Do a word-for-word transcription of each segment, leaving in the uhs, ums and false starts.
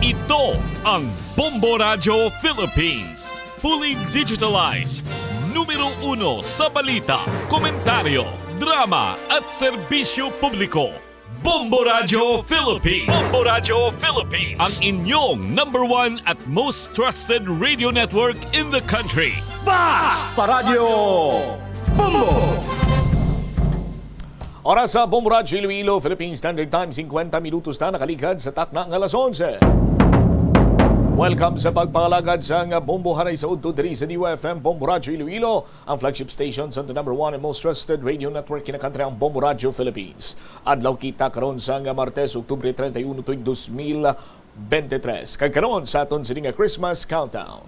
Ito ang Bombo Radyo Philippines. Fully digitalized. Numero uno sa balita, komentaryo, drama, at serbisyo publiko. Bombo Radyo Philippines. Bombo Radyo Philippines. Ang inyong number one at most trusted radio network in the country. Basta Radyo Bombo! Oras sa Bombo Radyo Iloilo, Philippine Standard Time, singkwenta minutos na nakaligad sa takna nga alas onse. Welcome sa pagpangalagad sang Bombo Hanay sa Udto diri sa D Y F M Bombo Radyo Iloilo, ang flagship station sa the number one and most trusted radio network kinakantri ang Bombo Radyo Philippines. Adlaw kita karon sang Martes, Oktubre treinta y uno, tuig dos mil veintitrés. Kag karon sa aton sini nga Christmas countdown.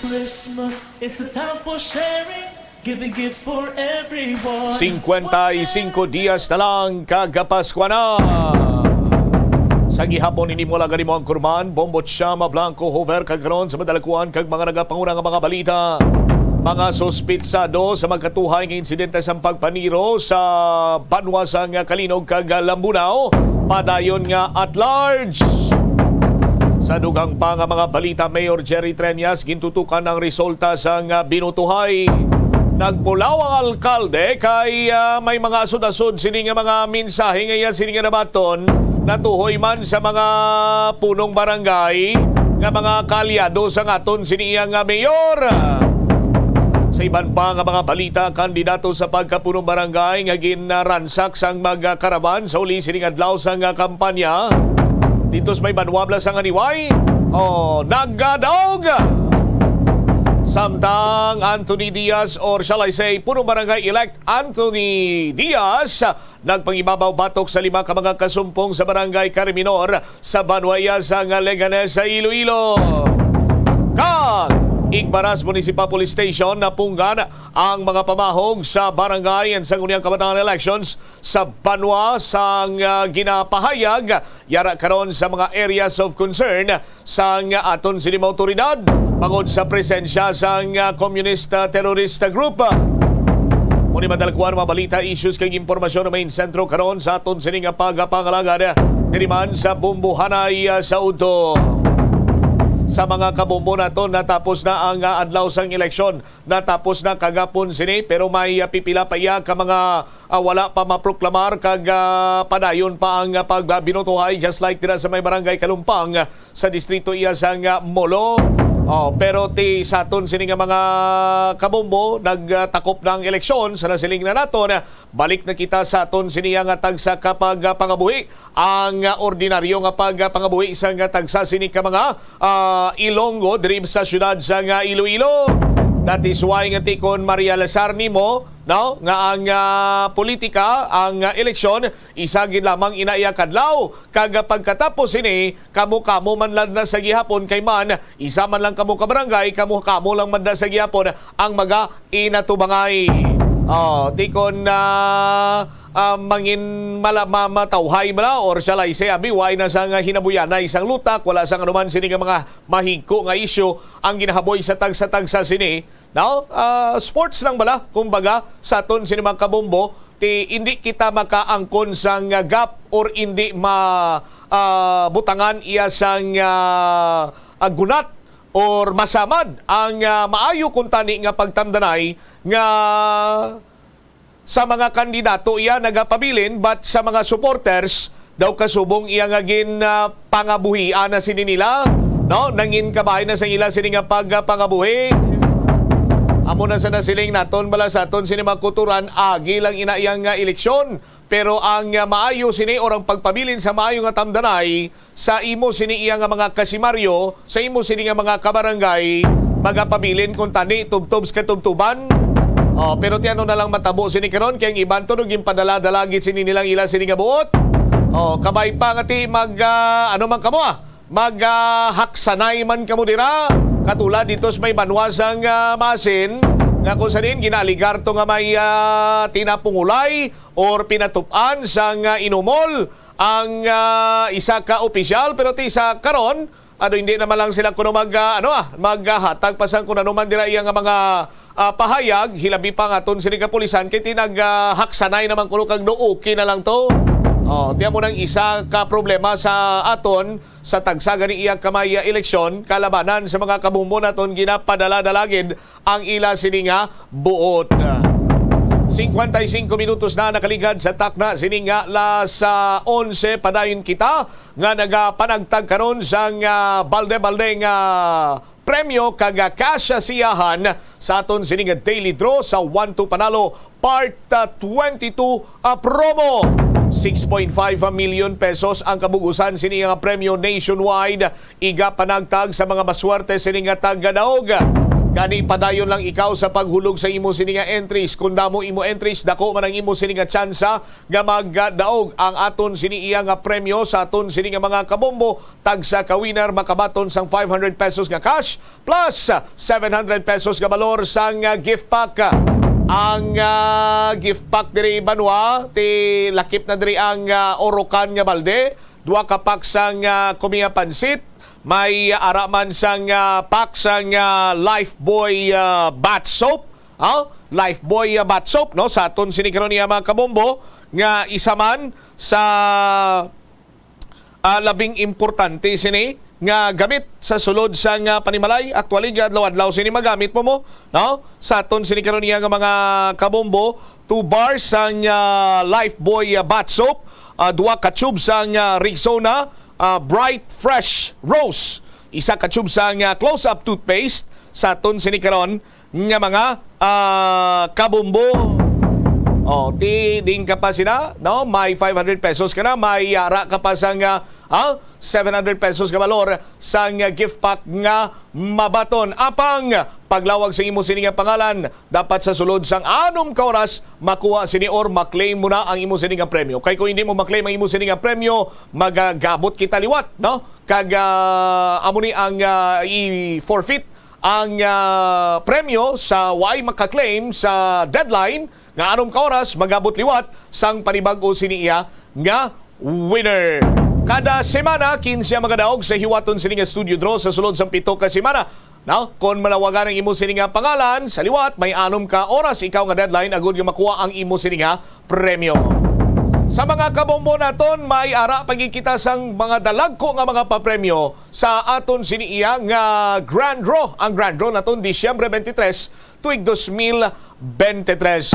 Christmas is a time for sharing, giving gifts for everyone. Singkwenta y singko dias na lang kag Paskwa na. Sa gihapon ini mo lang mo ang kurman, Bombo Chama Blanco Hover kag karon sa madalakuan kag mga nagapanguna nga mga balita. Mga suspitsado sa magkatuhay nga insidente sang pagpaniro sa banwa sang Calinog kag Lambunao padayon nga at large. Sa dugang pa nga mga balita, Mayor Jerry Treñas gintutukan ang resulta sang binutuhay. Nagpulaw ang alkalde kay, ah, may mga asod-asod sini nga mga mensahe nga iya sini nga nabaton natuhoy man sa mga punong barangay nga mga kaalyado sang aton sini iya nga mayor. Sa iban pa nga mga balita, kandidato sa pagkapunong barangay nga ginransak sang mga karaban sa uli sining adlaw sang kampanya dito sa may banwa sang Aniway, oh, nagadaog. Samtang Anthony Diaz, or shall I say, punong barangay-elect Anthony Diaz, nagpangibabaw batok sa lima ka mga kasumpong sa Barangay Carmenor sa banwa iya sang Leganes sa Iloilo. Kag igbaras Municipal Police Station, napunggan ang mga pamahog sa barangay and sangguniang kabataan elections sa banwa sang, ah, ginapahayag yara karon sa mga areas of concern sang aton sini mga awtoridad bangod sa presensya sang, ah, communist, ah, terrorist group. Muni madalkuan mga balita, issues kag impormasyon nga main sentro karon sa aton sini nga pagapangalagad diri man sa Bumbuhanay, ah, sa Udto. Sa mga kabombo naton, natapos na ang, ah, adlaw sang eleksyon. Natapos na kagapon sini, pero may, ah, pipila pa iya ka mga, ah, wala pa maproklamar kag, ah, padayon pa ang, ah, pagbinutuhay, just like dira sa may Barangay Kalumpang, ah, sa distrito iya sang, ah, Molo. Oh, pero ti sa aton sini nga mga kabombo, nagtakop na ang eleksyon sa nasiling na naton. Balik na kita sa aton sini nga tagsa ka pagpangabuhi. Ang, ah, ordinaryo nga pagpangabuhi sang tagsa sini ka mga, ah, Ilonggo diri sa siyudad sang Iloilo. That is why nga tikon Maria Lazar nimo, no, nga ang, ah, politika, ang, ah, eleksyon, isa gid lamang ina iya kadlaw. Kag pagkatapos sini, kamo-kamo man lang na sa gihapon kay man, isa man lang kamo ka barangay, kamo-kamo lang man na sa gihapon ang maga inatubangay. Oh, tikon na, ah, mangin mala-, ma-, matawhay bala, or shall I say, abi, way na sang hinabuyanay sang lutak, wala sang anuman sini nga mga mahigko nga isyu ang ginahaboy sa tagsa-tagsa sini. No? Ah, sports lang bala, kumbaga, sa aton sini mga kabombo, ti, hindi kita makaangkon sang, ah, gap or hindi ma-, ah, butangan iya sang, ah, ah, gunat or masamad ang, ah, maayo kuntani nga pagtamdanay nga sa mga kandidato iya nagapabilin, but sa mga supporters daw kasubong iya nga gin, ah, pangabuhian na sini nila, no? Nangin kabahin na sa ila sini nga pagpangabuhi. Amo na sa nasiling naton bala sa aton sini mga kuturan, agi lang ina iya nga eleksyon. Pero ang, ah, maayo sini or ang pagpabilin sa maayo nga tamdanay sa imo sini iya nga mga kasimaryo, sa imo sini nga mga kabarangay, magapabilin kuntani tubtob sa katubtuban. Oh, pero ti ano na lang matabo sini karon kay ang iban to no ginpadala-dala gid sini nilang ila sini nga buot. Oh, kabay pa nga ti mag, ah, ano man kamo, ah, mag, ah, haksanay man kamo dira. Katulad dito sa may banwa sang, ah, Masin, nga kung sanin ginaaligar to nga may, ah, tinapungulay or pinatup-an sang, ah, inumol ang, ah, isa ka opisyal, pero ti sa karon, ano, hindi naman lang sila kuno mag, ah, ano, ah, maghatag pa sang kung ano man dira iya nga mga, ah, pahayag, hilabi pa nga aton sini kapulisan, kay ti nag, ah, haksanay naman kuno kag no okay na lang to. Oh, tiyan mo nang isa ka problema sa aton sa tagsa gani iya kamay, ah, eleksyon, kalabanan sa mga kabombo naton, ginapadala-dala gid ang ila sini nga buot. Cincuenta y cinco minutos na nakaligad sa takna sini nga alas onse. Padayon kita nga nagapanagtag karon sang, ah, balde-balde nga premyo kag, ah, cash siyahan sa aton sini nga daily draw sa One to Panalo Part, ah, twenty-two, ah, promo. Six point five million pesos ang kabug-usan sini nga premyo nationwide. Igapanagtag sa mga maswerte sini nga taga-Daug. Gani, padayon lang ikaw sa paghulog sa imo sini nga entries. Kung damo imo entries, dako man ang imo sini nga tsansa nga magdaog ang aton sini iya nga premyo sa aton sini nga mga kabombo. Tagsa ka winner makabaton sang five hundred pesos nga cash plus seven hundred pesos nga balor sang, ah, gift pack. Ang, ah, gift pack diri, banwa, ti lakip na diri ang, ah, orokan nga balde, duha ka pack sang, ah, kumiya pansit, may ara man sang, ah, pack sang, ah, Lifebuoy, ah, bath soap. Oh, Lifebuoy, ah, bath soap, no? Sa aton sini karon niya, mga kabombo, nga isa man sa, ah, labing importante sini nga gamit sa sulod sang, ah, panimalay. Actually, adlaw-adlaw sini magamit mo mo, no? Sa aton sini karon niya nga mga kabombo, two bars sang, ah, Lifebuoy, ah, bath soap, ah, duha ka tube sang, ah, Rexona, ah, Bright Fresh Rose, isa ka tube sang, ah, Close Up toothpaste, sa aton sini karon nga mga, ah, kabombo. Oh, ti ding ka pa sina, no? May five hundred pesos ka na, may ara ka pa sang, ah, ah, seven hundred pesos nga balor sang, ah, gift pack nga mabaton. Apang paglawag sa imo sini nga pangalan, dapat sa sulod sang anom ka oras makuha sini or maklaim mo na ang imo sini nga premyo. Kay kung hindi mo maklaim ang imo sini nga premyo, magagabot kita liwat, no? Kag, ah, amo ni ang, ah, i-forfeit ang, ah, premyo sa way makaklaim sa deadline nga anom ka oras, magabot liwat sang panibag-o sini iya nga winner. Kada semana, kinse ang magadaog sa hiwaton sini nga studio draw sa sulod sang pito ka semana. Now, kon malawagan ang imo sini nga pangalan, sa liwat, may anom ka oras ikaw nga deadline agud nga makuha ang imo sini nga premyo. Sa mga kabombo naton, may ara pa gid kita sang mga dalagko nga mga papremyo sa aton sini iya nga Grand Draw. Ang Grand Draw naton, Disyembre twenty-three, tuig dos mil bente tres.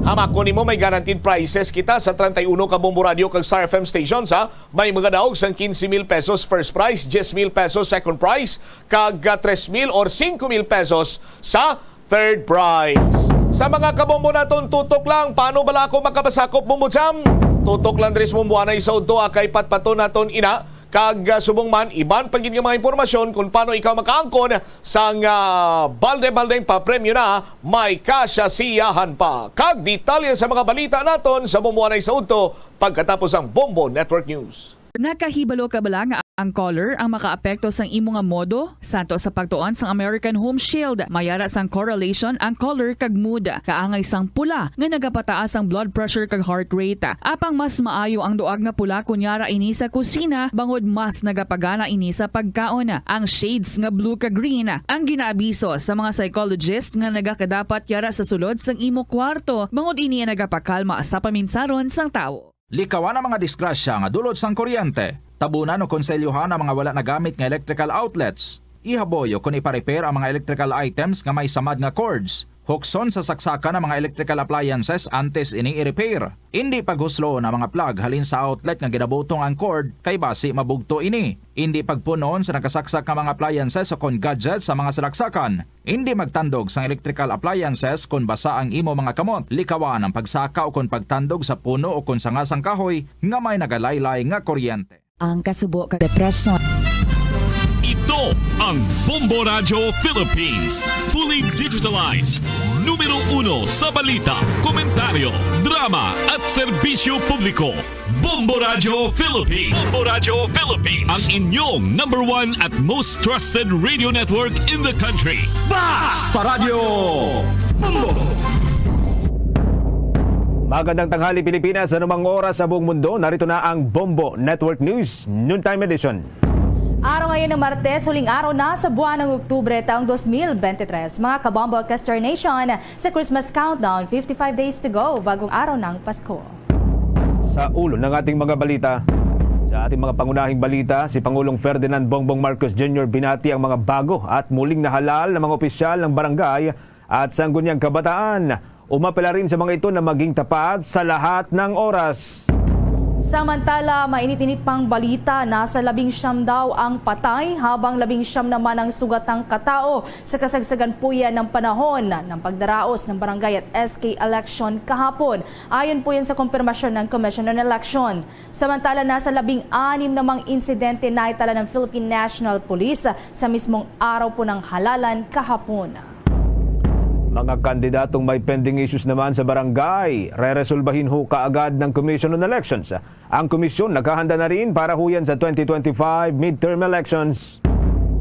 Hamakon nimo, may guaranteed prizes kita sa treinta y uno ka Bombo Radio kag Star F M stations, ha. May magadaog sang quince mil pesos first prize, diez mil pesos second prize, kag, ah, tres mil or cinco mil pesos sa third prize. Sa mga kabombo naton, tutok lang. Paano bala ako makapasakop, Bombo Jam? Tutok lang diri sa Bombo Anay sa Udto, kay patpaton naton ina. Kag, ah, subong man, iban pa gid nga mga impormasyon kung paano ikaw makaangkon sang, ah, balde-baldeng papremyo na may kasasiyahan pa. Kag detalye sa mga balita naton sa Bombo Anay sa Udto pagkatapos ang Bombo Network News. Nakahibalo ka bala nga ang color ang makaapekto sang imo nga modo? Santo sa pagtuon sang American Home Shield, may ara sang correlation ang color kag mood. Kaangay sang pula nga nagapataas ang blood pressure kag heart rate. Apang mas maayo ang duag nga pula kon yara ini sa kusina, bangod mas nagapagana ini sa pagkaon. Ang shades nga blue kag green ang ginaabiso sa mga psychologist nga nagakadapat yara sa sulod sang imo kwarto, bangod ini ang nagapakalma sa paminsaron sang tawo. Likawan ang mga disgrasya nga dulot sang kuryente. Tabunan o konselyohan ang mga wala nagamit nga electrical outlets. Ihaboy o kon ipa-repair ang mga electrical items nga may samad nga cords. Hukson sa saksakan ang mga electrical appliances antes ini i-repair. Indi paghusloon ang mga plug halin sa outlet nga ginabutong ang cord, kay basi mabugto ini. Indi pagpunon sa nakasaksak nga mga appliances o kon gadgets sa mga salaksakan. Indi magtandog sang electrical appliances kon basa ang imo mga kamot. Likawan ang pagsaka o kon pagtandog sa puno o kon sanga sang kahoy nga may nagalaylay nga kuryente. Ang kasubo ka depresyon. Ito ang Bombo Radyo Philippines. Fully digitalized. Numero uno sa balita, komentaryo, drama at serbisyo publiko. Bombo Radyo Philippines. Bombo Radyo Philippines. Ang inyong number one at most trusted radio network in the country. Basta Radyo Bombo! Magandang tanghali, Pilipinas. Anumang oras sa buong mundo, narito na ang Bombo Network News Noontime Edition. Araw ngayon ng Martes, huling araw na sa buwan ng Oktubre taong dos mil bente tres. Mga kabombo, Kester Nation, sa Christmas countdown, fifty-five days to go, bagong araw ng Pasko. Sa ulo ng ating mga balita. Sa ating mga pangunahing balita, si Pangulong Ferdinand Bongbong Marcos Junior binati ang mga bago at muling nahalal na mga opisyal ng barangay at sangguniang kabataan. Umapela rin sa mga ito na maging tapat sa lahat ng oras. Samantala, mainit-init pang balita, nasa labing siyam daw ang patay, habang labing siyam naman ang sugatang katao sa kasagsagan po yan ng panahon ng pagdaraos ng barangay at S K election kahapon. Ayon po yan sa kumpirmasyon ng Commission on Election. Samantala, nasa labing anim namang insidente na itala ng Philippine National Police sa mismong araw po ng halalan kahapon. Mga kandidatong may pending issues naman sa barangay, reresolbahin ho kaagad ng Commission on Elections. Ang komisyon naghahanda na rin para huyan sa twenty twenty-five midterm elections.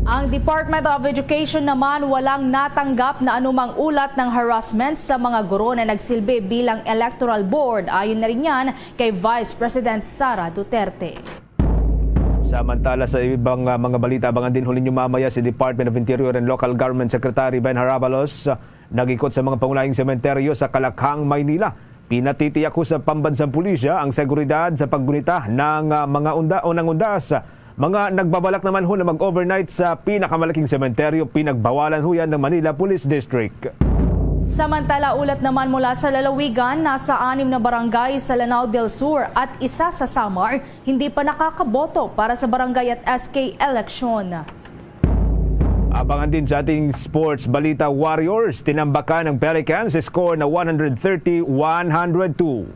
Ang Department of Education naman walang natanggap na anumang ulat ng harassment sa mga guro na nagsilbi bilang electoral board. Ayon na rin yan kay Vice President Sara Duterte. Samantala, sa ibang uh, mga balita, abangan din huli nyo mamaya si Department of Interior and Local Government Secretary Ben Harabalos. Uh, nagikot sa mga pangunahing sementeryo sa Kalakhang, Maynila. Pinatitiyak ho sa pambansang pulisya ang seguridad sa paggunita ng uh, mga unda o ng undas. Mga nagbabalak naman ho na mag-overnight sa pinakamalaking sementeryo, pinagbawalan ho yan ng Manila Police District. Samantala, ulat naman mula sa lalawigan, nasa anim na barangay sa Lanao del Sur at isa sa Samar hindi pa nakakaboto para sa barangay at S K eleksyon. Abangan din sa ating sports balita, Warriors tinambakan ng Pelicans sa score na one hundred thirty one hundred two.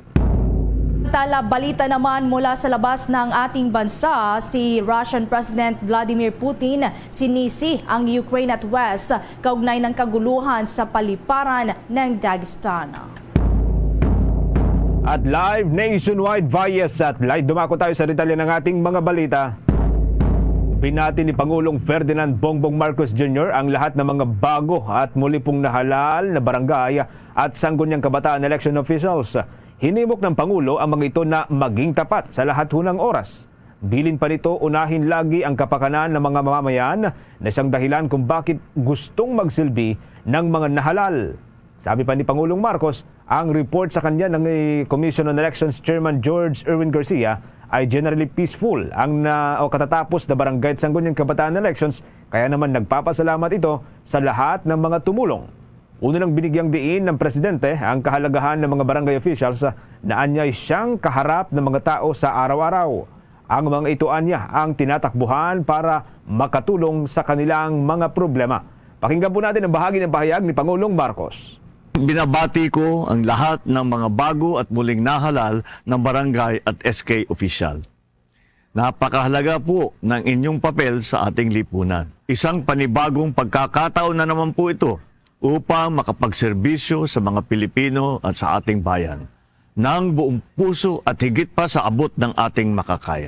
Tala balita naman mula sa labas ng ating bansa, si Russian President Vladimir Putin sinisi ang Ukraine at West kaugnay ng kaguluhan sa paliparan ng Dagestan. At live nationwide via satellite, dumako tayo sa detalye ng ating mga balita. Binati ni Pangulong Ferdinand Bongbong Marcos Junior ang lahat ng mga bago at muli pong nahalal na barangay at sangguniang kabataan election officials. Hinimok ng Pangulo ang mga ito na maging tapat sa lahat hunang oras. Bilin pa nito, unahin lagi ang kapakanan ng mga mamamayan na siyang dahilan kung bakit gustong magsilbi ng mga nahalal. Sabi pa ni Pangulong Marcos, ang report sa kanya ng eh, Commission on Elections Chairman George Erwin Garcia ay generally peaceful ang na, o katatapos na barangay at sangguniang kabataan elections, kaya naman nagpapasalamat ito sa lahat ng mga tumulong. Una nang binigyang diin ng presidente ang kahalagahan ng mga barangay officials na anyay siyang kaharap ng mga tao sa araw-araw. Ang mga ito anya ang tinatakbuhan para makatulong sa kanilang mga problema. Pakinggan po natin ang bahagi ng pahayag ni Pangulong Marcos. Binabati ko ang lahat ng mga bago at muling nahalal ng barangay at S K official. Napakahalaga po ng inyong papel sa ating lipunan. Isang panibagong pagkakataon na naman po ito upang makapagserbisyo sa mga Pilipino at sa ating bayan ng buong puso at higit pa sa abot ng ating makakaya.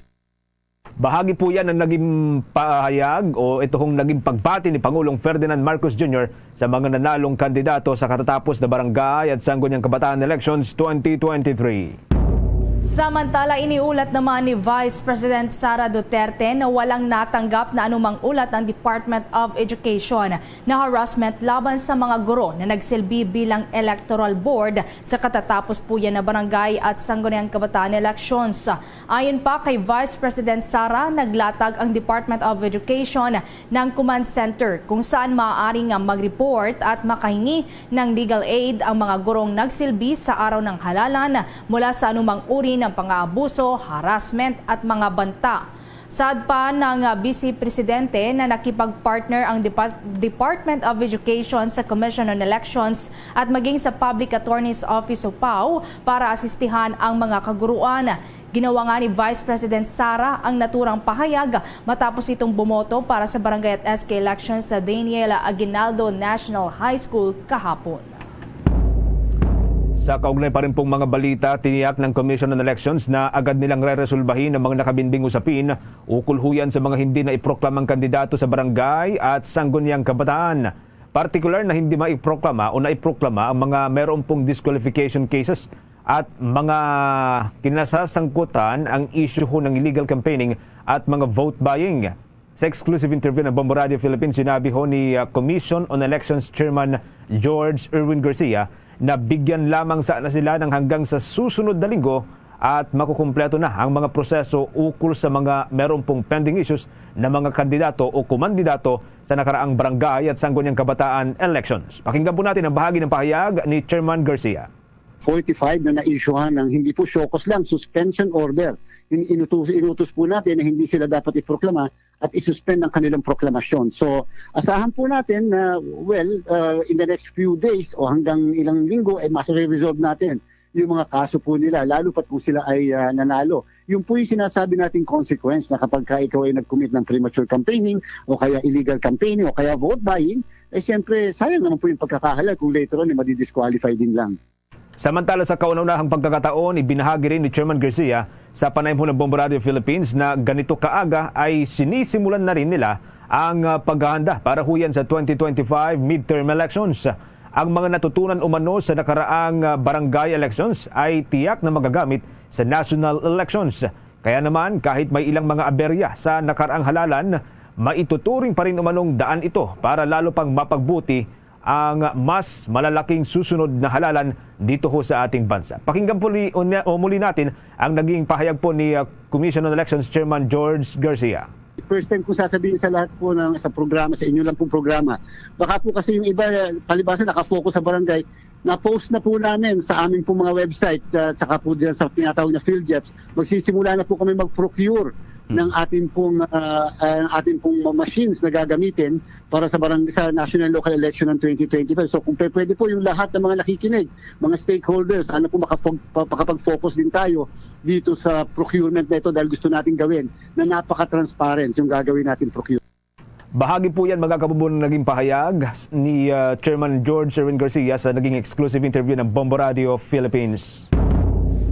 Bahagi po yan ng naging pahayag o ito hong naging pagbati ni Pangulong Ferdinand Marcos Junior sa mga nanalong kandidato sa katatapos na barangay at sangguniang kabataan elections twenty twenty-three. Samantala, iniulat naman ni Vice President Sara Duterte na walang natanggap na anumang ulat ang Department of Education na harassment laban sa mga guro na nagsilbi bilang electoral board sa katatapos po yan na barangay at sangguniang kabataan elections. Ayon pa kay Vice President Sara, naglatag ang Department of Education ng command center kung saan maaari nga mag-report at makahingi ng legal aid ang mga gurong nagsilbi sa araw ng halalan mula sa anumang uri ng pang-aabuso, harassment at mga banta. Saad pa ng ah, Vice Presidente na nakipag-partner ang Depa- Department of Education sa Commission on Elections at maging sa Public Attorney's Office o PAO para asistihan ang mga kaguruan. Ginawa nga ni Vice President Sara ang naturang pahayag matapos itong bumoto para sa barangay at S K election sa Daniel Aguinaldo National High School kahapon. Sa kaugnay pa rin pong mga balita, tiniyak ng Commission on Elections na agad nilang reresolbahin ang mga nakabinding usapin ukol huyan sa mga hindi na iproklamang kandidato sa barangay at sangguniang kabataan. Partikular na hindi maiproklama o naiproklama ang mga meron pong disqualification cases at mga kinasasangkutan ang isyu ho ng illegal campaigning at mga vote buying. Sa exclusive interview ng Bombo Radio Philippines, sinabi ho ni uh, Commission on Elections Chairman George Erwin Garcia na bigyan lamang sana sila ng hanggang sa susunod na linggo at makukumpleto na ang mga proseso ukol sa mga meron pong pending issues na mga kandidato o kumandidato sa nakaraang barangay at sangguniang kabataan elections. Pakinggan po natin ang bahagi ng pahayag ni Chairman Garcia. forty-five na na-issuehan ng hindi po show cause lang, suspension order. In- Inutos, inutos po natin na hindi sila dapat iproklama at isuspend ang kanilang proklamasyon. So, asahan po natin na, well, uh, in the next few days o hanggang ilang linggo, ay mas resolve natin yung mga kaso po nila, lalo pat kung sila ay uh, nanalo. Yung po yung sinasabi nating consequence na kapag ka ikaw ay nag-commit ng premature campaigning o kaya illegal campaigning o kaya vote buying, eh siyempre sayang naman po yung pagkakahalal kung later on eh, madidisqualify din lang. Samantala, sa kauna-unahang pagkakataon, ibinahagi rin ni Chairman Garcia sa panayamhon ng Bombo Radio Philippines na ganito kaaga ay sinisimulan na rin nila ang ah, paghahanda para huyan sa twenty twenty-five midterm elections. Ang mga natutunan umano sa nakaraang ah, barangay elections ay tiyak na magagamit sa national elections. Kaya naman, kahit may ilang mga aberya sa nakaraang halalan, maituturing pa rin umanong daan ito para lalo pang mapagbuti ang mas malalaking susunod na halalan dito ho sa ating bansa. Pakinggan po li- unya- o muli natin ang naging pahayag po ni uh, Commission on Elections Chairman George Garcia. First time kong sasabihin sa lahat po ng sa programa, sa inyo lang pong programa. Baka po kasi yung iba, palibasa nakafocus sa barangay, na-post na po namin sa aming pong mga website uh, at saka po dyan sa tinatawag na PhilGEPs, magsisimula na po kami mag-procure ng ating pong uh, uh, ating pong machines na gagamitin para sa barang sa national local election ng twenty twenty-five. So kung pe- pwede po yung lahat ng mga nakikinig, mga stakeholders, ano po makapag- makapag-focus din tayo dito sa procurement na ito dahil gusto natin gawin na napaka-transparent yung gagawin nating procurement. Bahagi po yan, mga kabubo, ng naging pahayag ni uh, Chairman George Erwin Garcia sa naging exclusive interview ng Bombo Radio Philippines.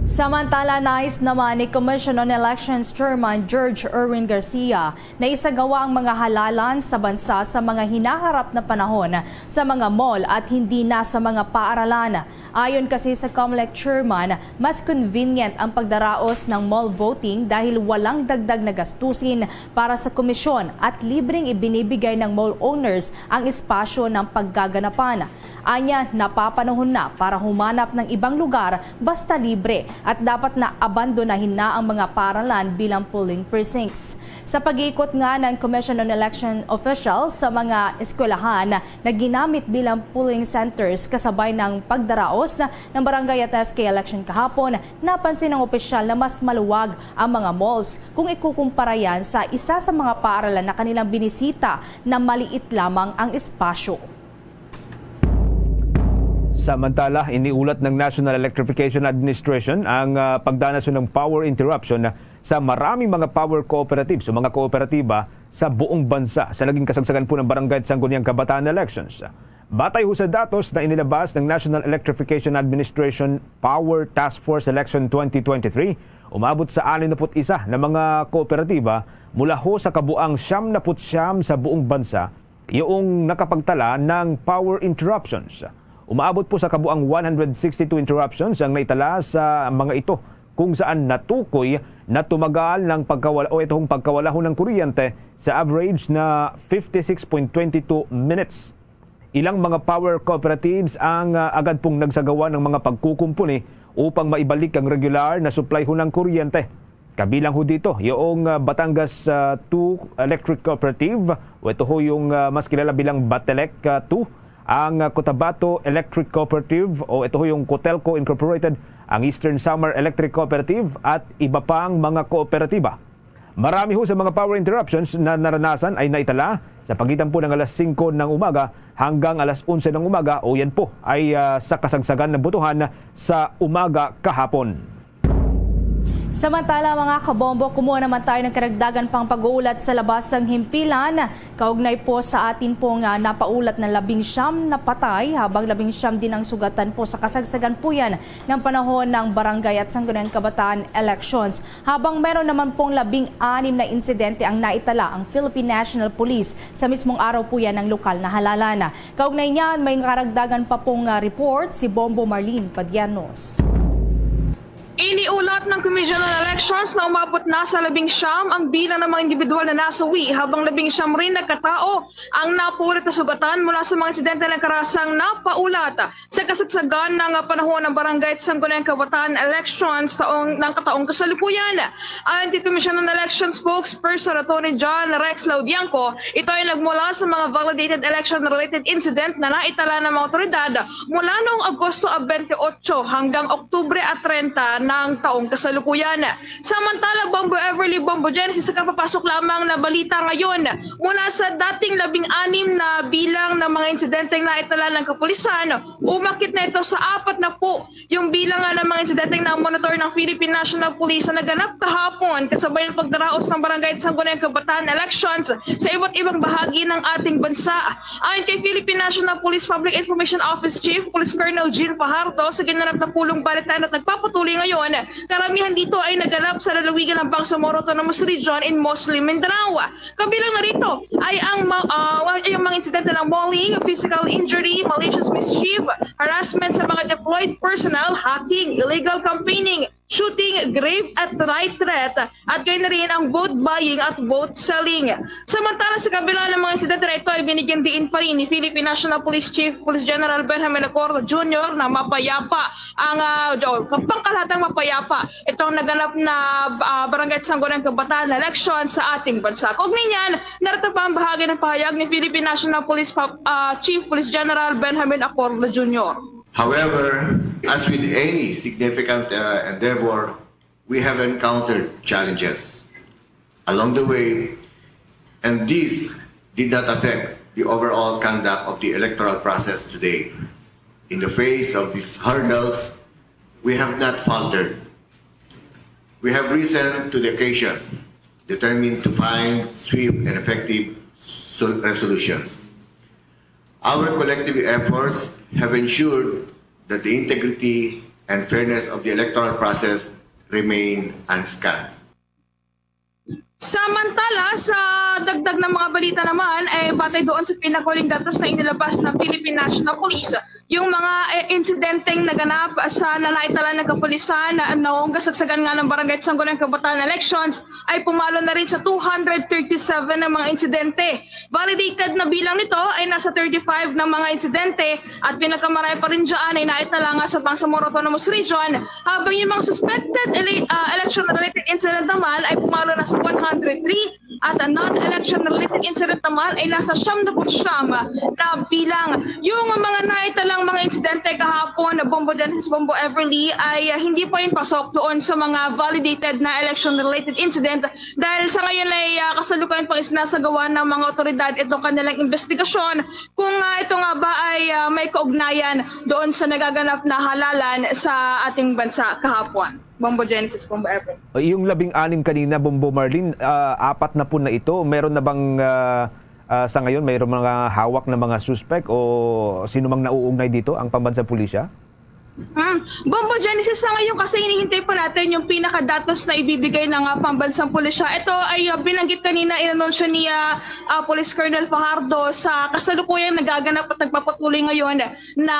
Samantala, nais naman ni Commission on Elections Chairman George Erwin Garcia na isagawa ang mga halalan sa bansa sa mga hinaharap na panahon sa mga mall at hindi na sa mga paaralan. Ayon kasi sa Comelec chairman, mas convenient ang pagdaraos ng mall voting dahil walang dagdag na gastusin para sa komisyon at libreng ibinibigay ng mall owners ang espasyo ng paggaganapan. Anya, napapanahon na para humanap ng ibang lugar basta libre at dapat na abandonahin na ang mga paaralan bilang polling precincts. Sa pag-iikot nga ng Commission on Election officials sa mga eskwelahan na ginamit bilang polling centers kasabay ng pagdaraos ng barangay at S K election kahapon, napansin ng opisyal na mas maluwag ang mga malls kung ikukumpara yan sa isa sa mga paaralan na kanilang binisita na maliit lamang ang espasyo. Samantala, iniulat ng National Electrification Administration ang uh, pagdanas ng power interruption sa maraming mga power cooperatives o mga kooperatiba sa buong bansa sa naging kasagsagan po ng barangay at sangguniang kabataan elections. Batay ho sa datos na inilabas ng National Electrification Administration Power Task Force Election twenty twenty-three, umabot sa anim na put isa na mga kooperatiba mula ho sa kabuang siyam na put siyam sa buong bansa yung nakapagtala ng power interruptions. Umaabot po sa kabuang one hundred sixty-two interruptions ang naitala sa mga ito, kung saan natukoy na tumagal ng pagkawala o itong pagkawala ho ng kuryente sa average na fifty-six point twenty-two minutes. Ilang mga power cooperatives ang ah, agad pong nagsagawa ng mga pagkukumpuni upang maibalik ang regular na supply ho ng kuryente. Kabilang ho dito yung ah, Batangas ah, two Electric Cooperative, o ito ho yung ah, mas kilala bilang Batelec ah, two, ang ah, Cotabato Electric Cooperative, o ito ho yung Cotelco Incorporated, ang Eastern Samar Electric Cooperative, at iba pang mga kooperatiba. Marami ho sa mga power interruptions na naranasan ay naitala sa pagitan po ng alas singko ng umaga hanggang alas onse ng umaga, o yan po ay ah, sa kasagsagan ng botohan sa umaga kahapon. Samantala, mga kabombo, kumuha naman tayo ng karagdagan pang pag-uulat sa labas ng himpilan. Kaugnay po sa atin pong ah, napaulat na labing siyam na patay, habang labing siyam din ang sugatan po sa kasagsagan po yan ng panahon ng barangay at sangguniang kabataan elections. Habang meron naman pong labing anim na insidente ang naitala ang Philippine National Police sa mismong araw po yan ng lokal na halalan. Kaugnay niyan, may karagdagan pa pong ah, report si Bombo Marlene Padianos. Iniulat ng Commission on Election Chance na umabot na sa labing siyam ang bilang ng mga individual na nasawi, habang labing siyam rin na katao ang napaulat na sugatan mula sa mga insidente ng karasang napaulat sa kasagsagan ng panahon ng Barangay at Sangguniang Kabataan elections taong, ng kataong kasalukuyan. Ayon kay Commission on Election Spokesperson Attorney John Rex Laudianco, ito ay nagmula sa mga validated election-related incident na naitala ng mga otoridad mula noong Agosto twenty-eight hanggang Oktubre treinta ng taong kasalukuyan. Samantala, Bombo Everly, Bombo Genesis, sa kapapasok lamang na balita ngayon mula sa dating labing anim na bilang ng mga insidenteng naitala ng kapulisan, umakyat na ito sa apat na po yung bilang nga ng mga insidenteng na-monitor ng Philippine National Police na naganap kahapon kasabay ng pagdaraos ng barangay at sangguniang kabataan elections sa iba't ibang bahagi ng ating bansa. Ayon kay Philippine National Police Public Information Office Chief Police Colonel Jean Fajardo, sa ginanap na pulong balitaan at nagpapatuloy ngayon, karamihan dito ay naganap sa lalawigan ng Bangsamoro Autonomous Region in Muslim Mindanao. Kabilang na rito ay ang ma-, ah, ay ang mga insidente ng mauling, physical injury, malicious mischief, harassment sa mga deployed personnel, hacking, illegal campaigning, shooting, grave at right threat, at gayon na rin ang vote buying at vote selling. Samantala, sa kabila ng mga insidente na ito, ay binigyan diin pa rin ni Philippine National Police Chief Police General Benjamin Acorda Junior na mapayapa ang, ah, o, pangkalahatang mapayapa itong naganap na, ah, barangay at sangguniang kabataan na eleksyon sa ating bansa. Kaugnay niyan, narito pa ang bahagi ng pahayag ni Philippine National Police pa-, ah, Chief Police General Benjamin Acorda Junior. However, as with any significant, uh, endeavor, we have encountered challenges along the way, and this did not affect the overall conduct of the electoral process today. In the face of these hurdles, we have not faltered. We have risen to the occasion, determined to find swift and effective sol-, resolutions. Our collective efforts have ensured that the integrity and fairness of the electoral process remain unscathed. Samantala, sa dagdag ng mga balita naman, eh, batay doon sa pinakahuling datos na inilabas ng Philippine National Police, yung mga, eh, insidenteng naganap sa nanaitalan ng kapulisan na noong kasagsagan nga ng barangay at sangguniang kabataan elections ay pumalo na rin sa two hundred thirty-seven ng mga insidente. Validated na bilang nito ay nasa thirty-five na mga insidente at pinakamarami pa rin dyan ay naitala nga sa Bangsamoro Autonomous Region, habang yung mga suspected ele-, ah, election-related incident naman ay pumalo na sa one hundred three at ang non-election-related incident naman ay nasa siyam na put siyam na bilang. Yung mga naitalang mga insidente kahapon, Bombo Genesis, Bombo Everly, ay, ah, hindi pa yun pasok doon sa mga validated na election-related incident dahil sa ngayon ay, ah, kasalukuyan pang isinasagawa ng mga otoridad itong kanilang investigasyon kung, ah, ito nga ba ay, ah, may kaugnayan doon sa nagaganap na halalan sa ating bansa kahapon. Bombo Genesis, Bombo Evan. Yung labing anim kanina, Bombo Marlene, ah, apat na po na ito. Meron na bang, ah, ah, sa ngayon, mayroong mga hawak na mga suspek o sino mang nauugnay dito ang pambansang pulisya? Hmm. Bombo Genesis, sa ngayon kasi hinihintay pa natin yung pinakadatos na ibibigay ng, ah, pambansang pulisya. Ito ay, ah, binanggit kanina, inanunsyo ni, ah, ah, Police Colonel Fajardo sa kasalukuyang nagaganap at nagpapatuloy ngayon na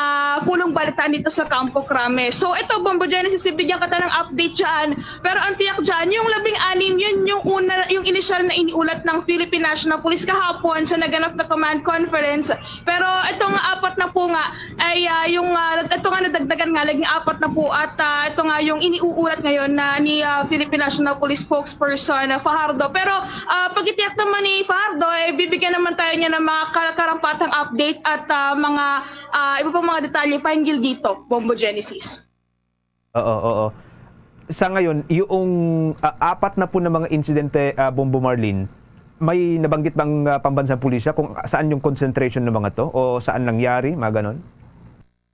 pulong balitaan dito sa Campo Crame. So ito, Bombo Genesis, bibigyan kita ng update dyan. Pero ang tiyak dyan, yung labing anim, yun yung una, yung inisyal na iniulat ng Philippine National Police kahapon sa naganap na command conference. Pero itong apat na po nga, ay, ah, yung, ah, ito nga nadagdagan nga, naging apat na po at, ah, ito nga yung iniuulat ngayon na ni, ah, Philippine National Police spokesperson, ah, Fajardo. Pero, ah, pagitiyak naman ni Fajardo, eh, bibigyan naman tayo niya ng mga ka-, karampatang update at, ah, mga, ah, iba pang mga detalye pahinggil dito, Bombo Genesis. Oo, oo. Sa ngayon, yung, ah, apat na po na mga insidente, ah, Bombo Marlene, may nabanggit bang, ah, pambansang pulisya kung saan yung concentration ng mga to o saan nangyari, mga ganon?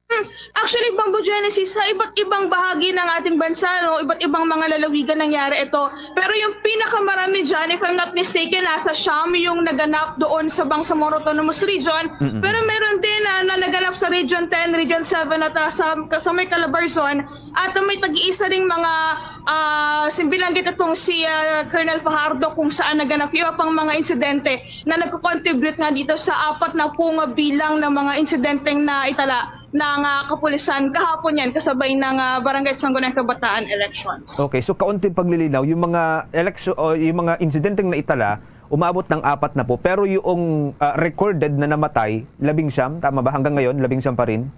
Hmm, actually, Bombo Genesis, sa iba't ibang bahagi ng ating bansa, no, iba't ibang mga lalawigan nangyari ito. Pero yung pinakamarami dyan, if I'm not mistaken, nasa siyam yung naganap doon sa Bangsamoro Autonomous Region. Mm-mm. Pero meron din na, na naganap sa Region ten, Region seven at, ah, sa, sa may Calabarzon. At may tag-iisa ding mga, ah, sin-, binanggit itong si, ah, Colonel Fajardo kung saan naganap yung iba pang mga insidente na nagko-contribute nga dito sa apat na po nga bilang ng mga insidenteng naitala ng, ah, kapulisan kahapon yan, kasabay ng, ah, Barangay Sangguniang Kabataan elections. Okay, so kaunting paglilinaw, yung mga election o yung mga insidenteng naitala, umabot ng apat na po, pero yung, ah, recorded na namatay, labing siyam, tama ba? Hanggang ngayon, labing siyam pa rin?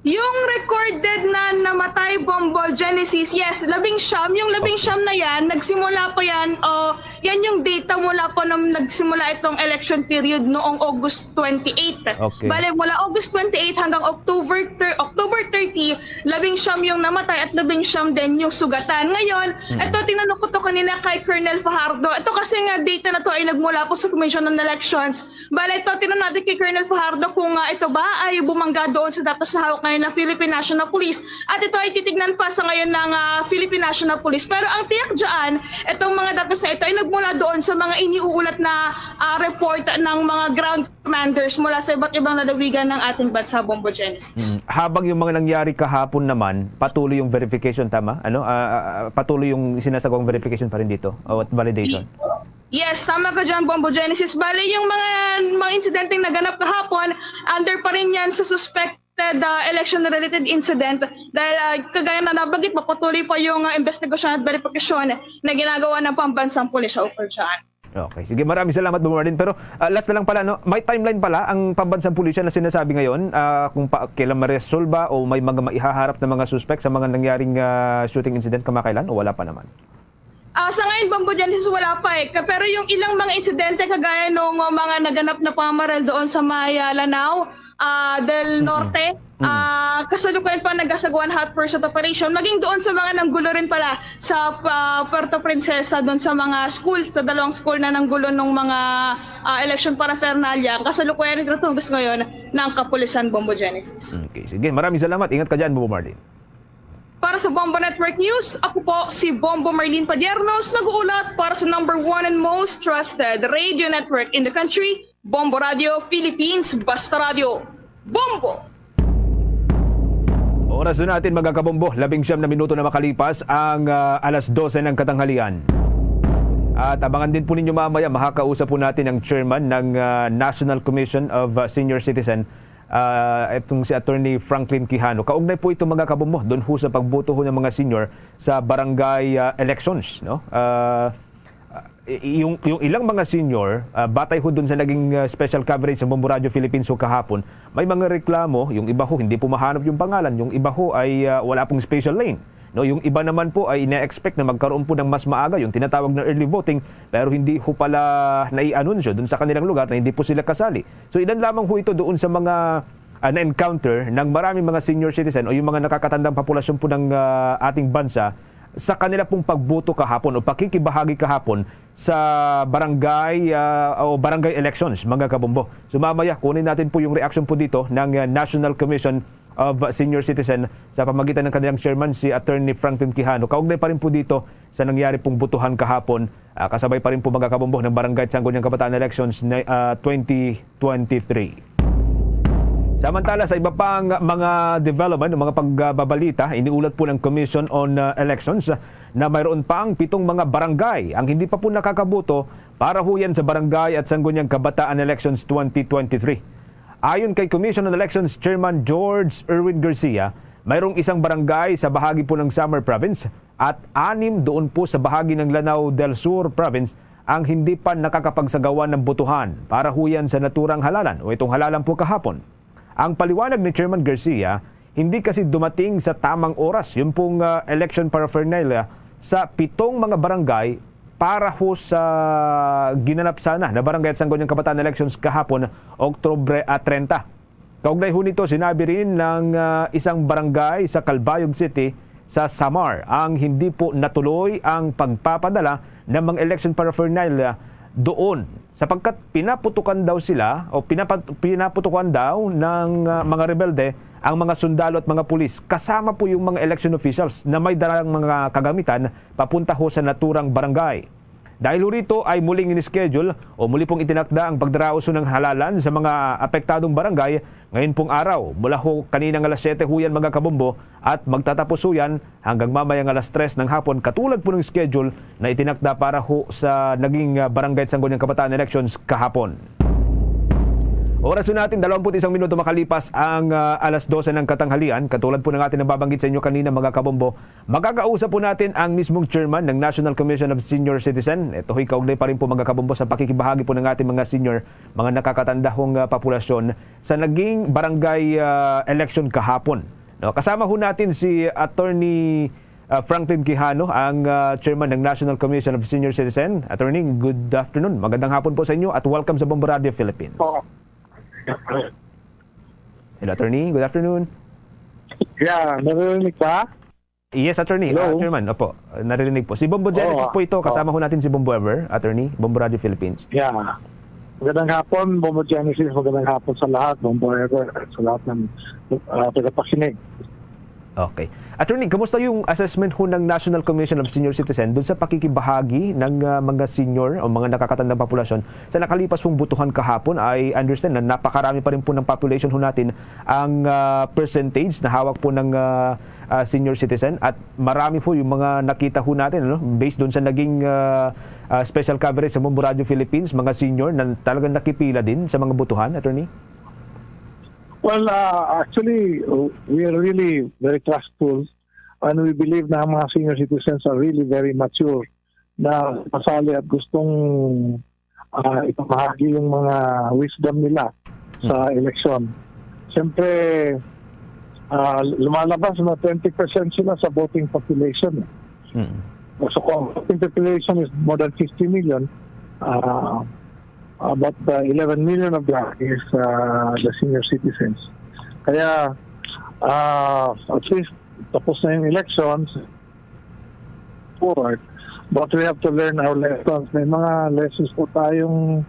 Yung recorded na namatay, Bombo Genesis, yes, labing siyam. Yung labing siyam na yan, nagsimula pa yan, o yan yung data mula pa nung nagsimula itong election period noong August twenty-eight. Okay. Bale, mula August twenty-eight hanggang October thir-, October thirty, labing siyam yung namatay at labing siyam din yung sugatan. Ngayon, Mm. ito, tinanong ko to kanina kay Colonel Fajardo. Ito kasi nga data na to ay nagmula po sa Commission on Elections. Bale, ito, tinanong natin kay Colonel Fajardo kung, ah, ito ba ay bumangga doon sa datos na hawak ngayon ng Philippine National Police. At ito ay titignan pa sa ngayon ng, ah, Philippine National Police. Pero ang tiyak dyan, itong mga datos na ito ay nagmula doon sa mga iniuulat na, ah, report ng mga ground commanders mula sa iba't ibang lalawigan ng ating bansa, Bombo Genesis. Mm. Habang yung mga nangyari kahapon naman, patuloy yung verification, tama? Ano? Ah, ah, ah, patuloy yung sinasagawang verification pa rin dito, o at validation? Yes, tama ka dyan, Bombo Genesis. Bale, yung mga, mga insidenteng naganap kahapon, under pa rin yan sa suspected, ah, election-related incident. Dahil, ah, kagaya na nabanggit mo, patuloy pa yung, ah, investigasyon at verifikasyon na ginagawa ng pambansang pulis sa ukol dyan. Okay. Sige, maraming salamat, Bombo Marlin. Pero, ah, last na lang pala, no? May timeline pala ang pambansang pulisya na sinasabi ngayon, ah, kung pa, kailan maresolba o may mga maihaharap na mga suspek sa mga nangyaring, ah, shooting incident kamakailan o wala pa naman? Ah, sa ngayon, Bombo Genesis, wala pa eh. Ka-, pero yung ilang mga insidente kagaya nung, uh, mga naganap na pamamaril doon sa may, ah, Lanao, ah, del Mm-mm. Norte, Mm-mm. ah, kasalukuyan pa nagasagawa ang hot pursuit operation. Maging doon sa mga nanggulo rin pala sa, ah, Puerto Princesa, doon sa mga school, sa dalawang school na nanggulo nung mga, ah, election paraphernalia, kasalukuyan rin tinutugis ngayon ng kapulisan, Bombo Genesis. Okay, sige. Maraming salamat. Ingat ka dyan, Bombo Marlin. Para sa Bombo Network News, ako po si Bombo Marlene Padiernos, nag-uulat para sa number one and most trusted radio network in the country, Bombo Radio Philippines, Basta Radio. Bombo! Oras na natin, mga kabombo, labing siyam na minuto na makalipas ang, ah, alas dose ng katanghalian. At abangan din po ninyo mamaya, makakausap po natin ang chairman ng, ah, National Commission of, ah, Senior Citizen, ah, itong si Attorney Franklin Quijano. Kaugnay po ito, mga kabombo, doon ho sa pagboto ho ng mga senior sa barangay, ah, elections, no? Ah, i-, yung, yung ilang mga senior, ah, batay ho doon sa naging, ah, special coverage sa Bombo Radio Philippines ho kahapon, may mga reklamo, yung iba ho, hindi po mahanap yung pangalan, yung iba ho ay, ah, wala pong special lane. No, yung iba naman po ay ina-expect na magkaroon po ng mas maaga, yung tinatawag na early voting, pero hindi ho pala naianunsyo dun sa kanilang lugar na hindi po sila kasali. So, ilan lamang ho ito doon sa mga, ah, na-encounter ng maraming mga senior citizen o yung mga nakakatandang populasyon po ng, ah, ating bansa sa kanila pong pagboto kahapon o pakikibahagi kahapon sa barangay, ah, o barangay elections, mga kabombo. So, mamaya, kunin natin po yung reaction po dito ng, ah, National Commission of Senior Citizen sa pamagitan ng kanilang chairman, si Attorney Franklin Quijano. Kaugnay pa rin po dito sa nangyari pong botohan kahapon, ah, kasabay pa rin po, mga kabombo, ng Barangay at Sangguniang Kabataan Elections na, ah, twenty twenty-three. Samantala, sa iba pang mga development, mga pagbabalita, iniulat po ng Commission on, ah, Elections na mayroon pang pitong mga barangay ang hindi pa po nakakaboto para ho yan sa Barangay at Sangguniang Kabataan Elections twenty twenty-three. Ayon kay Commission on Elections Chairman George Erwin Garcia, mayroong isang barangay sa bahagi po ng Samar Province at anim doon po sa bahagi ng Lanao del Sur Province ang hindi pa nakakapagsagawa ng botohan para ho yan sa naturang halalan o itong halalan po kahapon. Ang paliwanag ni Chairman Garcia, hindi kasi dumating sa tamang oras yung pong, ah, election paraphernalia sa pitong mga barangay para ho sa ginanap sana na Barangay at Sangguniang Kabataan Elections kahapon, Oktubre, ah, treinta. Kaugnay ho nito, sinabi rin ng, ah, isang barangay sa Calbayog City sa Samar ang hindi po natuloy ang pagpapadala ng mga election paraphernalia doon, sapagkat pinaputukan daw sila o pinapa-, pinaputukan daw ng, ah, mga rebelde ang mga sundalo at mga pulis, kasama po yung mga election officials na may dalang mga kagamitan papunta ho sa naturang barangay. Dahil ho rito ay muling in-schedule o muli pong itinakda ang pagdarauso ng halalan sa mga apektadong barangay ngayon pong araw. Mula ho kaninang alas siyete ho yan, mga kabombo, at magtatapos ho yan hanggang mamayang alas tres ng hapon, katulad po ng schedule na itinakda para ho sa naging, ah, Barangay at Sangguniang Kabataan elections kahapon. Oras po natin, dalawampu't isang minuto makalipas ang, ah, alas dose ng katanghalian. Katulad po ng ating nababanggit sa inyo kanina, mga kabombo, makakausap po natin ang mismong chairman ng National Commission of Senior Citizen. Ito ho'y kaugnay pa rin po, mga kabombo, sa pakikibahagi po ng ating mga senior, mga nakakatandahong, ah, populasyon sa naging barangay, ah, election kahapon. No, kasama ho natin si Attorney, ah, Franklin Quijano, ang, ah, chairman ng National Commission of Senior Citizen. Attorney, good afternoon. Magandang hapon po sa inyo at welcome sa Bombo Radio Philippines. Oo. Hello, Attorney. Good afternoon. Yeah, naririnig ba? Yes, Attorney. Hello? Ah, Chairman, opo. Naririnig po. Si Bombo Genesis Oo, po ito. oo. Kasama ho natin si Bombo Ever, Attorney. Bombo Radio Philippines. Yeah. Magandang hapon, Bombo Genesis. Magandang hapon sa lahat, Bombo Ever, at sa lahat ng, ah, tagapakinig. Okay. Attorney, kamusta yung assessment ho ng National Commission of Senior Citizen dun sa pakikibahagi ng, ah, mga senior o mga nakakatandang populasyon sa nakalipas pong botohan kahapon? I understand na napakarami pa rin po ng population ho natin ang, ah, percentage na hawak po ng, ah, ah, senior citizen at marami po yung mga nakita ho natin, ano, based dun sa naging, ah, ah, special coverage sa Bombo Radio Philippines, mga senior na talagang nakipila din sa mga botohan, Attorney? Well, uh, actually, we are really very trustful, and we believe na ang mga senior citizens are really very mature na masali at gustong, ah, ipamahagi yung mga wisdom nila sa Mm. eleksyon. Siyempre, ah, lumalabas na twenty percent sila sa voting population. Mm. So, kung voting population is more than fifty million, ah, about, ah, eleven million of that is, ah, the senior citizens. Kaya, ah, at least, tapos na yung elections, forward. But we have to learn our lessons. May mga lessons po tayong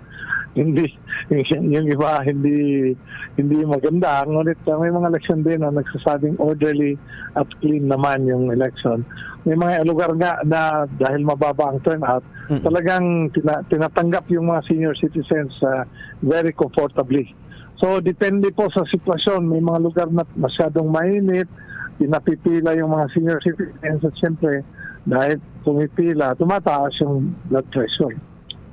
hindi, yung iba hindi, hindi maganda. Ngunit, uh, may mga election din na nagsasabing orderly at clean naman yung election. May mga lugar nga na dahil mababa ang turnout, Mm. talagang tina-, tinatanggap yung mga senior citizens, uh, very comfortably. So, depende po sa sitwasyon. May mga lugar na masyadong mainit, pinapipila yung mga senior citizens at siyempre, dahil pumipila, tumataas yung blood pressure.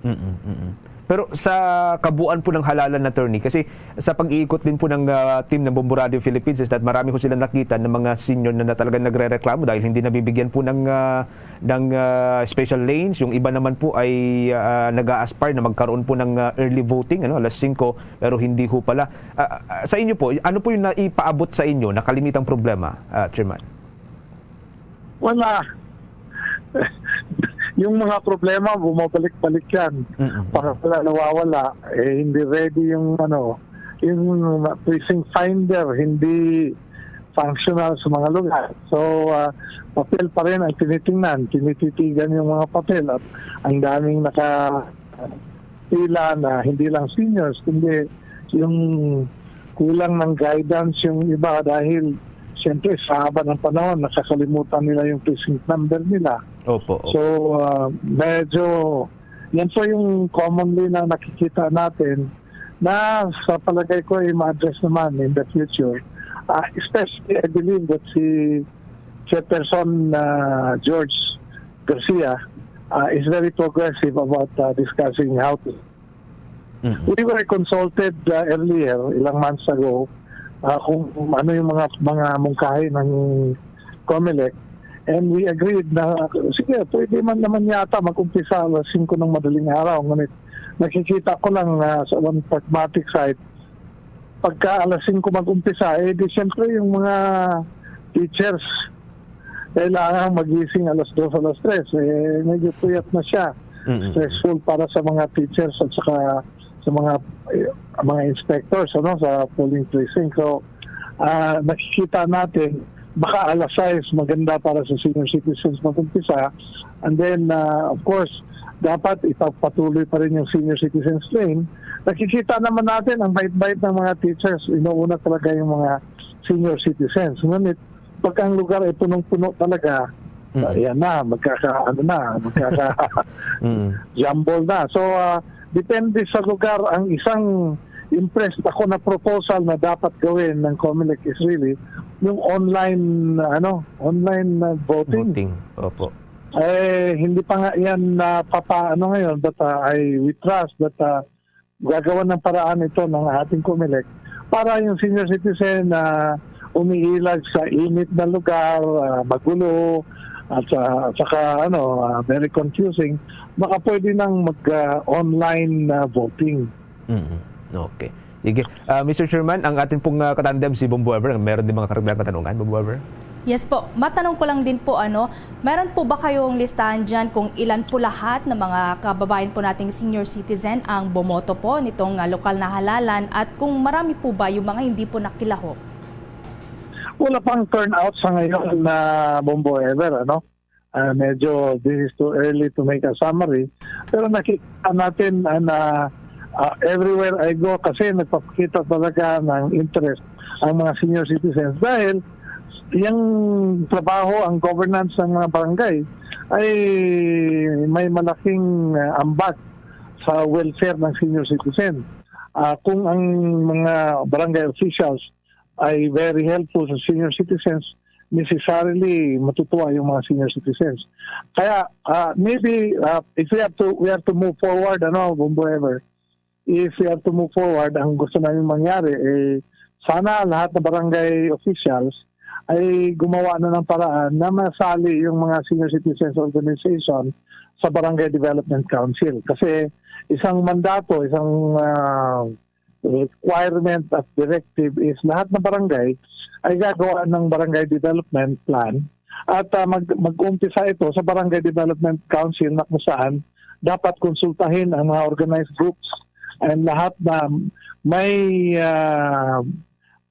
Mm, mm. Pero sa kabuuan po ng halalan, Attorney, kasi sa pag-iikot din po ng, ah, team ng Bombo Radio Philippines is that marami ko silang nakita ng mga senior na, na talagang nagrereklamo dahil hindi nabibigyan po ng, ah, ng, ah, special lanes. Yung iba naman po ay, ah, nag-a-aspire na magkaroon po ng, ah, early voting, ano, alas singko, pero hindi ho pala. Ah, ah, sa inyo po, ano po yung naipaabot sa inyo na kalimitang problema, ah, Chairman? Wala. Yung mga problema, bumabalik-balik yan. Mm-mm. Para wala, nawawala, eh, hindi ready yung, ano, yung precinct finder, hindi functional sa mga lugar. So, ah, papel pa rin ang tinitingnan, tinititigan yung mga papel at ang daming naka-, pila na hindi lang seniors, kundi yung kulang ng guidance yung iba dahil siyempre sa haba ng panahon nakakalimutan nila yung precinct number nila. Opo, opo. So, ah, medyo yan po yung commonly na nakikita natin na sa palagay ko ay ma-address naman in the future. Ah, especially, I believe that si Chairperson, ah, George Garcia, ah, is very progressive about, ah, discussing how to Mm-mm. We were consulted, uh, earlier, ilang months ago, uh, kung ano yung mga, mga mungkahi ng Comelec. And we agreed na, sige, pwede man naman yata mag-umpisa alas singko ng madaling araw. Ngunit nakikita ko lang, uh, sa one pragmatic side, pagka alas singko mag-umpisa, eh, di siyempre yung mga teachers, kailangan magising alas dos, alas tres. Eh, medyo puyat na siya. Mm-mm. Stressful para sa mga teachers at saka sa mga, eh, mga inspectors, ano, sa polling precinct. So, ah, nakikita natin, baka alas sais maganda para sa senior citizens mag-umpisa. And then, ah, of course, dapat ipagpatuloy pa rin yung senior citizens lane. Nakikita naman natin ang bait-bait ng mga teachers, inuuna talaga yung mga senior citizens. Ngunit, pag ang lugar ay punong-puno talaga, Mm. ah, yan na, magkaka-, ano na, magkaka-, Mm. jumble na. So, ah, depende sa lugar. Ang isang impressed ako na proposal na dapat gawin ng Comelec is really yung online, ano, online na voting. Voting, opo. Eh, hindi pa nga yan napapa-, ano ngayon, but, ah, I, we trust that, ah, gagawa ng paraan ito ng ating Comelec para yung senior citizen na umiilag sa init na lugar, ah, magulo, at sa, saka, ano, ah, very confusing, baka pwede nang mag, ah, online na voting. Mm. Okay. Sige. Ah, Mister Chairman, ang atin pong, ah, katandem, si Bombo Ever, meron din mga karagdagang katanungan, Bombo Ever? Yes po. Matanong ko lang din po, ano, meron po ba kayong listahan dyan kung ilan po lahat ng mga kababayan po nating senior citizen ang bumoto po nitong, ah, lokal na halalan, at kung marami po ba yung mga hindi po nakilahok? Wala pang turnout sa ngayon na, Bombo Ever, ano? Ah, medyo this is too early to make a summary. Pero nakikita natin, ah, na, ah, everywhere I go, kasi nagpapakita talaga ng interest ang mga senior citizens dahil yung trabaho, ang governance ng mga barangay ay may malaking, ah, ambag sa welfare ng senior citizen. Ah, kung ang mga barangay officials ay very helpful sa senior citizens, necessarily matutuwa yung mga senior citizens. Kaya, ah, maybe, ah, if we have to, we have to move forward, ano, Bombo Ever, if we have to move forward, ang gusto namin mangyari, eh, sana lahat ng barangay officials ay gumawa na ng paraan na masali yung mga senior citizens organization sa Barangay Development Council. Kasi isang mandato, isang, ah, requirement at directive is lahat ng barangay ay gagawa ng barangay development plan at, ah, mag, mag-umpisa ito sa Barangay Development Council na kung saan dapat konsultahin ang mga organized groups and lahat na may, ah,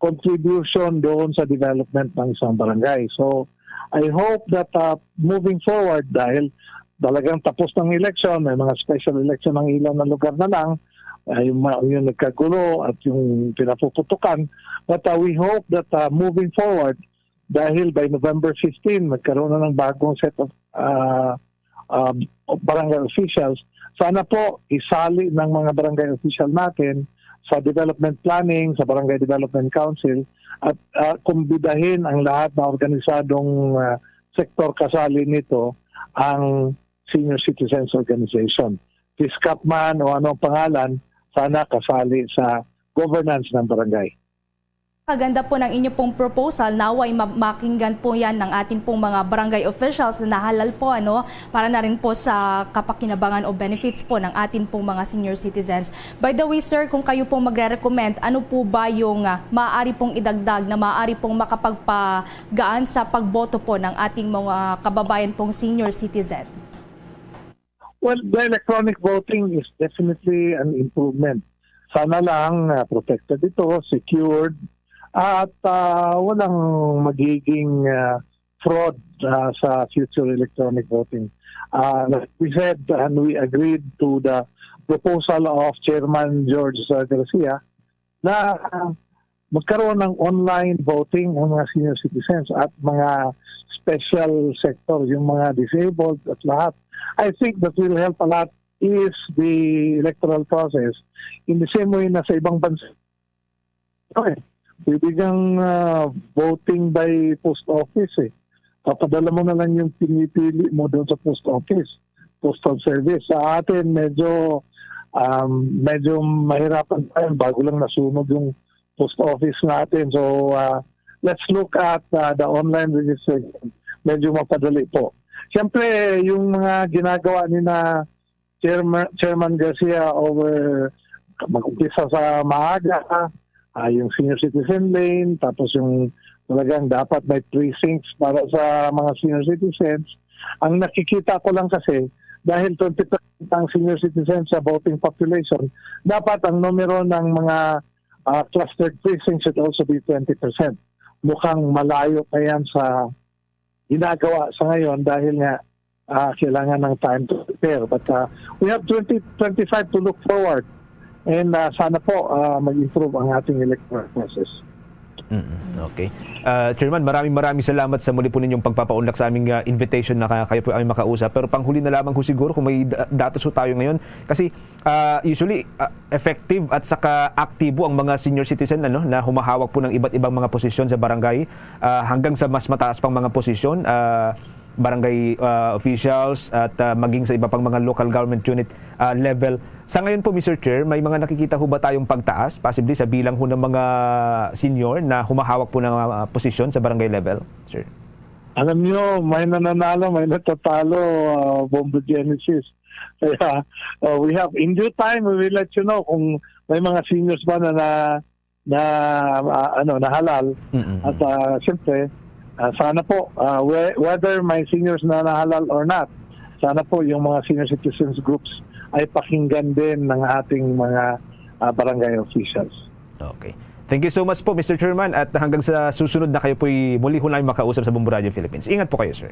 contribution doon sa development ng isang barangay. So, I hope that, ah, moving forward, dahil talagang tapos ng election, may mga special election ng ilan na lugar na lang, ay ma- yung nagkagulo at yung pinapuputukan. But, ah, we hope that, ah, moving forward, dahil by November fifteen, magkaroon na ng bagong set of, ah, ah, barangay officials, sana po isali ng mga barangay official natin sa development planning, sa Barangay Development Council, at, ah, kumbidahin ang lahat na organisadong, ah, sektor kasali nito, ang Senior Citizens Organization. TISCAP man o anong pangalan, sana kasali sa governance ng barangay. Kaganda po ng inyo pong proposal. Naway ma- makinggan po yan ng ating pong mga barangay officials na nahalal po, ano, para na rin po sa kapakinabangan o benefits po ng ating pong mga senior citizens. By the way, sir, kung kayo pong magre-recommend, ano po ba yung, ah, maaari pong idagdag na maaari pong makapagpagaan sa pagboto po ng ating mga kababayan pong senior citizen? Well, the electronic voting is definitely an improvement. Sana lang, ah, protected ito, secured, at, ah, walang magiging, ah, fraud, ah, sa future electronic voting. Ah, like we said, and we agreed to the proposal of Chairman George, ah, Garcia na, ah, magkaroon ng online voting ang mga senior citizens at mga special sector, yung mga disabled at lahat. I think that will help a lot is the electoral process. In the same way na sa ibang bansa, okay, pwede kang, ah, voting by post office eh. Papadala mo na lang yung pinipili mo doon sa post office, postal service. Sa atin, medyo, um, medyo mahirapan pa yun. Bago lang nasunog yung post office natin. So, ah, let's look at, ah, the online registration. Medyo mapadali po. Siyempre, yung mga ginagawa ni na Chairman, Chairman Garcia over mag-umpisa sa maaga, ah, yung senior citizen lane, tapos yung talagang dapat may precincts para sa mga senior citizens. Ang nakikita ko lang kasi, dahil twenty percent ang senior citizens sa voting population, dapat ang numero ng mga, ah, clustered precincts should also be twenty percent. Mukhang malayo pa yan sa ginagawa sa ngayon dahil nga, ah, kailangan ng time to prepare. But, ah, we have twenty twenty-five to look forward. And, ah, sana po, ah, mag-improve ang ating electoral process. Mm, okay. Ah, Chairman, maraming maraming salamat sa muli po ninyong pagpapaunlak sa aming, ah, invitation na ka- kayo po ay makausap. Pero panghuli na lamang ho siguro kung may da- datos ho tayo ngayon. Kasi, ah, usually, ah, effective at saka aktibo ang mga senior citizen, ano, na humahawak po ng iba't ibang mga posisyon sa barangay, ah, hanggang sa mas mataas pang mga posisyon. Ah, barangay, ah, officials at, ah, maging sa iba pang mga local government unit, ah, level. Sa ngayon po, Mister Chair, may mga nakikita ho ba tayong pagtaas, possibly sa bilang ho ng mga senior na humahawak po ng, ah, posisyon sa barangay level, sir? Alam niyo, may nananalo, may natatalo, ah, Bombo Genesis. Kaya, uh, we have, in due time, we will let you know kung may mga seniors ba na, na, na, ah, ano, nahalal. Mm-mm. At, ah, siyempre, ah, sana po, ah, whe-, whether may seniors na nahalal or not, sana po yung mga senior citizens groups ay pakinggan din ng ating mga, ah, barangay officials. Okay. Thank you so much po, Mister Chairman, at hanggang sa susunod na kayo po'y muli ho namin makausap sa Bombo Radio Philippines. Ingat po kayo, sir.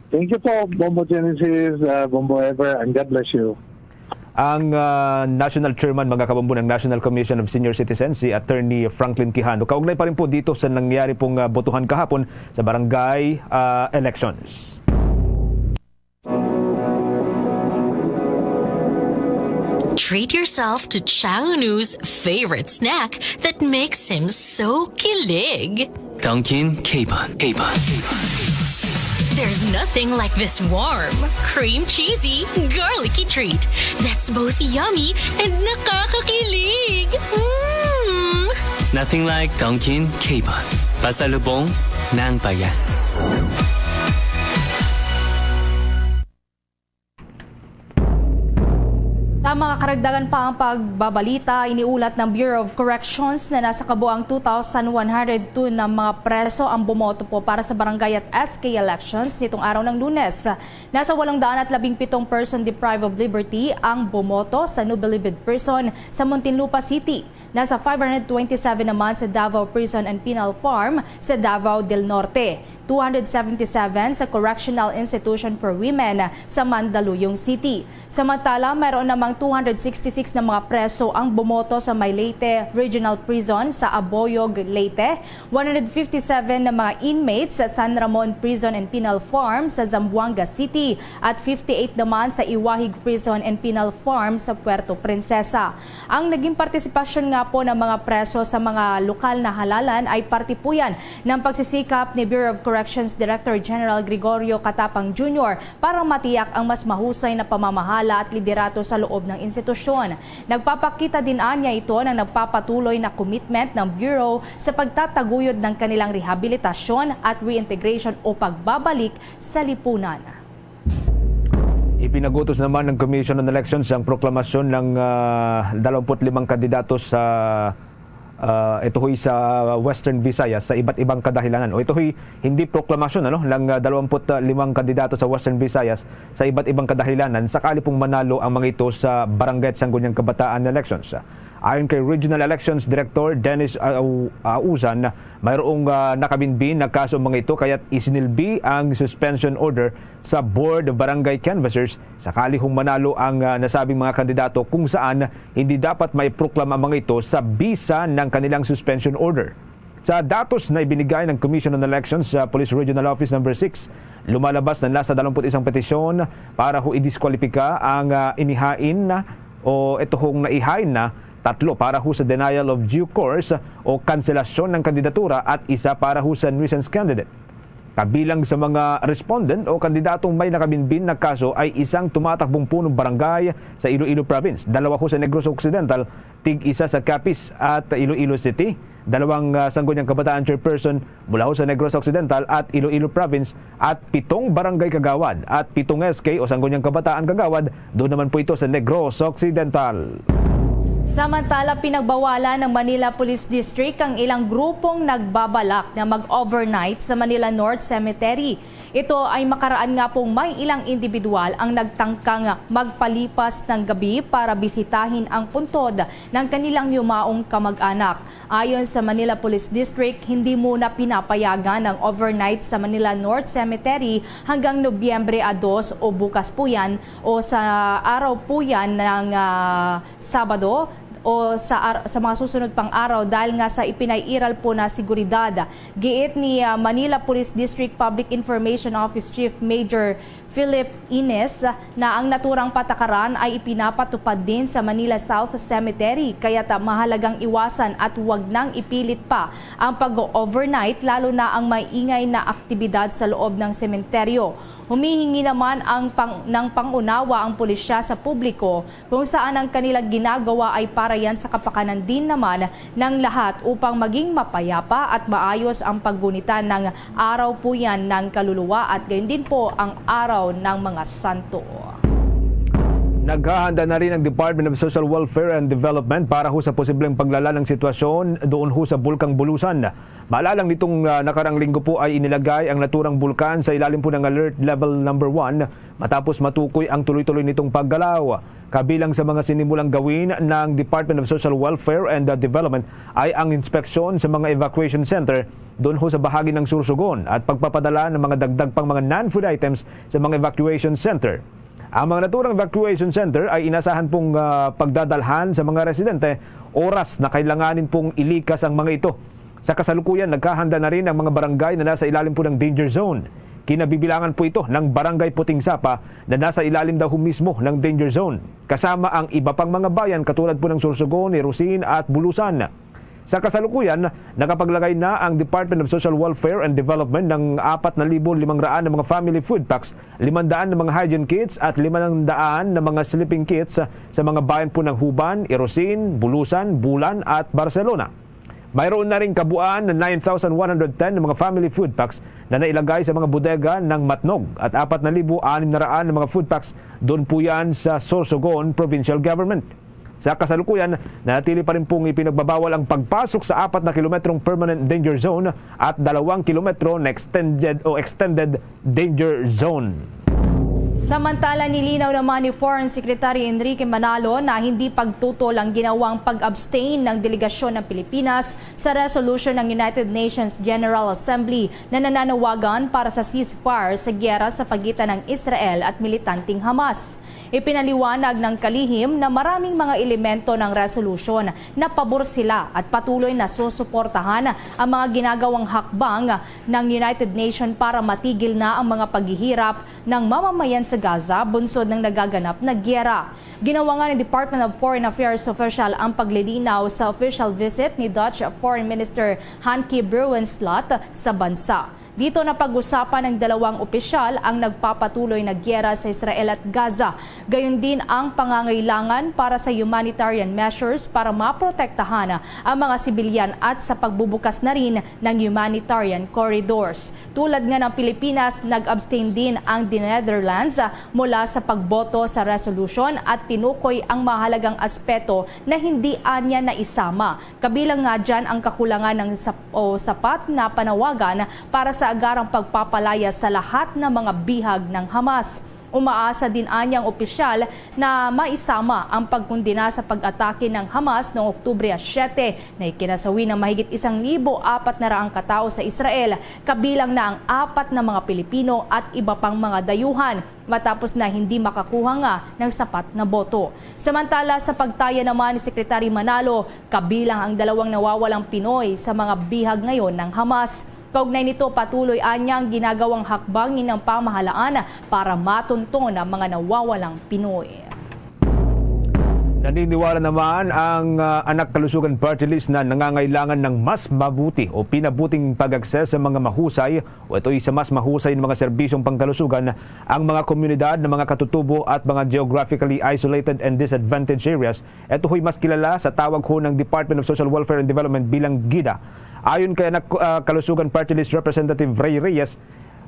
Thank you po, Bombo Genesis, uh, Bombo Ever, and God bless you. Ang, ah, National Chairman, mga kabombo, ng National Commission of Senior Citizens, si Attorney Franklin Quijano. Kaugnay pa rin po dito sa nangyari pong, ah, botohan kahapon sa barangay, ah, elections. Treat yourself to Chang Unu's favorite snack that makes him so kilig. Dunkin' K-Bun. K-Bun. There's nothing like this warm, cream cheesy, garlicky treat that's both yummy and nakakakilig. Mm! Nothing like Dunkin' K-Bun. Pasalubong ng bayan. Sa mga karagdagan pa ang pagbabalita, iniulat ng Bureau of Corrections na nasa kabuang two thousand one hundred two na mga preso ang bumoto po para sa barangay at S K elections nitong araw ng Lunes. Nasa walong daan at labing pitong person deprived of liberty ang bumoto sa Nubilibid Prison sa Muntinlupa City. Nasa five hundred twenty-seven naman sa Davao Prison and Penal Farm sa Davao del Norte, two hundred seventy-seven sa Correctional Institution for Women sa Mandaluyong City. Samantala, mayroon namang two hundred sixty-six na mga preso ang bumoto sa may Leyte Regional Prison sa Aboyog, Leyte, one hundred fifty-seven na mga inmates sa San Ramon Prison and Penal Farm sa Zamboanga City, at fifty-eight naman sa Iwahig Prison and Penal Farm sa Puerto Princesa. Ang naging partisipasyon nga po ng mga preso sa mga lokal na halalan ay parte po yan ng pagsisikap ni Bureau of Corrections Director General Gregorio Catapang Junior para matiyak ang mas mahusay na pamamahala at liderato sa loob ng institusyon. Nagpapakita din anya ito ng nagpapatuloy na commitment ng Bureau sa pagtataguyod ng kanilang rehabilitasyon at reintegration o pagbabalik sa lipunan. Ipinagutos naman ng Commission on Elections ang proklamasyon ng, ah, dalawampu't limang kandidato sa, ah, ito ho'y sa Western Visayas sa iba't ibang kadahilanan. O ito ho'y hindi proklamasyon, ano, ng, ah, dalawampu't limang kandidato sa Western Visayas sa iba't ibang kadahilanan sakali pong manalo ang mga ito sa barangay at sangguniang kabataan elections. Ayon kay Regional Elections Director Dennis Au-, Auzan, mayroong, ah, nakabinbin na kaso ang mga ito, kaya't isinilbi ang suspension order sa Board of Barangay Canvassers sakali kung manalo ang, ah, nasabing mga kandidato, kung saan hindi dapat maiproklama ang mga ito sa bisa ng kanilang suspension order. Sa datos na ibinigay ng Commission on Elections sa Police Regional Office Number Six, lumalabas na nasa dalawampu't isang petisyon para ho idiskwalipika ang, ah, inihain na o ito hong naihain na tatlo para ho sa denial of due course o kanselasyon ng kandidatura at isa para ho sa nuisance candidate. Kabilang sa mga respondent o kandidatong may nakabinbin na kaso ay isang tumatakbong punong barangay sa Iloilo Province, dalawa ho sa Negros Occidental, tig-isa sa Capiz at Iloilo City, dalawang, ah, sangguniang kabataan chairperson mula ho sa Negros Occidental at Iloilo Province, at pitong barangay kagawad at pitong S K o sangguniang kabataan kagawad, doon naman po ito sa Negros Occidental. Samantala, pinagbawalan ng Manila Police District ang ilang grupong nagbabalak na mag-overnight sa Manila North Cemetery. Ito ay makaraan nga pong may ilang individual ang nagtangkang magpalipas ng gabi para bisitahin ang puntod ng kanilang yumaong kamag-anak. Ayon sa Manila Police District, hindi muna pinapayagan ang overnight sa Manila North Cemetery hanggang Nobyembre a dos o bukas po yan o sa araw po yan ng, ah, Sabado, o sa ar-, sa mga susunod pang araw dahil nga sa ipinairal po na seguridad. Giit ni, ah, Manila Police District Public Information Office Chief Major Philip Ines na ang naturang patakaran ay ipinapatupad din sa Manila South Cemetery, kaya't mahalagang iwasan at huwag nang ipilit pa ang pag-overnight, lalo na ang maingay na aktibidad sa loob ng sementeryo. Humihingi naman ang pang-, ng pangunawa ang pulisya sa publiko kung saan ang kanilang ginagawa ay para yan sa kapakanan din naman ng lahat upang maging mapayapa at maayos ang paggunitan ng araw po yan ng kaluluwa at gayon din po ang araw ng mga santo. Naghahanda na rin ang Department of Social Welfare and Development para ho sa posibleng paglala ng sitwasyon doon ho sa Bulkang Bulusan. Maalala nitong, ah, nakarang linggo po ay inilagay ang naturang bulkan sa ilalim po ng Alert Level Number One matapos matukoy ang tuloy-tuloy nitong paggalaw. Kabilang sa mga sinimulang gawin ng Department of Social Welfare and, uh, Development ay ang inspeksyon sa mga evacuation center doon ho sa bahagi ng Sorsogon at pagpapadala ng mga dagdag pang mga non-food items sa mga evacuation center. Ang mga naturang evacuation center ay inasahan pong, ah, pagdadalhan sa mga residente oras na kailanganin pong ilikas ang mga ito. Sa kasalukuyan, naghahanda na rin ang mga barangay na nasa ilalim po ng danger zone. Kinabibilangan po ito ng Barangay Puting Sapa na nasa ilalim daw mismo ng danger zone, kasama ang iba pang mga bayan katulad po ng Sorsogon, Irosin at Bulusan. Sa kasalukuyan, nakapaglagay na ang Department of Social Welfare and Development ng apat na libo limang raan na mga family food packs, limandaan na mga hygiene kits at limandaan na mga sleeping kits sa mga bayan po ng Huban, Irosin, Bulusan, Bulan at Barcelona. Mayroon na ring kabuuan na nine thousand one hundred ten na mga family food packs na nailagay sa mga bodega ng Matnog at apat na libo anim na raan na mga food packs doon po yan sa Sorsogon Provincial Government. Sa kasalukuyan, nanatili pa rin pong ipinagbabawal ang pagpasok sa apat na kilometrong permanent danger zone at dalawang kilometro na extended o extended danger zone. Samantala, nilinaw naman ni Foreign Secretary Enrique Manalo na hindi pagtutol ang ginawang pag-abstain ng delegasyon ng Pilipinas sa resolution ng United Nations General Assembly na nananawagan para sa ceasefire sa giyera sa pagitan ng Israel at militanteng Hamas. Ipinaliwanag ng kalihim na maraming mga elemento ng resolusyon na pabor sila at patuloy na susuportahan ang mga ginagawang hakbang ng United Nations para matigil na ang mga paghihirap ng mamamayan sa Gaza bunsod ng nagaganap na giyera. Ginawa nga ni Department of Foreign Affairs official ang paglilinaw sa official visit ni Dutch Foreign Minister Hanke Bruinslot sa bansa. Dito napag-usapan ng dalawang opisyal ang nagpapatuloy na giyera sa Israel at Gaza, gayon din ang pangangailangan para sa humanitarian measures para maprotektahan ang mga sibilyan at sa pagbubukas na rin ng humanitarian corridors. Tulad nga ng Pilipinas, nag-abstain din ang The Netherlands mula sa pagboto sa resolution at tinukoy ang mahalagang aspeto na hindi anya naisama. Kabilang nga dyan ang kakulangan ng sap-, o sapat na panawagan para sa agarang pagpapalaya sa lahat ng mga bihag ng Hamas. Umaasa din anya ang opisyal na maisama ang pagkundena sa pag-atake ng Hamas noong Oktubre siyete na ikinasawi ng mahigit isang libo apat na raang katao sa Israel, kabilang na ang apat na mga Pilipino at iba pang mga dayuhan, matapos na hindi makakuha nga ng sapat na boto. Samantala, sa pagtaya naman ni Secretary Manalo, kabilang ang dalawang nawawalang Pinoy sa mga bihag ngayon ng Hamas. Kaugnay nito, patuloy anya ang ginagawang hakbang ng pamahalaan para matunton ang mga nawawalang Pinoy. Naniniwala naman ang, ah, Anak Kalusugan Party List na nangangailangan ng mas mabuti o pinabuting pag-access sa mga mahusay o ito'y sa mas mahusay na mga serbisyong pangkalusugan ang mga komunidad ng mga katutubo at mga geographically isolated and disadvantaged areas. Ito ho'y mas kilala sa tawag ho ng Department of Social Welfare and Development bilang gida. Ayon kay Anak, ah, Kalusugan Party List Representative Ray Reyes,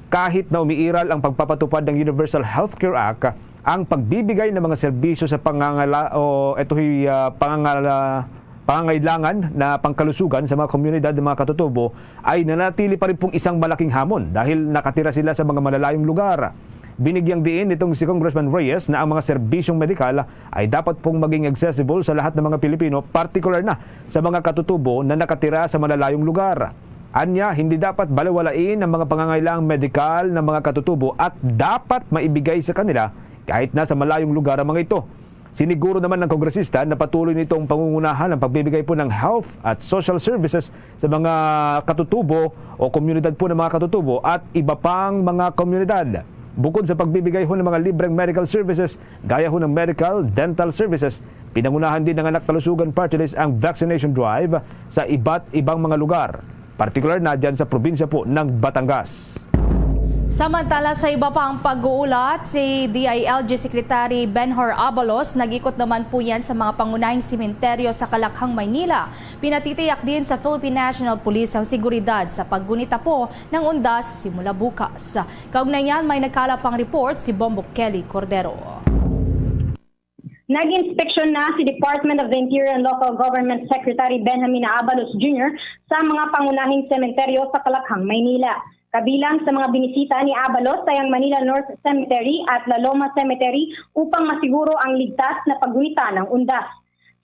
kahit na umiiral ang pagpapatupad ng Universal Healthcare Act, ang pagbibigay ng mga serbisyo sa pangangala-, o ito'y, ah, pangangala-, pangangailangan na pangkalusugan sa mga komunidad ng mga katutubo ay nanatili pa rin pong isang malaking hamon dahil nakatira sila sa mga malalayong lugar. Binigyang diin nitong si Congressman Reyes na ang mga serbisyong medikal ay dapat pong maging accessible sa lahat ng mga Pilipino, partikular na sa mga katutubo na nakatira sa malalayong lugar. Anya, hindi dapat balewalain ang mga pangangailangang medikal ng mga katutubo at dapat maibigay sa kanila kahit na sa malayong lugar ang mga ito. Siniguro naman ng kongresista na patuloy nitong pangungunahan ang pagbibigay po ng health at social services sa mga katutubo o komunidad po ng mga katutubo at iba pang mga komunidad. Bukod sa pagbibigay ho ng mga libreng medical services, gaya ho ng medical, dental services, pinangunahan din ng Anak Kalusugan Party List ang vaccination drive sa iba't ibang mga lugar, partikular na dyan sa probinsya po ng Batangas. Samantala, sa iba pang pag-uulat, si D I L G Secretary Benhur Abalos nag-ikot naman po yan sa mga pangunahing sementeryo sa Kalakhang, Maynila. Pinatitiyak din sa Philippine National Police ang seguridad sa paggunita po ng undas simula bukas. Kaugnay niyan, may nagkalap pang report si Bombo Kelly Cordero. Nag-inspeksyon na si Department of the Interior and Local Government Secretary Benjamin Abalos Junior sa mga pangunahing sementeryo sa Kalakhang, Maynila. Kabilang sa mga binisita ni Abalos ay ang Manila North Cemetery at La Loma Cemetery upang masiguro ang ligtas na paggunita ng undas.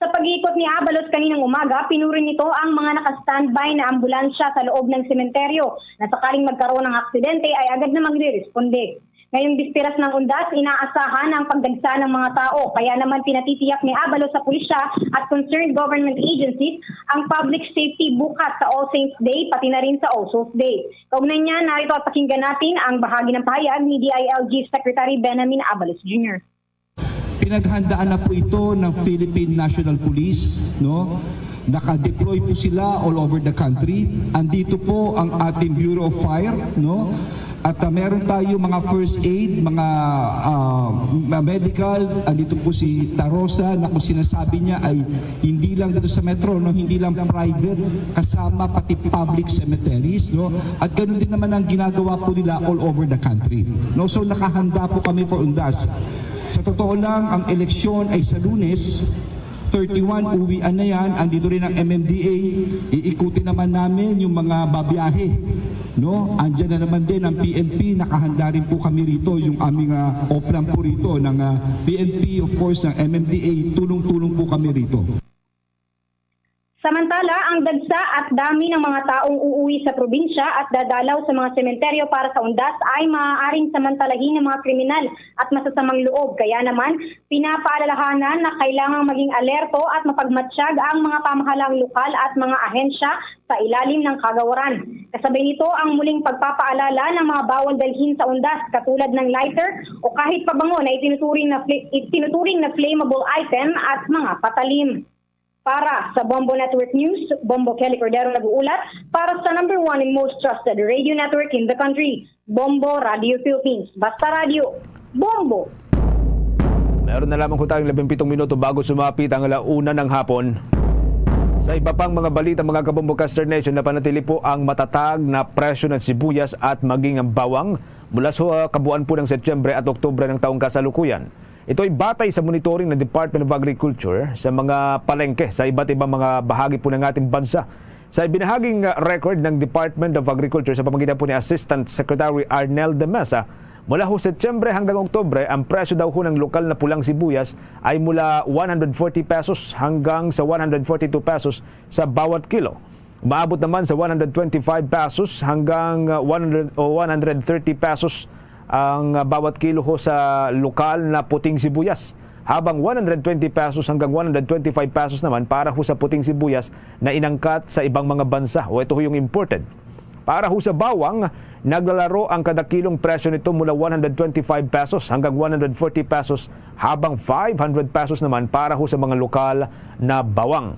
Sa pag-iikot ni Abalos kaninang umaga, pinuri nito ang mga naka-standby na ambulansya sa loob ng sementeryo na sakaling magkaroon ng aksidente ay agad na magre-responde. Ngayong bisperas ng undas, inaasahan ang pagdagsa ng mga tao, kaya naman pinatitiyak ni Abalos sa pulisya at concerned government agencies ang public safety bukas sa All Saints Day pati na rin sa All Souls Day. Kaugnay niya, narito at pakinggan natin ang bahagi ng pahayag ni D I L G Secretary Benjamin Abalos Junior. Pinaghandaan na po ito ng Philippine National Police, no? Naka-deploy po sila all over the country. Andito po ang ating Bureau of Fire, no? At uh, meron tayo mga first aid, mga uh, medical, andito po si Tarosa na kung sinasabi niya ay hindi lang dito sa metro, no, hindi lang private, kasama pati public cemeteries, no? At ganun din naman ang ginagawa po nila all over the country. No, so nakahanda po kami for undas. Sa totoo lang, ang eleksyon ay sa Lunes, thirty-one, uwian na yan. Andito rin ang M M D A. Iikutin naman namin yung mga babiyahe. No? Andyan na naman din ang P N P. Nakahanda rin po kami rito. Yung aming uh, oplan po rito ng uh, P N P, of course, ng M M D A. Tulong-tulong po kami rito. Samantala, ang dagsa at dami ng mga taong uuwi sa probinsya at dadalaw sa mga sementeryo para sa undas ay maaaring samantalahin ng mga kriminal at masasamang loob. Kaya naman, pinapaalalahanan na kailangang maging alerto at mapagmatsyag ang mga pamahalang lokal at mga ahensya sa ilalim ng kagawaran. Kasabay nito ang muling pagpapaalala ng mga bawal dalhin sa undas katulad ng lighter o kahit pabango na itinuturing na, itinuturing na flammable item at mga patalim. Para sa Bombo Network News, Bombo Kelly Cordero nag-uulat para sa number one and most trusted radio network in the country, Bombo Radio Philippines. Basta Radio, Bombo! Meron na lamang po tayong labing pitong minuto bago sumapit ang alauna ng hapon. Sa iba pang mga balita, mga kabombo Caster Nation, napanatili po ang matatag na presyo ng sibuyas at maging ang bawang mula sa kabuuan po ng Setyembre at Oktubre ng taong kasalukuyan. Ito ay batay sa monitoring ng Department of Agriculture sa mga palengke sa iba't ibang mga bahagi po ng ating bansa. Sa ibinahaging record ng Department of Agriculture sa pamamagitan po ni Assistant Secretary Arnel de Mesa, mula ho Setyembre hanggang Oktubre, ang presyo daw ho ng lokal na pulang sibuyas ay mula one hundred forty pesos hanggang sa one hundred forty-two pesos sa bawat kilo. Umaabot naman sa one hundred twenty-five pesos hanggang uh, one hundred o one hundred thirty pesos ang uh, bawat kilo ho sa lokal na puting sibuyas, habang one hundred twenty pesos hanggang one hundred twenty-five pesos naman para ho sa puting sibuyas na inangkat sa ibang mga bansa o ito ho yung imported. Para ho sa bawang, naglalaro ang kada kilong presyo nito mula one hundred twenty-five pesos hanggang one hundred forty pesos, habang five hundred pesos naman para ho sa mga lokal na bawang.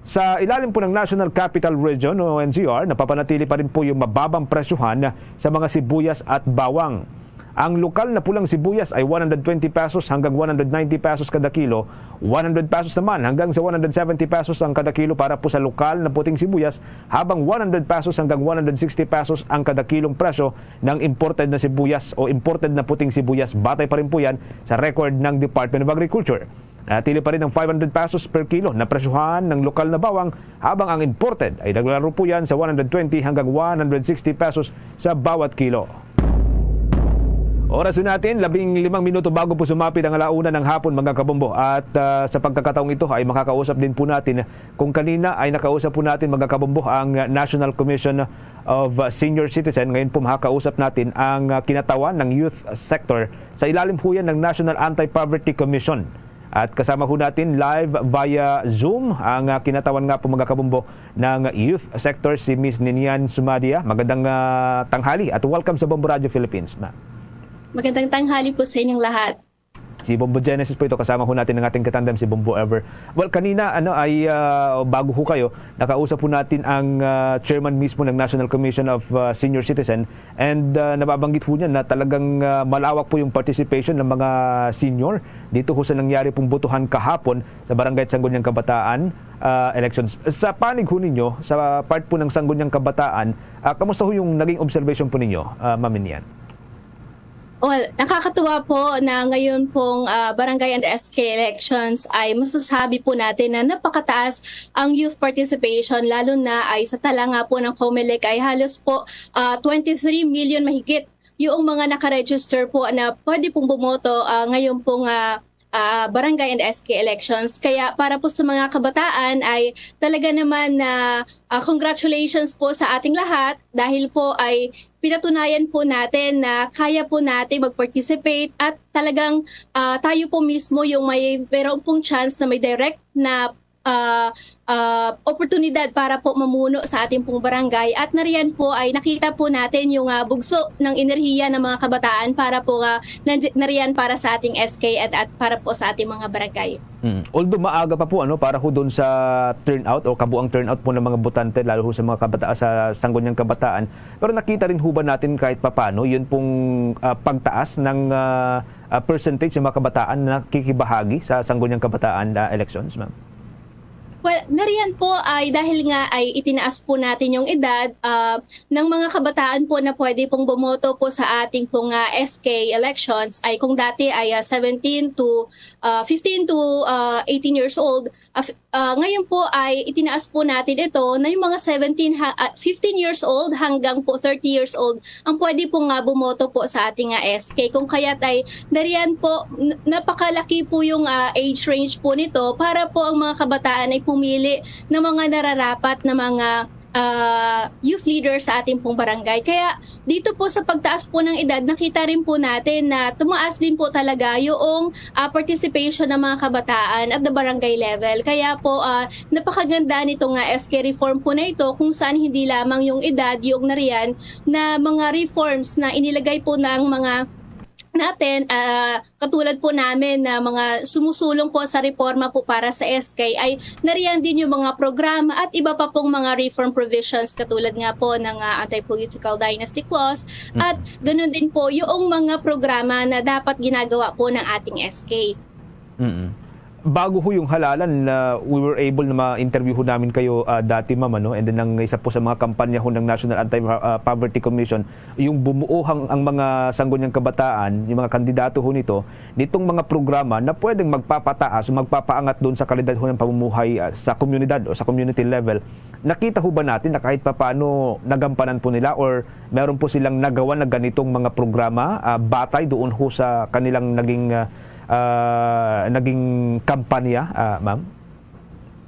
Sa ilalim po ng National Capital Region o N C R, napapanatili pa rin po yung mababang presyohan sa mga sibuyas at bawang. Ang lokal na pulang sibuyas ay one hundred twenty pesos hanggang one hundred ninety pesos kada kilo, one hundred pesos naman hanggang sa one hundred seventy pesos ang kada kilo para po sa lokal na puting sibuyas, habang one hundred pesos hanggang one hundred sixty pesos ang kada kilong presyo ng imported na sibuyas o imported na puting sibuyas. Batay pa rin po yan sa record ng Department of Agriculture. Nanatili pa rin ang five hundred pesos per kilo na presyohan ng lokal na bawang, habang ang imported ay naglalaro po yan sa one hundred twenty hanggang one hundred sixty pesos sa bawat kilo. Oras natin, labing limang minuto bago po sumapit ang alauna ng hapon, mga kabombo. At uh, sa pagkakataong ito ay makakausap din po natin, kung kanina ay nakausap po natin, mga kabombo, ang National Commission of Senior Citizen. Ngayon po makakausap natin ang uh, kinatawan ng youth sector sa ilalim po yan ng National Anti-Poverty Commission. At kasama ho natin live via Zoom ang, ah, kinatawan nga po, mga kabombo, ng youth sector, si Miss Ninian Sumadia. Magandang, ah, tanghali at welcome sa Bombo Radio Philippines, ma'am. Magandang tanghali po sa inyong lahat. Si Bombo Genesis po ito, kasama ho natin ang ating katandem, si Bombo Ever. Well, kanina, ano, ay, ah, bago ho kayo, nakausap po natin ang, ah, chairman mismo ng National Commission of, ah, Senior Citizen, and, ah, nababanggit ho niya na talagang, ah, malawak po yung participation ng mga senior dito ho sa nangyari pong botohan kahapon sa Barangay at Sangguniang Kabataan, ah, elections. Sa panig ho ninyo, sa part po ng Sangguniang Kabataan, ah, kamusta ho yung naging observation po ninyo, ah, Ma'am Ninian? Well, nakakatuwa po na ngayon pong, ah, barangay and S K elections ay masasabi po natin na napakataas ang youth participation, lalo na ay sa tala nga po ng Comelec ay halos po, ah, twenty-three million mahigit yung mga nakaregister po na pwede pong bumoto, ah, ngayon pong, ah, ah, barangay and S K elections. Kaya para po sa mga kabataan ay talaga naman na, ah, congratulations po sa ating lahat dahil po ay pinatunayan po natin na kaya po natin mag-participate at talagang, ah, tayo po mismo yung may meron pong chance na may direct na, ah, ah, oportunidad para po mamuno sa ating pong barangay. At nariyan po ay nakita po natin yung, ah, bugso ng enerhiya ng mga kabataan para po, ah, nandi- nariyan para sa ating S K at, at para po sa ating mga barangay. Mm. Although maaga pa po, ano, para ho doon sa turnout o kabuang turnout po ng mga botante, lalo ho sa mga kabata-, sa sangguniang kabataan, pero nakita rin ho ba natin kahit papano yun pong, ah, pagtaas ng, ah, ah, percentage ng mga kabataan na nakikibahagi sa sangguniang kabataan, ah, elections, ma'am? Well, nariyan po ay dahil nga ay itinaas po natin yung edad, ah, ng mga kabataan po na pwede pong bumoto po sa ating pong, ah, S K elections ay kung dati ay, ah, seventeen to, ah, fifteen to, ah, eighteen years old. Ah, f- ah, ngayon po ay itinaas po natin ito na yung mga seventeen ha- ah, fifteen years old hanggang po thirty years old ang pwede po nga bumoto po sa ating, ah, S K. Kung kaya't ay nariyan po, n- napakalaki po yung, ah, age range po nito para po ang mga kabataan ay pumili ng mga nararapat na mga, ah, youth leader sa ating pong barangay. Kaya dito po sa pagtaas po ng edad, nakita rin po natin na tumaas din po talaga yung, ah, participation ng mga kabataan at the barangay level. Kaya po, ah, napakaganda nito nga S K reform po na ito, kung saan hindi lamang yung edad yung nariyan na mga reforms na inilagay po ng mga natin, ah, katulad po namin na mga sumusulong po sa reforma po para sa S K ay nariyan din yung mga programa at iba pa pong mga reform provisions katulad nga po ng, ah, anti-political dynasty clause Mm. at ganun din po yung mga programa na dapat ginagawa po ng ating S K. Mm. Bago ho yung halalan, na we were able na ma-interview ho namin kayo, ah, dati, ma'am, ano? And then ang isa po sa mga kampanya ho ng National Anti-, ah, Poverty Commission, yung bumuo hang, ang mga sangguniang kabataan, yung mga kandidato ho nito, nitong mga programa na pwedeng magpapataas o magpapaangat doon sa kalidad ho ng pamumuhay, ah, sa komunidad o sa community level. Nakita ho ba natin na kahit papaano nagampanan po nila or meron po silang nagawa na ganitong mga programa, ah, batay doon ho sa kanilang naging, ah, ah, naging kampanya, ah, ma'am?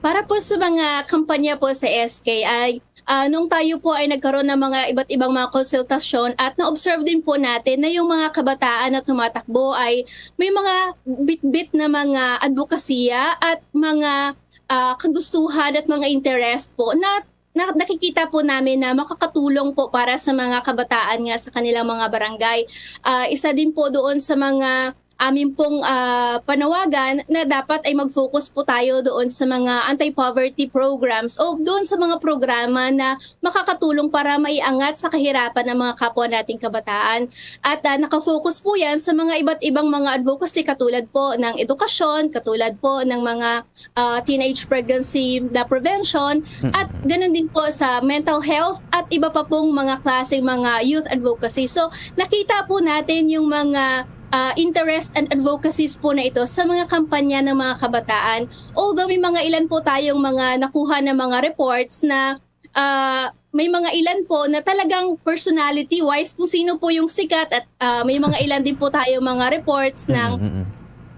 Para po sa mga kampanya po sa S K ay, ah, nung tayo po ay nagkaroon ng mga iba't ibang mga konsultasyon at na-observe din po natin na yung mga kabataan na tumatakbo ay may mga bitbit na mga advokasya at mga, ah, kagustuhan at mga interest po na, na nakikita po namin na makakatulong po para sa mga kabataan nga sa kanilang mga barangay. Ah, isa din po doon sa mga amin pong, ah, panawagan na dapat ay mag-focus po tayo doon sa mga anti-poverty programs o doon sa mga programa na makakatulong para maiangat sa kahirapan ng mga kapwa nating kabataan. At, ah, nakafocus po yan sa mga iba't ibang mga advocacy katulad po ng edukasyon, katulad po ng mga, ah, teenage pregnancy na prevention, Mm. at ganun din po sa mental health at iba pa pong mga klaseng mga youth advocacy. So, nakita po natin yung mga, ah, interest and advocacies po na ito sa mga kampanya ng mga kabataan. Although may mga ilan po tayong mga nakuha na mga reports na, ah, may mga ilan po na talagang personality-wise kung sino po yung sikat at, ah, may mga ilan din po tayo mga reports ng Mm, mm, mm.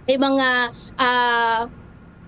may mga, ah,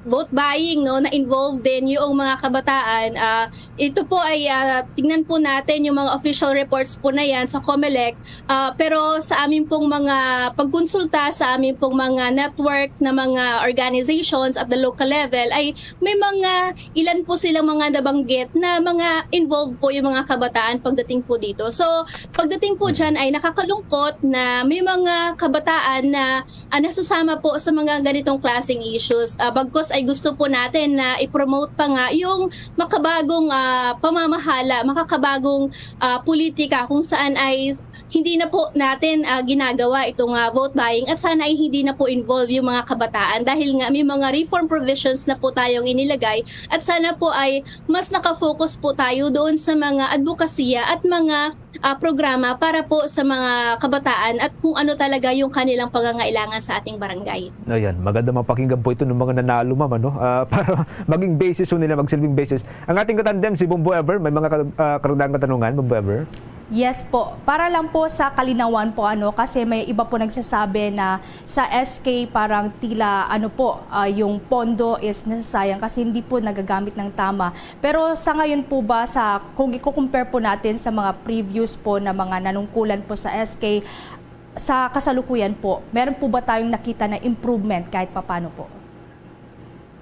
vote buying, no, na involved din yung mga kabataan. Ah, ito po ay, ah, tingnan po natin yung mga official reports po na yan sa Comelec. Ah, pero sa amin pong mga pagkonsulta, sa amin pong mga network na mga organizations at the local level, ay may mga ilan po silang mga nabanggit na mga involved po yung mga kabataan pagdating po dito. So, pagdating po dyan ay nakakalungkot na may mga kabataan na, ah, nasasama po sa mga ganitong klaseng issues. Ah, bagkus ay gusto po natin na i-promote pa nga yung makabagong, ah, pamamahala, makakabagong, ah, politika kung saan ay hindi na po natin, ah, ginagawa itong, ah, vote buying at sana ay hindi na po involve yung mga kabataan dahil nga may mga reform provisions na po tayong inilagay at sana po ay mas nakafocus po tayo doon sa mga advokasya at mga, ah, programa para po sa mga kabataan at kung ano talaga yung kanilang pangangailangan sa ating barangay. Ayan, maganda mapakinggan po ito ng mga nanalo, ma'am, ano? Ah, para maging basis po nila, magsilbing basis. Ang ating katandem, si Bombo Ever, may mga ka-, ah, karagdagang katanungan, Bombo Ever? Yes po. Para lang po sa kalinawan po, ano, kasi may iba po nagsasabi na sa S K parang tila, ano po, ah, yung pondo is nasasayang kasi hindi po nagagamit ng tama. Pero sa ngayon po ba, sa, kung i-compare po natin sa mga previous po na mga nanungkulan po sa S K, sa kasalukuyan po, meron po ba tayong nakita na improvement kahit papano po?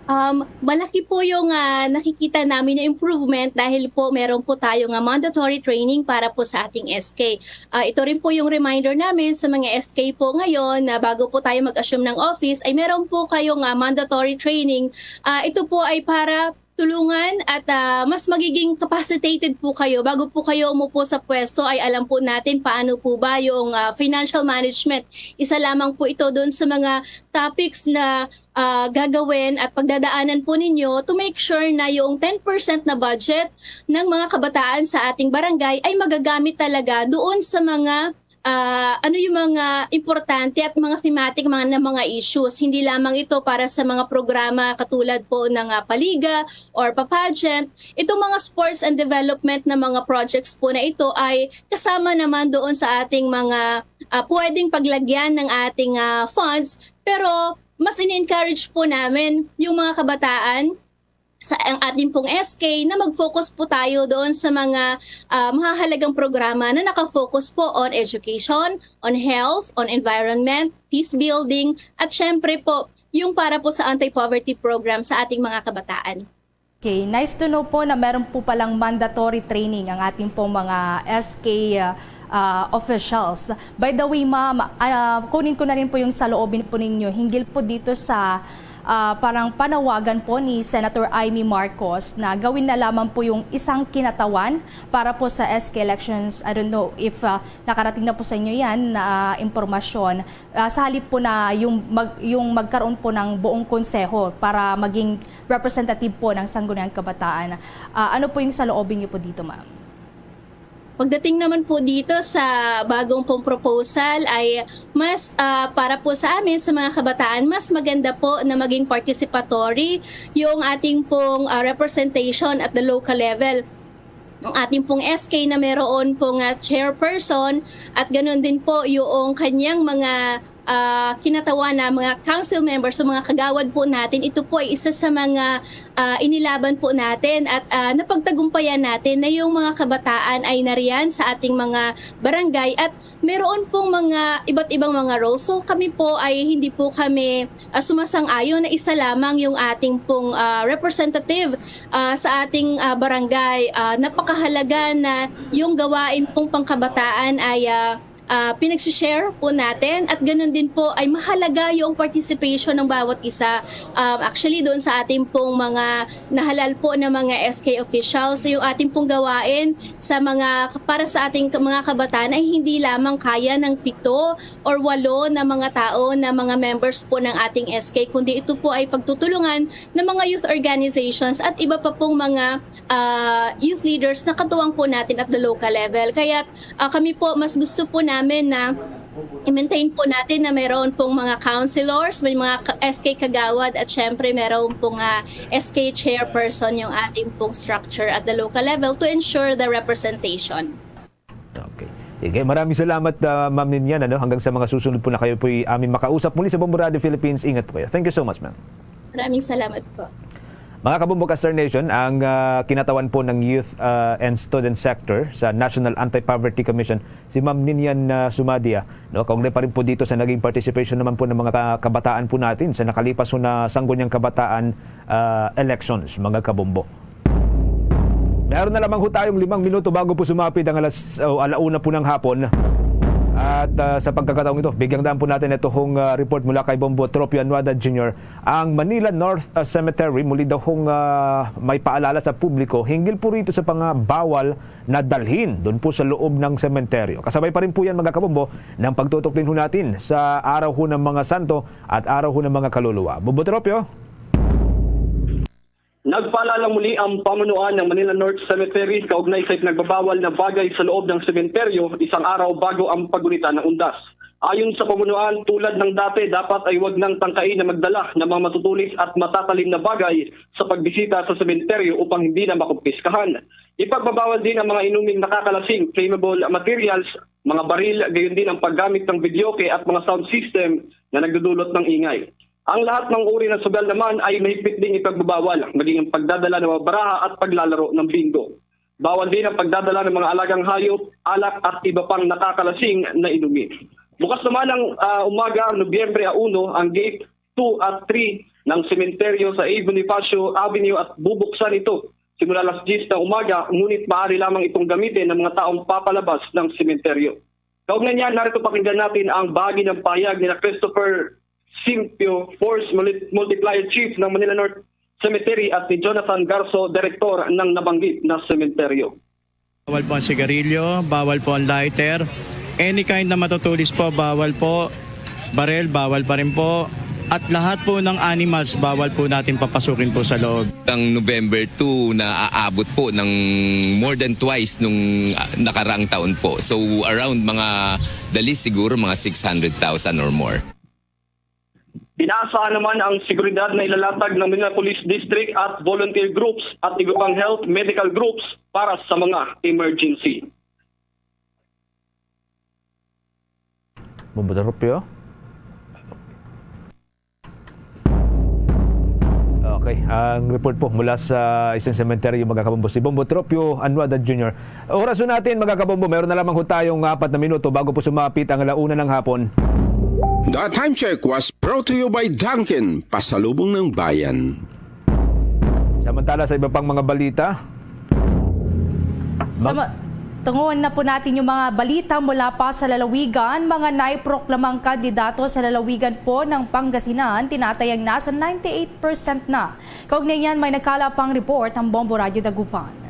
Um, malaki po yung, ah, nakikita namin na improvement dahil po meron po tayo nga mandatory training para po sa ating S K. Ah, ito rin po yung reminder namin sa mga S K po ngayon na bago po tayo mag-assume ng office ay meron po kayong, ah, mandatory training. Ah, ito po ay para tulungan at, ah, mas magiging capacitated po kayo bago po kayo umupo sa pwesto ay alam po natin paano po ba yung, ah, financial management. Isa lamang po ito doon sa mga topics na, ah, gagawin at pagdadaanan po ninyo to make sure na yung ten percent na budget ng mga kabataan sa ating barangay ay magagamit talaga doon sa mga, ah, ano yung mga importante at mga thematic mga, na mga issues. Hindi lamang ito para sa mga programa katulad po ng, ah, paliga or pageant. Itong mga sports and development na mga projects po na ito ay kasama naman doon sa ating mga, ah, pwedeng paglagyan ng ating, ah, funds. Pero mas ini-encourage po namin yung mga kabataan sa ang ating pong S K na mag-focus po tayo doon sa mga, ah, mahahalagang programa na nakafocus po on education, on health, on environment, peace building, at syempre po yung para po sa anti-poverty program sa ating mga kabataan. Okay, nice to know po na meron po palang mandatory training ang ating pong mga S K, ah, officials. By the way, ma'am, ah, kunin ko na rin po yung saloobin po ninyo hinggil po dito sa, ah, parang panawagan po ni Senator Imee Marcos na gawin na lamang po yung isang kinatawan para po sa S K elections. I don't know if, ah, nakarating na po sa inyo yan na, ah, impormasyon. Ah, sa halip po na yung mag-, yung magkaroon po ng buong konseho para maging representative po ng Sangguniang Kabataan. Ah, ano po yung saloobin niyo po dito, ma'am? Pagdating naman po dito sa bagong pong proposal ay mas, ah, para po sa amin, sa mga kabataan, mas maganda po na maging participatory yung ating pong, ah, representation at the local level. Ang ating pong S K na meron pong, ah, chairperson at ganun din po yung kanyang mga, ah, kinatawan na mga council members o mga kagawad po natin. Ito po ay isa sa mga, ah, inilaban po natin at, ah, napagtagumpayan natin na yung mga kabataan ay nariyan sa ating mga barangay at meron pong mga iba't ibang mga roles. So, kami po ay hindi po kami, ah, sumasang-ayon na isa lamang yung ating pong, ah, representative, ah, sa ating, ah, barangay. Ah, napakahalaga na yung gawain pong pangkabataan ay, ah, ah, pinag-share po natin at ganun din po ay mahalaga yung participation ng bawat isa. Um, actually, doon sa ating pong mga nahalal po ng mga S K officials, yung ating pong gawain sa mga, para sa ating ka-, mga kabataan ay hindi lamang kaya ng pito or walo na mga tao na mga members po ng ating S K, kundi ito po ay pagtutulungan ng mga youth organizations at iba pa pong mga, ah, youth leaders na katuwang po natin at the local level. Kaya, ah, kami po, mas gusto po namin na i-maintain po natin na mayroon pong mga councilors, may mga ka-, S K kagawad, at syempre mayroon pong, ah, S K chairperson yung ating pong structure at the local level to ensure the representation. Okay. Sige, maraming salamat, ah, Ma'am Ninian, ano? Hanggang sa mga susunod po na kayo po'y aming makausap muli sa Bombo Radio Philippines. Ingat po kayo. Thank you so much, ma'am. Maraming salamat po. Mga kabombo, Ka-Star Nation, ang ah, kinatawan po ng Youth ah, and Student Sector sa National Anti-Poverty Commission, si Ma'am Ninian ah, Sumadia, no? Kaugnay pa rin po dito sa naging participation naman po ng mga ka- kabataan po natin sa nakalipas po na Sangguniang Kabataan ah, elections, mga kabombo. Meron na lamang ho tayong limang minuto bago po sumapit ang alas o alauna po ng hapon. At ah, sa pagkakataong ito, bigyang daan po natin ito hong ah, report mula kay Bombo Tropio Anuada Junior. Ang Manila North ah, Cemetery muli daw hong ah, may paalala sa publiko hinggil po rito sa mga bawal na dalhin doon po sa loob ng sementeryo. Kasabay pa rin po yan, mga kabombo, ng pagtutok din ho natin sa araw ho ng mga santo at araw ho ng mga kaluluwa. Bombo Tropio? Nagpaalala muli ang pamunuan ng Manila North Cemetery kaugnay sa ipinagbabawal na bagay sa loob ng sementeryo isang araw bago ang paggunita ng undas. Ayon sa pamunuan, tulad ng dati, dapat ay wag nang tangkain na magdala ng mga matutulis at matatalim na bagay sa pagbisita sa sementeryo upang hindi na makumpiskahan. Ipagbabawal din ang mga inuming nakakalasing, flammable materials, mga baril, gayon din ang paggamit ng videoke at mga sound system na nagdudulot ng ingay. Ang lahat ng uri ng sugal naman ay mahigpit ding ipagbabawal, maging ang pagdadala ng mga baraha at paglalaro ng bingo. Bawal din ang pagdadala ng mga alagang hayop, alak at iba pang nakakalasing na inumin. Bukas naman ang ah, umaga, Nobyembre uno, ang gate two at three ng sementeryo sa A. Bonifacio Avenue at bubuksan ito simula alas diyes ng umaga, ngunit maaari lamang itong gamitin ng mga taong papalabas ng sementeryo. Kaugnay niyan, narito pakinggan natin ang bahagi ng pahayag ni Christopher Simpio, Force Multi- Multiplier Chief ng Manila North Cemetery, at ni Jonathan Garso, Direktor ng nabanggit na sementeryo. Bawal po ang sigarilyo, bawal po ang lighter. Any kind na matutulis po, bawal po. Barel, bawal pa rin po. At lahat po ng animals, bawal po natin papasukin po sa loob. Ang November two na aabot po ng more than twice nung ah, nakaraang taon po. So around mga, the least siguro mga six hundred thousand or more. Inaasahan naman ang seguridad na ilalatag ng Manila Police District at volunteer groups at iba pang health medical groups para sa mga emergency. Bombo Tropio. Okay, ang report po mula sa isang sementeryo, mga kabombo, si Bombo Tropio Anuada Junior. Oras po natin, mga kabombo, meron na lamang ho tayong apat na minuto bago po sumapit ang alauna ng hapon. The time check was brought to you by Dunkin, pasalubong ng bayan. Samantala sa iba pang mga balita, Sama, tunguhan na po natin yung mga balita mula pa sa lalawigan. Mga naiproklamang kandidato sa lalawigan po ng Pangasinan, tinatayang nasa ninety-eight percent na. Kaugnay niyan, may nagkala pang report ang Bombo Radyo Dagupan.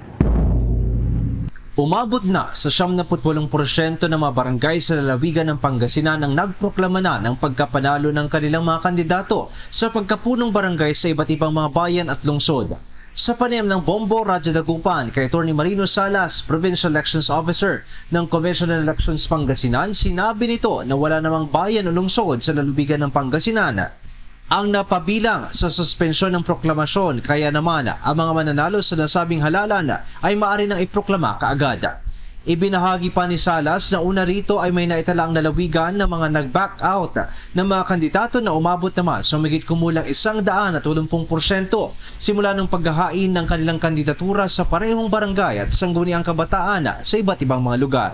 Umabot na sa siyam na put walong porsyento ng mga barangay sa lalawigan ng Pangasinan ang nagproklama na ng pagkapanalo ng kanilang mga kandidato sa pagkapunong barangay sa iba't ibang mga bayan at lungsod. Sa panayam ng Bombo Radyo Dagupan kay Attorney Marino Salas, Provincial Elections Officer ng Commission on Elections Pangasinan, sinabi nito na wala namang bayan o lungsod sa lalawigan ng Pangasinan ang napabilang sa suspensyon ng proklamasyon, kaya naman ang mga mananalo sa nasabing halalan ay maaari nang iproklama kaagad. Ibinahagi pa ni Salas na una rito ay may naitala ang lalawigan ng mga nag-back out ng mga kandidato na umabot naman sa humigit kumulang isang daan at walumpung porsyento simula ng paghahain ng kanilang kandidatura sa parehong barangay at sangguniang kabataan sa iba't ibang mga lugar.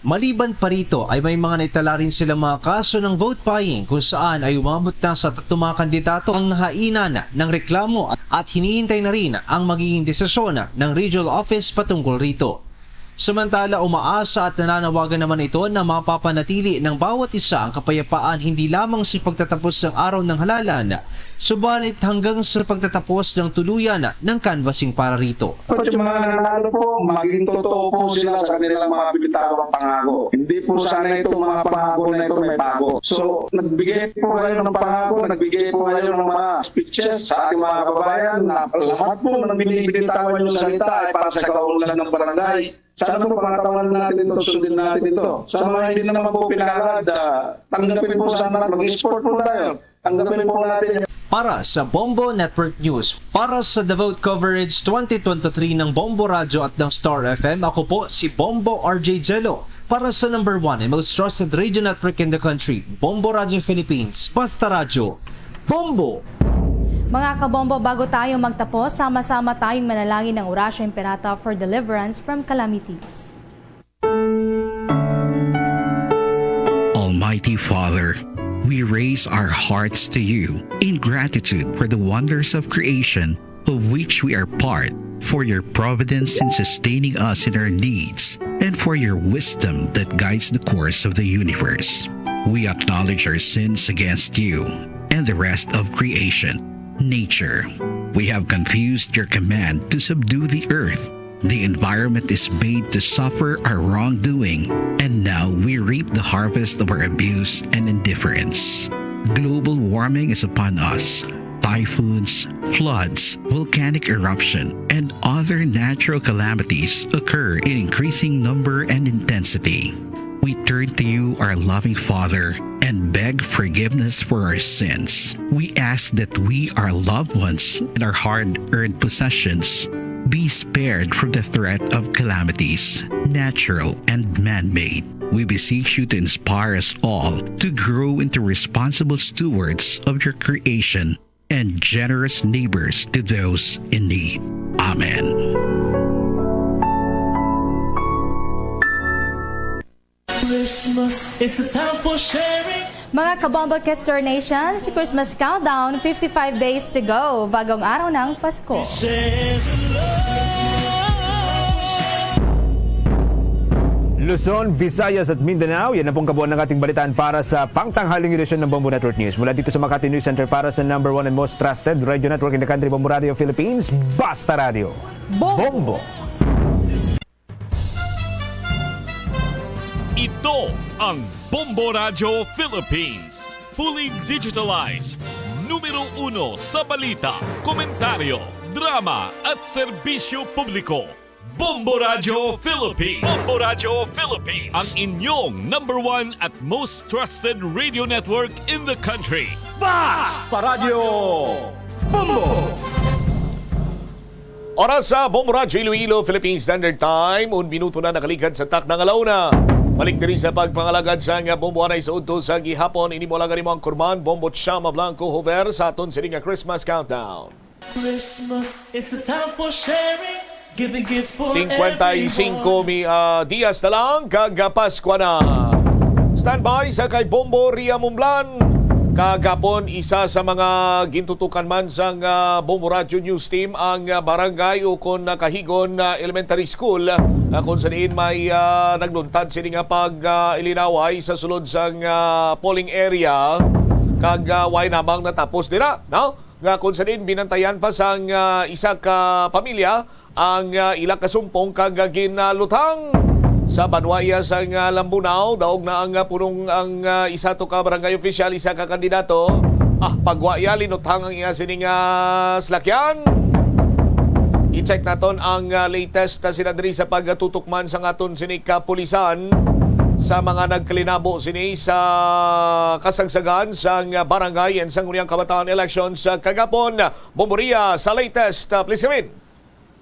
Maliban pa rito ay may mga naitala rin silang mga kaso ng vote buying kung saan ay umabot na sa tatlong mga kandidato ang nahainan ng reklamo at hinihintay na rin ang magiging desisyon ng regional office patungkol rito. Samantala, umaasa at nananawagan naman ito na mapapanatili ng bawat isa ang kapayapaan hindi lamang sa pagtatapos ng araw ng halalan, subalit hanggang sa pagtatapos ng tuluyan ng canvassing para rito. At yung mga nanalo po, maging totoo po sila sa kanilang mga binitawang pangako. Hindi po sana itong mga pangako na ito may bago. So, nagbigay po kayo ng pangako, nagbigay po kayo ng mga speeches sa ating mga kababayan na lahat po ng binibinitawan yung salita ay para sa kaunlaran ng barangay. Sana po pangatawanan natin ito, sundin natin ito. Sa mga hindi naman po pinalad, ah, tanggapin po sana, mag-export po tayo. Tanggapin po natin. Para sa Bombo Network News, para sa The Vote Coverage twenty twenty-three ng Bombo Radyo at ng Star F M, ako po si Bombo R J Jello. Para sa number one and most trusted radio network in the country, Bombo Radyo Philippines. Basta Radyo, Bombo! Mga kabombo, bago tayo magtapos, sama-sama tayong manalangin ng Orasyo Imperata for deliverance from calamities. Almighty Father, we raise our hearts to you in gratitude for the wonders of creation of which we are part, for your providence in sustaining us in our needs, and for your wisdom that guides the course of the universe. We acknowledge our sins against you and the rest of creation, nature. We have confused your command to subdue the earth. The environment is made to suffer our wrongdoing, and now we reap the harvest of our abuse and indifference. Global warming is upon us. Typhoons, floods, volcanic eruption, and other natural calamities occur in increasing number and intensity. We turn to you, our loving Father, and beg forgiveness for our sins. We ask that we, our loved ones, and our hard earned possessions be spared from the threat of calamities, natural and man made. We beseech you to inspire us all to grow into responsible stewards of your creation and generous neighbors to those in need. Amen. Christmas is a time for sharing. Mga Kabombo Kister Nation, si Christmas Countdown, fifty-five days to go, bagong araw ng Pasko. Share the love. Luzon, Visayas at Mindanao, yan na pong kabuuan ng ating balitaan para sa pangtanghaling edisyon ng Bombo Network News. Mula dito sa Makati News Center para sa number one and most trusted radio network in the country, Bombo Radio Philippines, Basta Radio. Bombo! Bombo! Ito ang Bombo Radyo Philippines. Fully digitalized. Numero uno sa balita, komentaryo, drama at serbisyo publiko. Bombo Radyo Philippines. Bombo Radyo Philippines. Ang inyong number one at most trusted radio network in the country. Basta Radyo Bombo! Oras sa Bombo Radyo Iloilo, Philippine Standard Time. Un minuto na nakaligad sa takna nga ala una. Balik diri sa pagpangalagad sang Bombo anay sa udto sa gihapon. Ini mo lang mo ang kurman, Bombo Chama Blanco Hover sa aton sini nga Christmas Countdown. Christmas is a time for sharing, giving gifts for Cincuenta y cinco everyone. Mi, ah, dias na lang, kag, ah, Paskwa na. Standby sa kay Bombo Ria Mumblan. Kagapon, isa sa mga gintutukan man sang, ah, Bombo Radio News Team ang, ah, barangay ukon na Kahigon, ah, Elementary School, ah, kung sa diin may, ah, nagluntad sini nga pag, ah, ilinaway sa sulod sang, ah, polling area. Kag, ah, way namang natapos dira, no? Nga kung sa diin binantayan pa sang, ah, isa ka pamilya ang, ah, ila kasumpong kag, ah, ginaluthang. Sa banwa iya sang, ah, Lambunao, daog na ang, ah, punong ang, ah, isa to ka barangay official, isa ka kandidato. Ah, pagwa iya, linuthang ang iya sining, ah, salakyan. I-check naton ang, ah, latest, ah, sina diri sa pagtutok man sang aton sini kapulisan sa mga nagkalinabo sini sa kasagsagan sang, ah, barangay and sangguniang kabataan elections, ah, kagapon. Bombo Ria sa latest. Ah, please come in.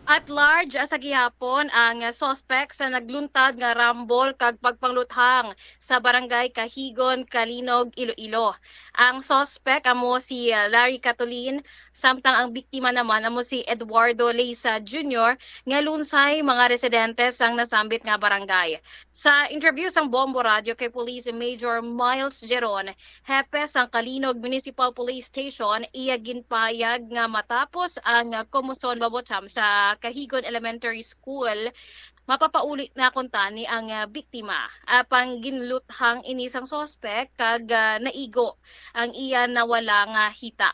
At large, ah, sa gihapon ang, ah, suspect sa nagluntad nga rambol kag pagpangluthang sa barangay Kahigon, Calinog, Iloilo. Ang suspect amo si, ah, Larry Catolin, samtang ang biktima naman amo si Eduardo Leisa Junior nga lunsay mga residente sang nasambit nga barangay. Sa interview sang Bombo Radio kay Police Major Miles Geron, hepe sang Calinog Municipal Police Station, iya ginpahayag nga matapos ang komosyon, Bombo Cham, sa Kahigon Elementary School, mapapauli na kuntani ang, ah, biktima. Apang ginluthang ini sang suspek kag, ah, naigo ang iya nawala nga hita.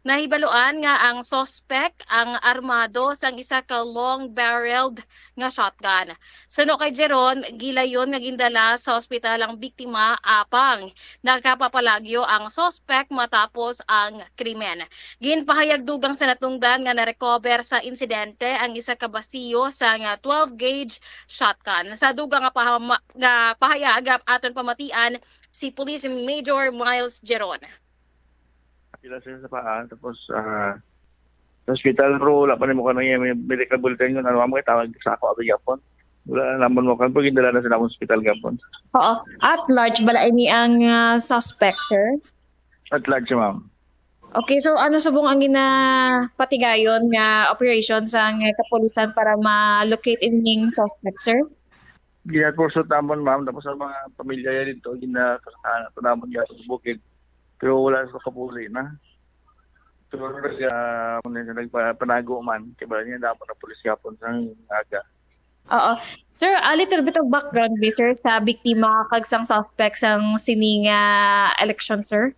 Nahibaluan nga ang suspek ang armado sang isa ka long-barreled nga shotgun. Suno kay Jeron, gilayon nga gindala sa ospital ang biktima, apang nakapapalagyo ang suspek matapos ang krimen. Ginpahayag dugang sa natungdan nga na-recover sa insidente ang isa ka basiyo sang twelve gauge shotgun. Sa dugang nga pahama-, nga pahayag, aton pamatian si Police Major Miles Jeron. Pila sila sa paa, tapos, ah, sa hospital, pero wala pa nimo kanang iya may medical bulletin yun. Ano mo, tawag sa ako, abi yapon. Wala naman mo kan, pero gindala na sa among hospital gapon. Oo. At large bala ini ang, ah, suspect, sir? At large, ma'am. Okay, so ano subong ang ginapatigayon nga operation sang kapulisan para ma-locate ining suspect, sir? Ginapursot namon, ma'am, tapos ang mga pamilya niya dito, ginakasakana to namon niya sa bukid. Pero wala sa kapuli na. Pero nag, ah, ano na, nagpanago man, kaya wala niya namon na pulis yapon sa aga. Oo. Sir, a little bit of background bi, sir, sa biktima kag sang suspect sang sini nga election, sir.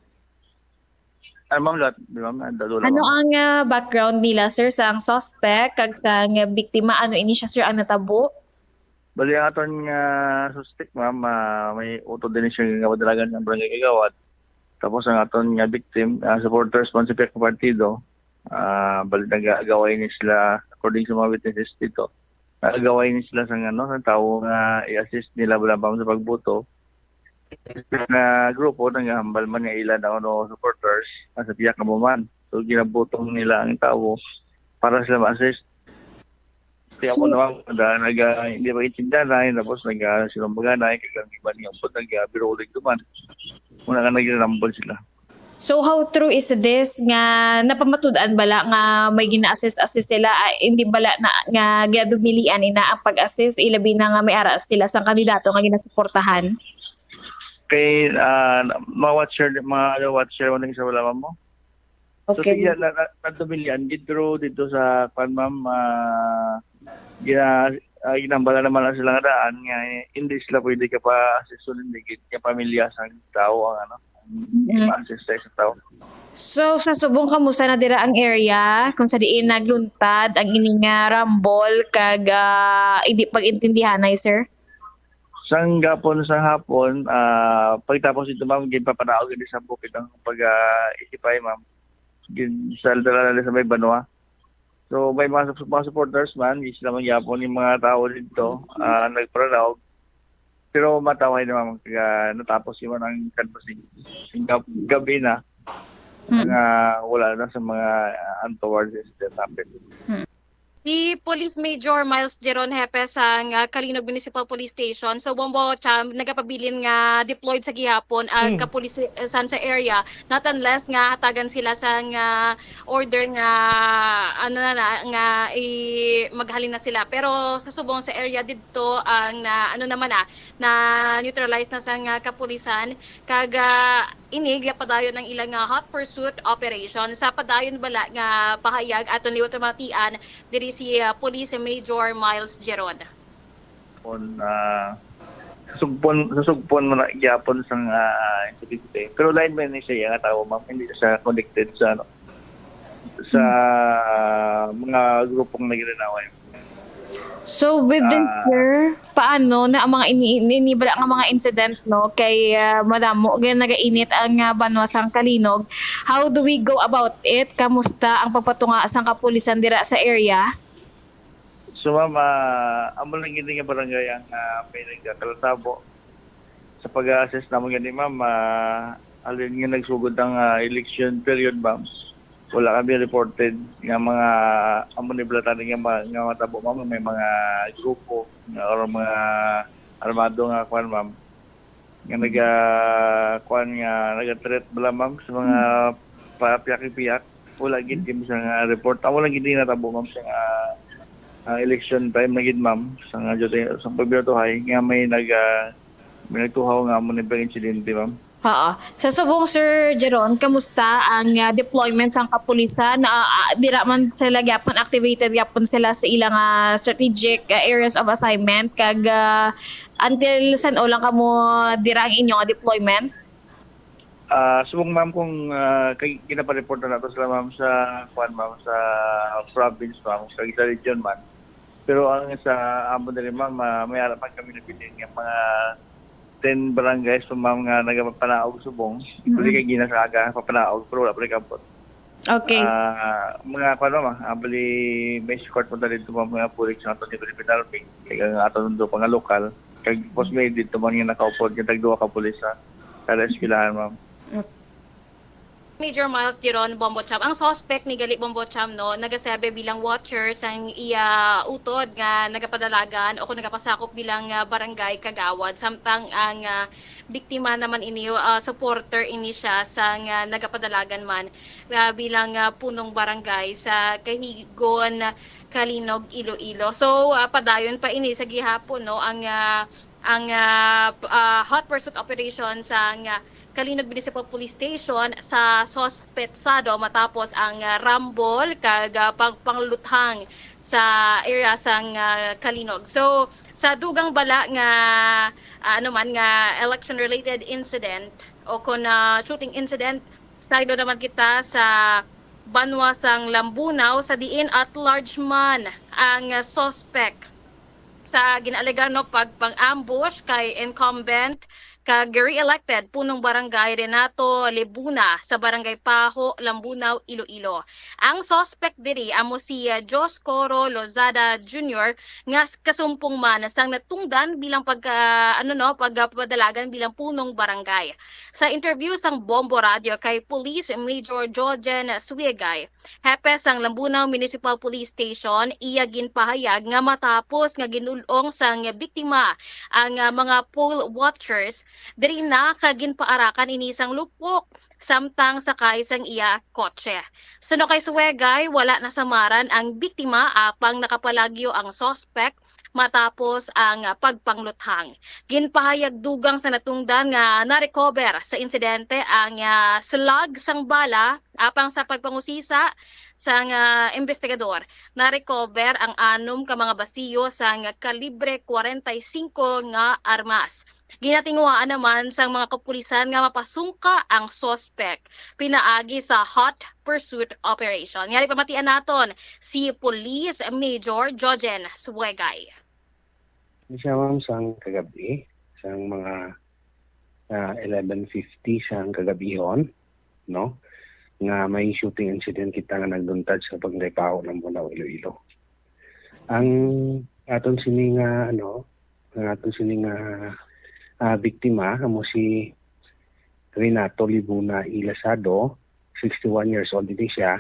Ano, ma'am, lahat, di, ma'am, dalo lang, Ano ma'am. ang ah, background nila, sir, sang suspect kag sang biktima? Ano ini siya, sir, ang natabo? Bali, ang aton nga suspect, ma'am, ah, may auto din siya nga madalagan ng barangay kagawad. Tapos ang aton nga victim, ah, supporters man sa pihak ng partido, ah, bali nag-aagaway ni sila according sa mga witnesses dito. Nag-aagaway ni sila sa ano, sa tawo nga i-assist nila bala, ma'am, sa pagboto. Sa grupo, nagahambal man nga ila na ano, supporters, ah, sa pihak nga man. So, ginabutong nila ang tawo para sila ma-assist. Kaya ako So- naman, da, nag, ah, hindi ba intindihan na, tapos nag, ah, sinumbungan na, kaya ang iba niya, ambot nag, ah, birulig naman. Muna ka naglalambol sila. So how true is this nga napamatud-an bala nga may gina-assist-assist sila, ah, hindi bala na nga ginadumilian ina ang pag-assist, ilabi na nga may ara sila sang kandidato nga ginasuportahan? Kay, ah, mga watcher, mga watcher, ano yung sa wala mo? So, Okay. Sige, na, na, nadumilian gid, pero dito sa, kwan, ma'am, ah, gina, ah, ginambala naman na sila nga daan nga, eh, hindi sila pwede ka pa assist, hindi gid ka pamilya sa tao ang ano, Mm. ma-assist sa isang tao. So sa subong, kamusta na dira ang area kung sa diin nagluntad ang ining ah, rambol kag ah, hindi pag-intindihanay, sir? Sang gapon, sa hapon, ah, pagtapos dito, ma'am, ginpapanaog gid sa bukid ang pag, ah, isipay, ma'am. Gin-, sa dala na sa may banwa. So, may mga, sup-, mga supporters man, di sila man gyapon yung mga tao dito, ah, nagparanaog. Pero mataway naman, kaya natapos yung ang canvassing. Yung gab-, gabi na, Mm. nga wala na sa mga, ah, untoward incident happen. Si Police Major Miles Geron, hepe sang ah, Calinog Municipal Police Station, so bombo siya nagapabilin nga deployed sa gihapon ang Mm. kapulisan sa area, not unless nga hatagan sila sang ah, order nga ano na, na nga i maghalin na sila. Pero sa subong sa area didto ang na ano naman na na neutralize na sang ah, kapulisan kag ah, ini gapadayon ang ilang ah, hot pursuit operation. Sa padayon bala nga pahayag aton liwat pamatian diri si ah, Police Major Miles Geron. On, ah, sugpon, sa sugpon mo na gyapon sang, ah, insidente. Pero line man ni siya nga tao, ma'am, hindi siya connected sa ano, sa mga grupong nagre-renawa. So with this, Ah. sir, paano na ang mga ini, ini bala nga mga incident, no, kay ah, madamo gyud nagainit ang ah, banwa sang Calinog? How do we go about it? Kamusta ang pagpatunga sang kapulisan dira sa area? So, ma'am, ah, amo lang gid nga barangay ang, ah, may nagkakalatabo. Sa pag-assess naman gani, ma'am, ah, alin nga nagsugod ang, ah, election period, ma'am, wala kami reported nga mga amo ni balatan nga, ma- nga matabo, ma'am, may mga grupo nga, or mga armado nga kwan, ma'am, nga naga kwan, nga naga-threat bala, ma'am, sa mga pa-, piyak-piyak. Wala gid kami sa nga report. Amo lang gid natabo, ma'am, sa nga, ah, election time na gid, ma'am, sa nga duty, sa pagbinutuhay nga may nag, ah, may nagtuhaw nga amo ni bang insidente, ma'am. Oo. Sa subong, Sir Jeron, kamusta ang ah, deployment sang kapulisan? Ah, ah, dira man sila gyapon, activated gyapon sila sa ilang ah, strategic ah, areas of assignment, kag ah, until san-o lang kamo dira ang inyo nga deployment? Ah, subong, ma'am, kung, ah, kay ginapareport na nato sila, ma'am, sa kwan, ma'am, sa province, ma'am, sa, sa region man. Pero ang sa amo diri, ma'am, ah, may ara man kami nabilin nga mga ten barangays pa, ma'am, nga nagapapanaog subong. Mm-mm. Pwede kay gina sa aga papanaog, pero wala pa nagabot. Okay. Ah, mga kwan, ma'am, ah, bali may escort mo dito, ma'am, mga pulik sa aton ni Philippine Army. Kaya nga aton do pa nga lokal. Kag post may dito man nga nakaupod nga tagduha ka pulis sa kada eskwelahan, ma'am. Major Miles Giron Bombo Cham. Ang suspect ni gali Bombo Cham, no, nagaserbe bilang watcher sang iya utod nga nagapadalagan o kung nagapasakop bilang, ah, barangay kagawad, samtang ang, ah, biktima naman ini, ah, supporter ini siya sang, ah, nagapadalagan man, ah, bilang, ah, punong barangay sa Kahigon, Calinog, Iloilo. So, ah, padayon pa ini sa gihapon, no, ang, ah, ang, ah, p- ah, hot pursuit operation sang, ah, Calinog Municipal Police Station sa suspetsado matapos ang, ah, rambol kag, ah, pagpangluthang sa area sang, ah, Calinog. So, sa dugang bala nga, ah, ano man nga election-related incident o kon, ah, shooting incident, saydo naman kita sa banwa sang Lambunao, sa diin at large man ang, ah, suspect sa ginaalegar, no, pagpang-ambush kay incumbent kag re-elected punong barangay Renato Libuna sa Barangay Paho, Lambunao, Iloilo. Ang suspect diri amo si, ah, Dioscoro Lozada Junior nga s- kasumpong man sang natungdan bilang pagka, ano, no, pagpadalagan bilang punong barangay. Sa interview sang Bombo Radio kay Police Major Jojen Suegay, hepe sang Lambunao Municipal Police Station, iya ginpahayag nga matapos nga ginul-ong sang biktima ang, ah, mga poll watchers, diri na ka ginpaarakan ini sang lupok samtang sakay sang iya kotse. Suno kay Suegay, wala nasamaran ang biktima apang nakapalagyo ang suspect matapos ang, ah, pagpangluthang. Ginpahayag dugang sa natungdan nga na-recover sa insidente ang, ah, slug sang bala, apang sa pagpangusisa sang, ah, investigador, na-recover ang anom ka mga basiyo sang kalibre kwarenta y singko nga armas. Ginatinguhaan naman sang mga kapulisan nga mapasungka ang suspect pinaagi sa hot pursuit operation. Yari pamatian naton si Police Major Jojen Suegay. Ni siya, ma'am, sang kagabi, sang mga, ah, eleven fifty sang kagabihon, no, nga may shooting incident kita nga nagduntad sa Barangay Paho, Lambunao, Iloilo. Ang aton sini nga, ano, ang aton sini nga, ah, biktima amo si Renato Libuna Ilasado, sixty-one years old ini siya.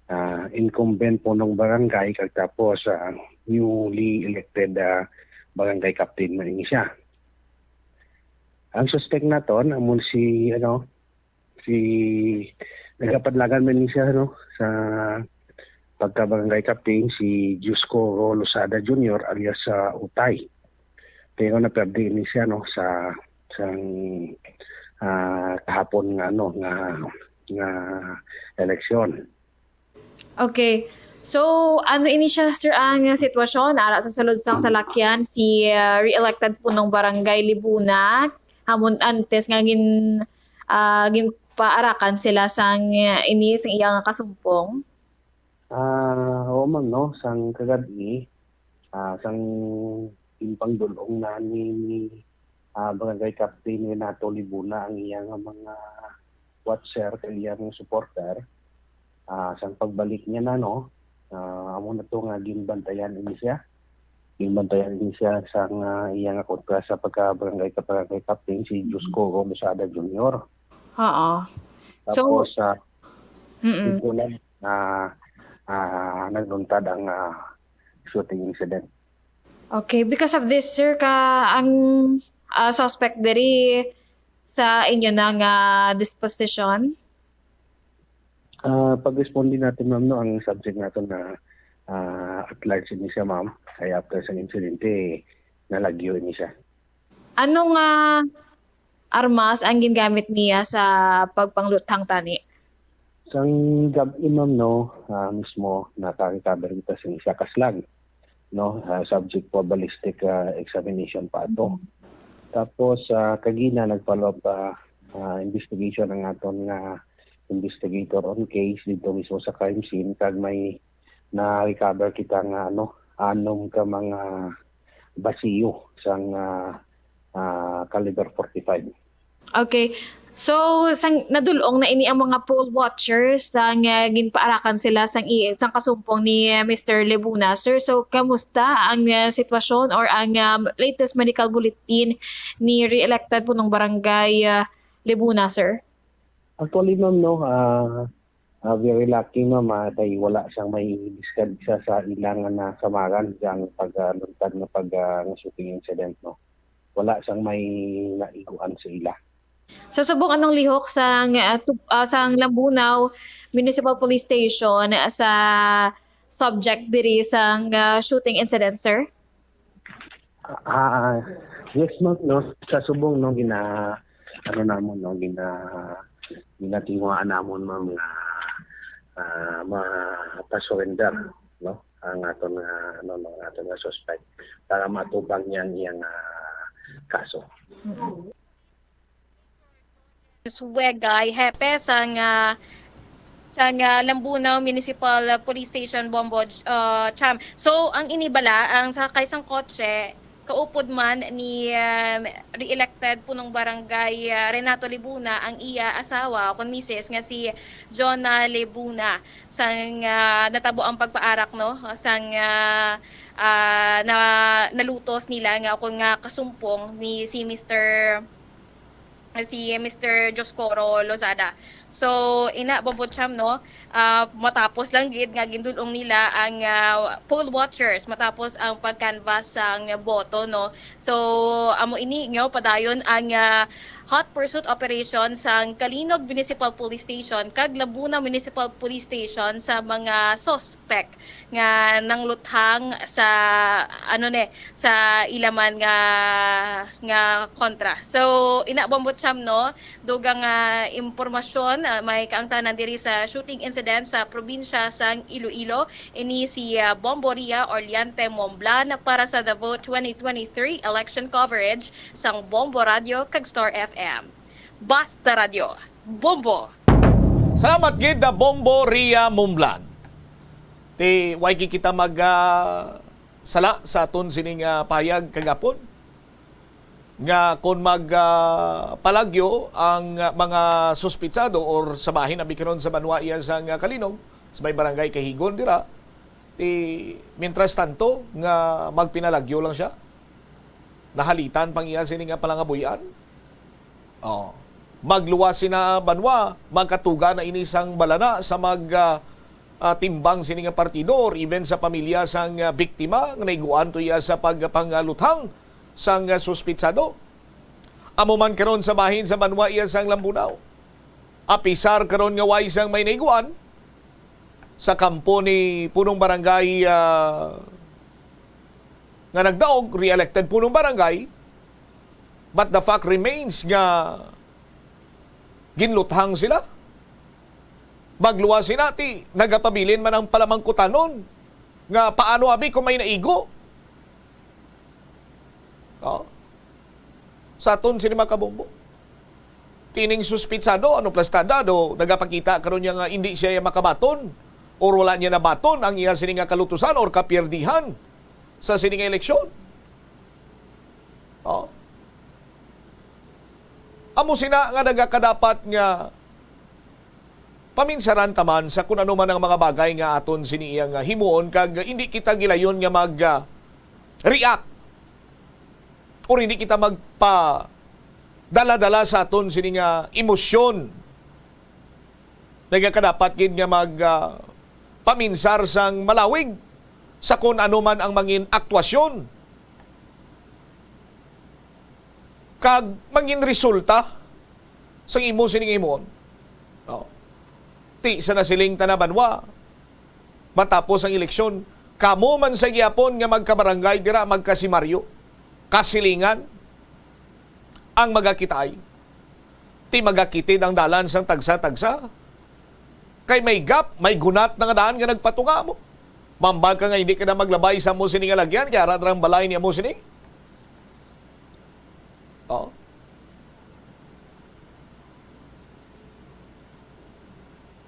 Ah, incumbent punong barangay kag tapos, ah, newly elected, ah, barangay captain man ini siya. Ang suspect naton amo si, ano, si nagapadlagan man ni siya, no, sa pagka barangay captain, si Dioscoro Losada Junior alias sa Utay. Pero naperde ni siya, no, sa sang, ah, kahapon nga, ano, nga nga eleksyon. Okay. So, ano ini siya, sir, ang sitwasyon? Ara sa sulod sang salakyan, si, ah, re-elected punong barangay Libuna, hamon antes nga gin, ah, ginpaarakan sila sang, ah, ini sang iya nga kasumpong? Ah, oo, ma'am, no, sang kagabi, ah, sang ginpangdul-ong na ni, ni, ah, Barangay Captain Renato Libuna ang iya nga mga watcher kag iya nga supporter. Ah, sang pagbalik niya na, no, ah, amo na to nga ginbantayan ini siya. Ginbantayan ini siya sang, ah, iya nga kontra sa pagka barangay ka barangay captain, si Dioscoro Losada Junior. Oo. So, Tapos, ah, mm. Ito na, ah, ah, nagluntad ang, ah, shooting incident. Okay, because of this, sir, ka ang, ah, suspect diri sa inyo na nga disposition? Ah, pag-responde natin, ma'am, no, ang subject natin na, ah, at large ini siya, ma'am, ay after sa insidente, nalagyo ini siya. Ano nga armas ang gingamit niya sa pagpangluthang tani? Sang gab-i, ma'am, no, ah, mismo naka-recover kita sa isa ka slug, no, ah, subject for ballistic, ah, examination pa ato. Tapos, ah, kagina nag-follow up, ah, ah, investigation ang aton nga investigator on case dito mismo sa crime scene, kag may na-recover kita nga, ano, anom ka mga basiyo sang, ah, ah, caliber forty-five. Okay. So, sang nadul-ong na ini ang mga poll watchers sang, ah, ginpaarakan sila sang i-, sang kasumpong ni, ah, Mister Libuna, sir. So, kamusta ang, ah, sitwasyon or ang, ah, latest medical bulletin ni re-elected punong barangay, ah, Libuna, sir? Actually, ma'am, no, ah, ah, very lucky, ma'am, ah, kay wala siyang may diskadsa sa ilang nga nasamaran sang pagluntad nga pag, ah, nga shooting incident, no. Wala siyang may naiguan sa ila. Sa subong, anong lihok sang, ah, tub-, ah, sang Lambunao Municipal Police Station sa subject diri sang, ah, shooting incident, sir? Ah, yes, ma'am, no. Sa subong, no, gina-, ano namon, no, gina-, ginatinguhaan namon, ma'am, nga, ah, mapa-surrender, no, ang aton nga, ano, no, ang aton nga suspect para matubang niya ang iyang, ah, kaso. Suwegay, hepe sang, ah, sang, ah, Lambunao Municipal Police Station, Bombo, ah, Cham. So, ang ini bala, ang sakay sang kotse, kaupod man ni, ah, re-elected punong barangay, ah, Renato Libuna, ang iya asawa, kon misis, nga si Jonah Libuna. Sang, ah, natabo ang pagpaarak, no? Sang, ah, ah, na, nalutos nila nga, kon nga kasumpong ni si Mister si Mister Dioscoro Lozada. So, ina, Bombo Cham, no, ah, matapos lang gid nga gindul-ong nila ang, ah, poll watchers matapos ang pag-canvass sang boto, no. So, amo ini, no, padayon ang, ah, hot pursuit operation sang Calinog Municipal Police Station kag Lambunao Municipal Police Station sa mga suspect nga nangluthang sa, ano ni, sa ila man nga, nga kontra. So, ina, Bombo Cham, no, dugang nga impormasyon, ah, may kaangtanan diri sa shooting incident sa probinsya sang Iloilo. Ini si, ah, Bombo Ria Orleante Momblan para sa The Vote twenty twenty-three election coverage sang Bombo Radio kag Star F M. Basta Radio, Bombo! Salamat gid, ah, Bombo Ria Momblan. Ti, way gid kita mag, ah, sala sa aton sining, ah, pahayag kagapon nga kon mag, ah, palagyo ang, ah, mga suspitsado or sa bahin abi karon sa banwa iya sang, ah, Calinog, sa may barangay Cahigon dira, ti, mientras tanto nga magpinalagyo lang siya, nahalitan pang iya sini nga palangabuy-an. Oh. Magluwas sina banwa, magkatuga na ini sang balana sa mag, ah, ah, timbang sini nga partido or even sa pamilya sang, ah, biktima nga naiguan to iya sa pagpangaluthang sang, ah, suspitsado. Amo man karon sa bahin sa banwa iya sang Lambunao. Apisar karon nga way sang may naiguan sa kampo ni punong barangay, ah, nga nagdaog, re-elected punong barangay, but the fact remains nga ginluthang sila. Magluwas sina ti nagapabilin man ang palamangkutanon nga paano abi kung may naigo. Oh. Sa aton sini mga kabombo. Kining suspitsado, ano, plastada, do, nagapakita karon niya nga hindi siya makabaton or wala niya nabaton ang iya sini nga kalutusan or kapierdihan sa sini nga eleksyon. Oh. Amo sina nga nagakadapat nga paminsaran ta man sa kun ano man ang mga bagay nga aton sini iya nga himuon, kag hindi kita gilayon nga mag, ah, react or hindi kita magpa dala-dala sa aton sini nga emosyon. Nagakadapat gid nga mag, ah, paminsar sang malawig sa kun ano man ang mangin aktwasyon kag mangin resulta sang imo sining himuon. Oh. Ti sa nasiling ta na banwa, matapos ang eleksyon, kamo man sa gihapon nga magkabarangay dira, magkasimaryo, kasilingan, ang magakitaay. Ti magakitid ang dalan sang tagsa-tagsa. Kay may gap, may gunat na nga daan nga nagpatunga mo. Mambal ka nga hindi ka na maglabay sa mo sini nga lagyan, kay ara ang balay ni amo sini. Oh.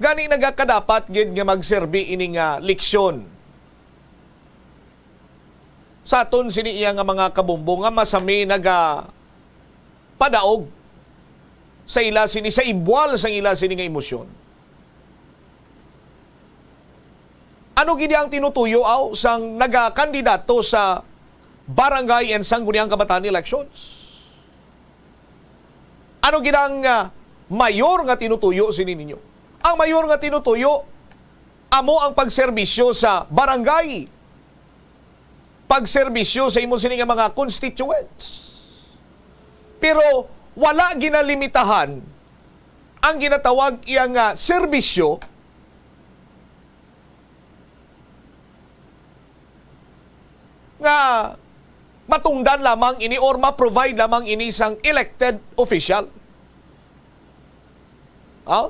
Gani nagakadapat gid nga magserbi ini nga leksyon sa aton sini iya nga mga kabombo nga masami naga padaog sa ila sini, sa ibwal sang ila sini nga emosyon. Ano gid ang tinutuyo, aw, sang nagakandidato sa barangay and sangguniang kabataan elections? Ano gid ang, ah, mayor nga tinutuyo sini ninyo. Ang mayor nga tinutuyo, amo ang pagserbisyo sa barangay, pagserbisyo sa imo sini nga mga constituents. Pero wala ginalimitahan ang ginatawag iya nga serbisyo nga matungdan lamang ini or ma-provide lamang ini sang elected official. Ha?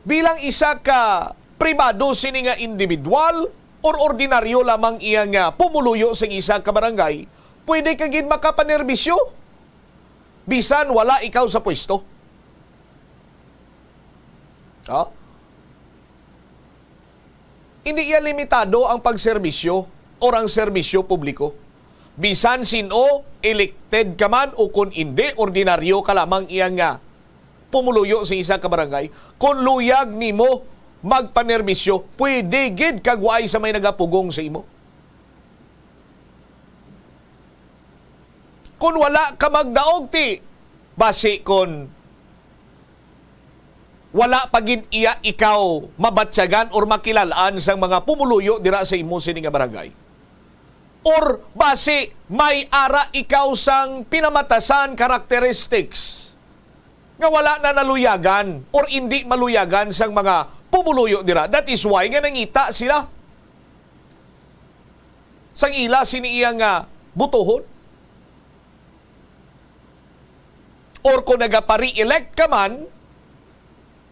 Bilang isa ka pribado sini nga individual or ordinaryo lamang iya nga pumuluyo sa isa ka barangay, pwede ka gid makapanerbisyo bisan wala ikaw sa pwesto. Ha? Hindi iya limitado ang pagserbisyo or ang serbisyo publiko. Bisan sin-o, elected ka man o kon indi, ordinaryo ka lamang iya nga pumuluyo sa isa ka barangay, kon luyag nimo magpanerbisyo, pwede gid kag waay sa may nagapugong sa imo. Kon wala ka magdaog, ti basi kon wala pa gid iya ikaw mabatyagan or makilalaan sang mga pumuluyo dira sa imo sini nga barangay. Or basi may ara ikaw sang pinamatasan characteristics nga wala na naluyagan or indi maluyagan sang mga pumuluyo dira. That is why nga nangita sila sang ila sini iya nga butuhon. Or kung nagapa-re-elect ka man,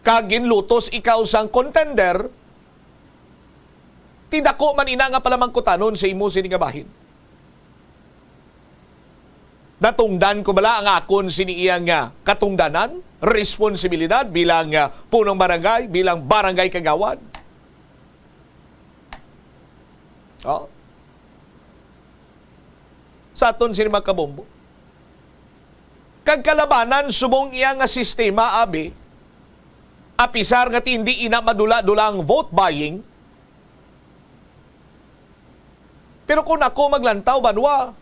kag ginlutos ikaw sang contender, ti dako man ina nga palamangkutanon sa imo sini nga bahin. Natungdan ko bala ang akon sini iya nga katungdanan, responsibilidad bilang, ah, punong barangay, bilang barangay kagawad? Oh. Sa aton sini, mga kabombo. Kag kalabanan subong iya nga sistema, abi, apisar nga ti hindi ina madula-dula ang vote buying, pero kung ako maglantaw, banwa,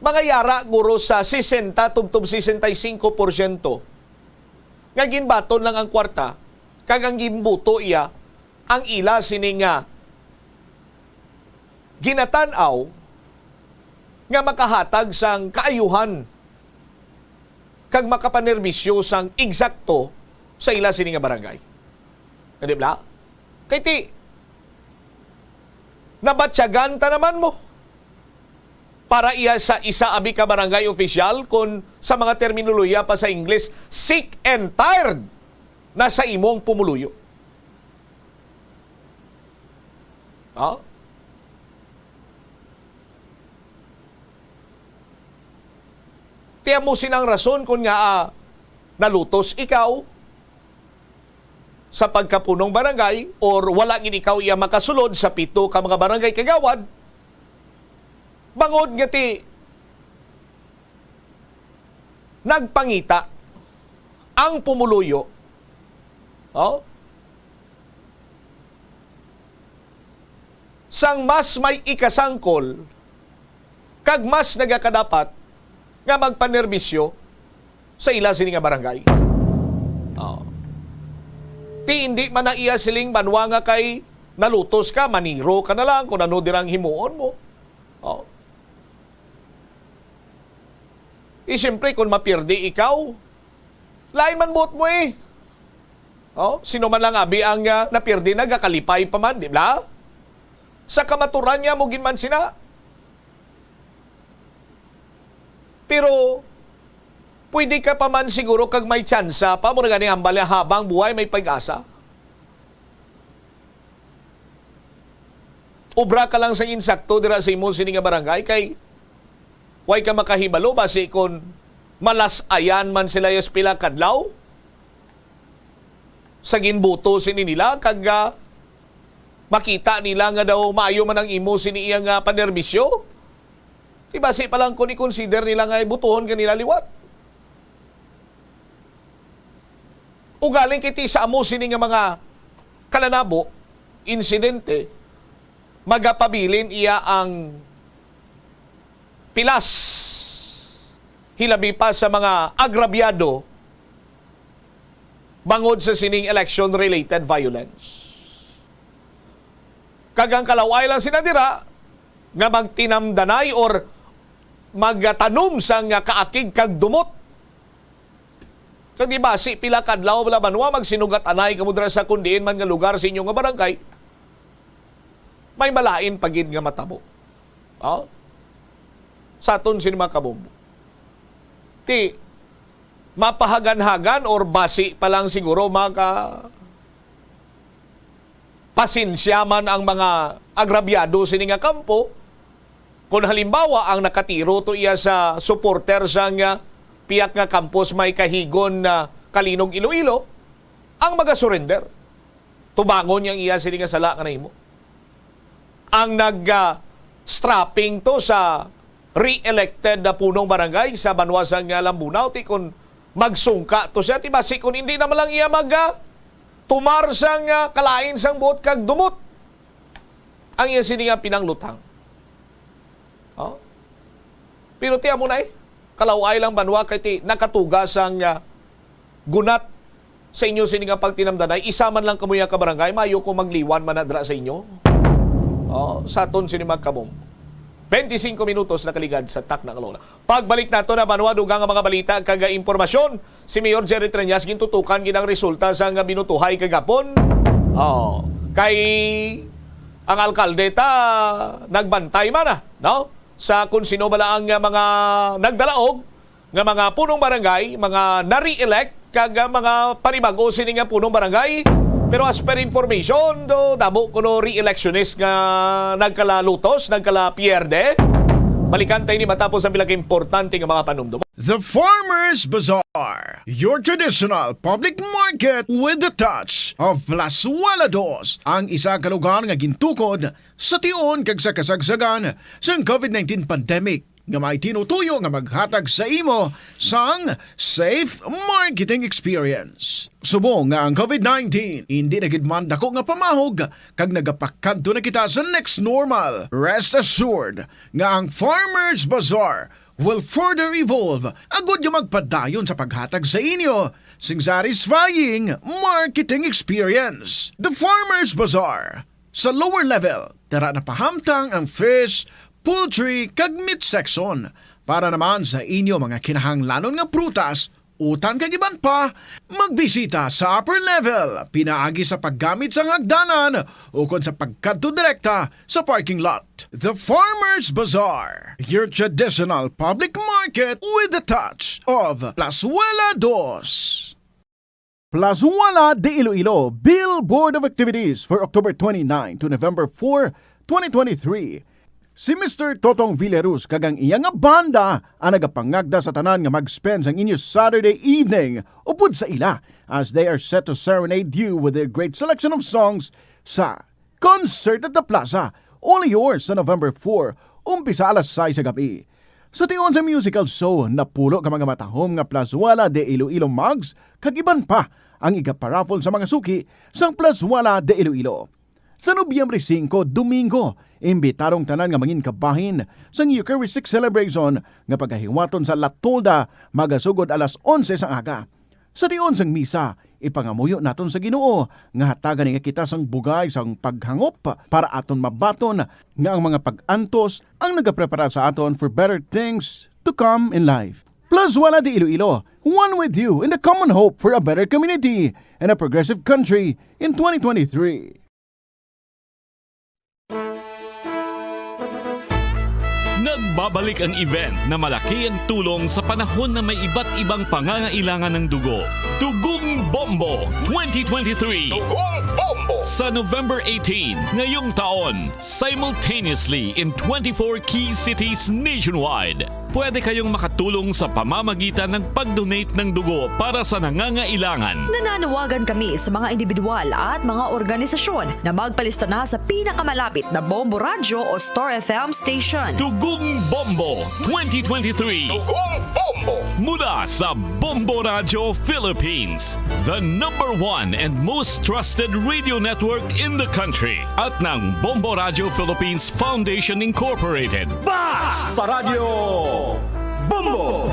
mga yara guro sa sesenta tubtob sesenta y cinco porsyento nga ginbaton lang ang kwarta, kag ang ginbuto iya ang ila sini nga ginatan-aw nga makahatag sang kaayuhan kag makapanerbisyo sang eksakto sa ila sini nga barangay. Di ba? Kay ti, nabatyagan ta naman mo. Para iya sa isa abi ka barangay official, kun sa mga terminolohiya pa sa Ingles, sick and tired na sa imong pumuluyo. Ha? Ti amo sina ang rason kon ngaa nalutos ikaw sa pagkapunong barangay or wala gid ikaw iya makasulod sa pito ka mga barangay kagawad, bangod nga ti nagpangita ang pumuluyo, oh, sang mas may ikasangkol kag mas nagakadapat nga magpanerbisyo sa ila sini nga barangay. Oh. Ti indi man na iya siling banwa nga kay nalutos ka, maniro ka na lang kung ano dirang himuon mo. Oh. Eh, siyempre, kung mapirdi ikaw, lain man buot mo eh. Oh, sino man lang abi ang, ah, napirdi, nagakalipay pa man, di ba? Sa kamaturan niya mo gid man sina. Pero pwede ka pa man siguro kag may tsansa pa, mura gani hambal nga habang buhay may pag-asa. Obra ka lang sa insakto dira sa imo sini nga barangay kay way ka makahibalo basi kon malas-ayan man sila yes pila kadlaw sa ginbuto sini nila kag, ah, makita nila nga daw maayo man ang imo sini iya nga panerbisyo. Di basi pa lang kon i-consider nila nga ibutuhon ka nila liwat. Ugaling kay ti sa amo sini nga mga kalanabo, insidente, magapabilin iya ang pilas hilabi pa sa mga agrabyado bangod sa sining election-related violence. Kag ang kalaway lang sina dira nga magtinamdanay or magtanom sang kaakig kag dumot. Kag di basi pila ka adlaw bala banwa magsinugat anay kamo dira sa kun diin man nga lugar sa inyo nga barangay, may malain pa gid nga matabo. Oh? Sa aton sini mga kabombo. Ti, mapahagan-hagan or basi pa lang siguro maka pasensya man ang mga agrabyado sini nga kampo, kon halimbawa ang nakatiro to iya sa supporter sang, ah, pihak nga kampo sa may Cahigon na Calinog, Iloilo, ang magasurrender. Tubangon niya ang iya sini nga sala nga nahimo. Ang nag, ah, strapping to sa re-elected na punong barangay sa banwa sang, ah, Lambunao, ti kon magsungka to siya, ti basi kon hindi naman lang iya mag, ah, tumar sang, ah, kalain sang buot kag dumot ang iya sini nga pinanglutang. Oh? Pero ti amo na eh, kalaway lang banwa kay ti nakatuga sang, ah, gunat sa inyo sini nga pagtinamdanay, isa man lang kamo ya ka barangay, maayo ko magliwan man na dira sa inyo. Oh, sa aton sini mga kabombo. Twenty-cinco minutos nakaligad sa takna nga luna. Pagbalik nato na banwa dugang nga mga balita kag impormasyon, si Mayor Jerry Treñas gintutukan gid ang resulta sa nga binutuhay kagapon. Oh, kay ang alkalde ta nagbantay man na, no? Sa kung sino bala ang, ah, mga nagdalaog nga mga punong barangay, mga na-re-elect, kag, ah, mga panibag-o sini nga punong barangay. Pero as per information, do, damo kuno re-electionist nga nagkalalutos, nagkalapierde. Balikan tayo ni matapos ang pila ka importante nga mga panumdum. The Farmers Bazaar, your traditional public market with the touch of Plazuela Dos, ang isa ka lugar nga gintukod sa tion kag sa kasagsagan sang covid nineteen pandemic, nga may tinutuyo nga maghatag sa imo sang safe marketing experience. Subong nga ang covid nineteen hindi na gid man dako nga pamahog kag nagapakadto na kita sa next normal, rest assured nga ang Farmers Bazaar will further evolve agud nga magpadayon sa paghatag sa inyo sing satisfying marketing experience. The Farmers Bazaar, sa lower level, tara na pahamtang ang fish, poultry, kag meat section. Para naman sa inyo mga kinahanglanon nga prutas, utan kag iban pa, magbisita sa upper level, pinaagi sa paggamit sang hagdanan ukon sa pagkadto direkta sa parking lot. The Farmers Bazaar, your traditional public market with the touch of Plazuela Dos. Plazuela de Iloilo, Billboard of Activities for October twenty-nine to November four, twenty twenty-three. Si Mister Totong Villaruz kag ang iya nga banda ang nagapangagda sa tanan nga mag-spend sang inyo Saturday evening upod sa ila, as they are set to serenade you with their great selection of songs sa Concert at the Plaza, only yours sa November four, umpisa alas sais sa gabi. Sa tion sa musical show, napulo ka mga matahom nga Plazuela de Iloilo mugs kag iban pa ang igaparaffle sa mga suki sang Plazuela de Iloilo. Sa Nobyembre singko, Domingo, imbitadong tanan nga mangin kabahin sang Eucharistic Celebration nga pagahiwaton sa La Tolda, magasugod alas onse sang aga. Sa tion sang misa, ipangamuyo naton sa Ginoo nga hatagan niya kita sang bugay sang paghangop para aton mabaton nga ang mga pag-antos ang nagaprepara sa aton for better things to come in life. Plazuela de Iloilo, one with you in the common hope for a better community and a progressive country in twenty twenty-three. Nagbabalik ang event na malaki ang tulong sa panahon na may iba't ibang pangangailangan ng dugo. Dugong Bombo twenty twenty-three. Dugong Bombo. Sa November eighteen, ngayong taon, simultaneously in twenty-four key cities nationwide. Pwede kayong makatulong sa pamamagitan ng pag-donate ng dugo para sa nangangailangan. Nananawagan kami sa mga individual at mga organisasyon na magpalista na sa pinakamalapit na Bombo Radyo o Star F M station. Dugong Bombo twenty twenty-three. Dugong Bombo. Mula sa Bombo Radyo Philippines, the number one and most trusted radio network in the country. At ng Bombo Radyo Philippines Foundation Incorporated. Basta Radyo, Bombo!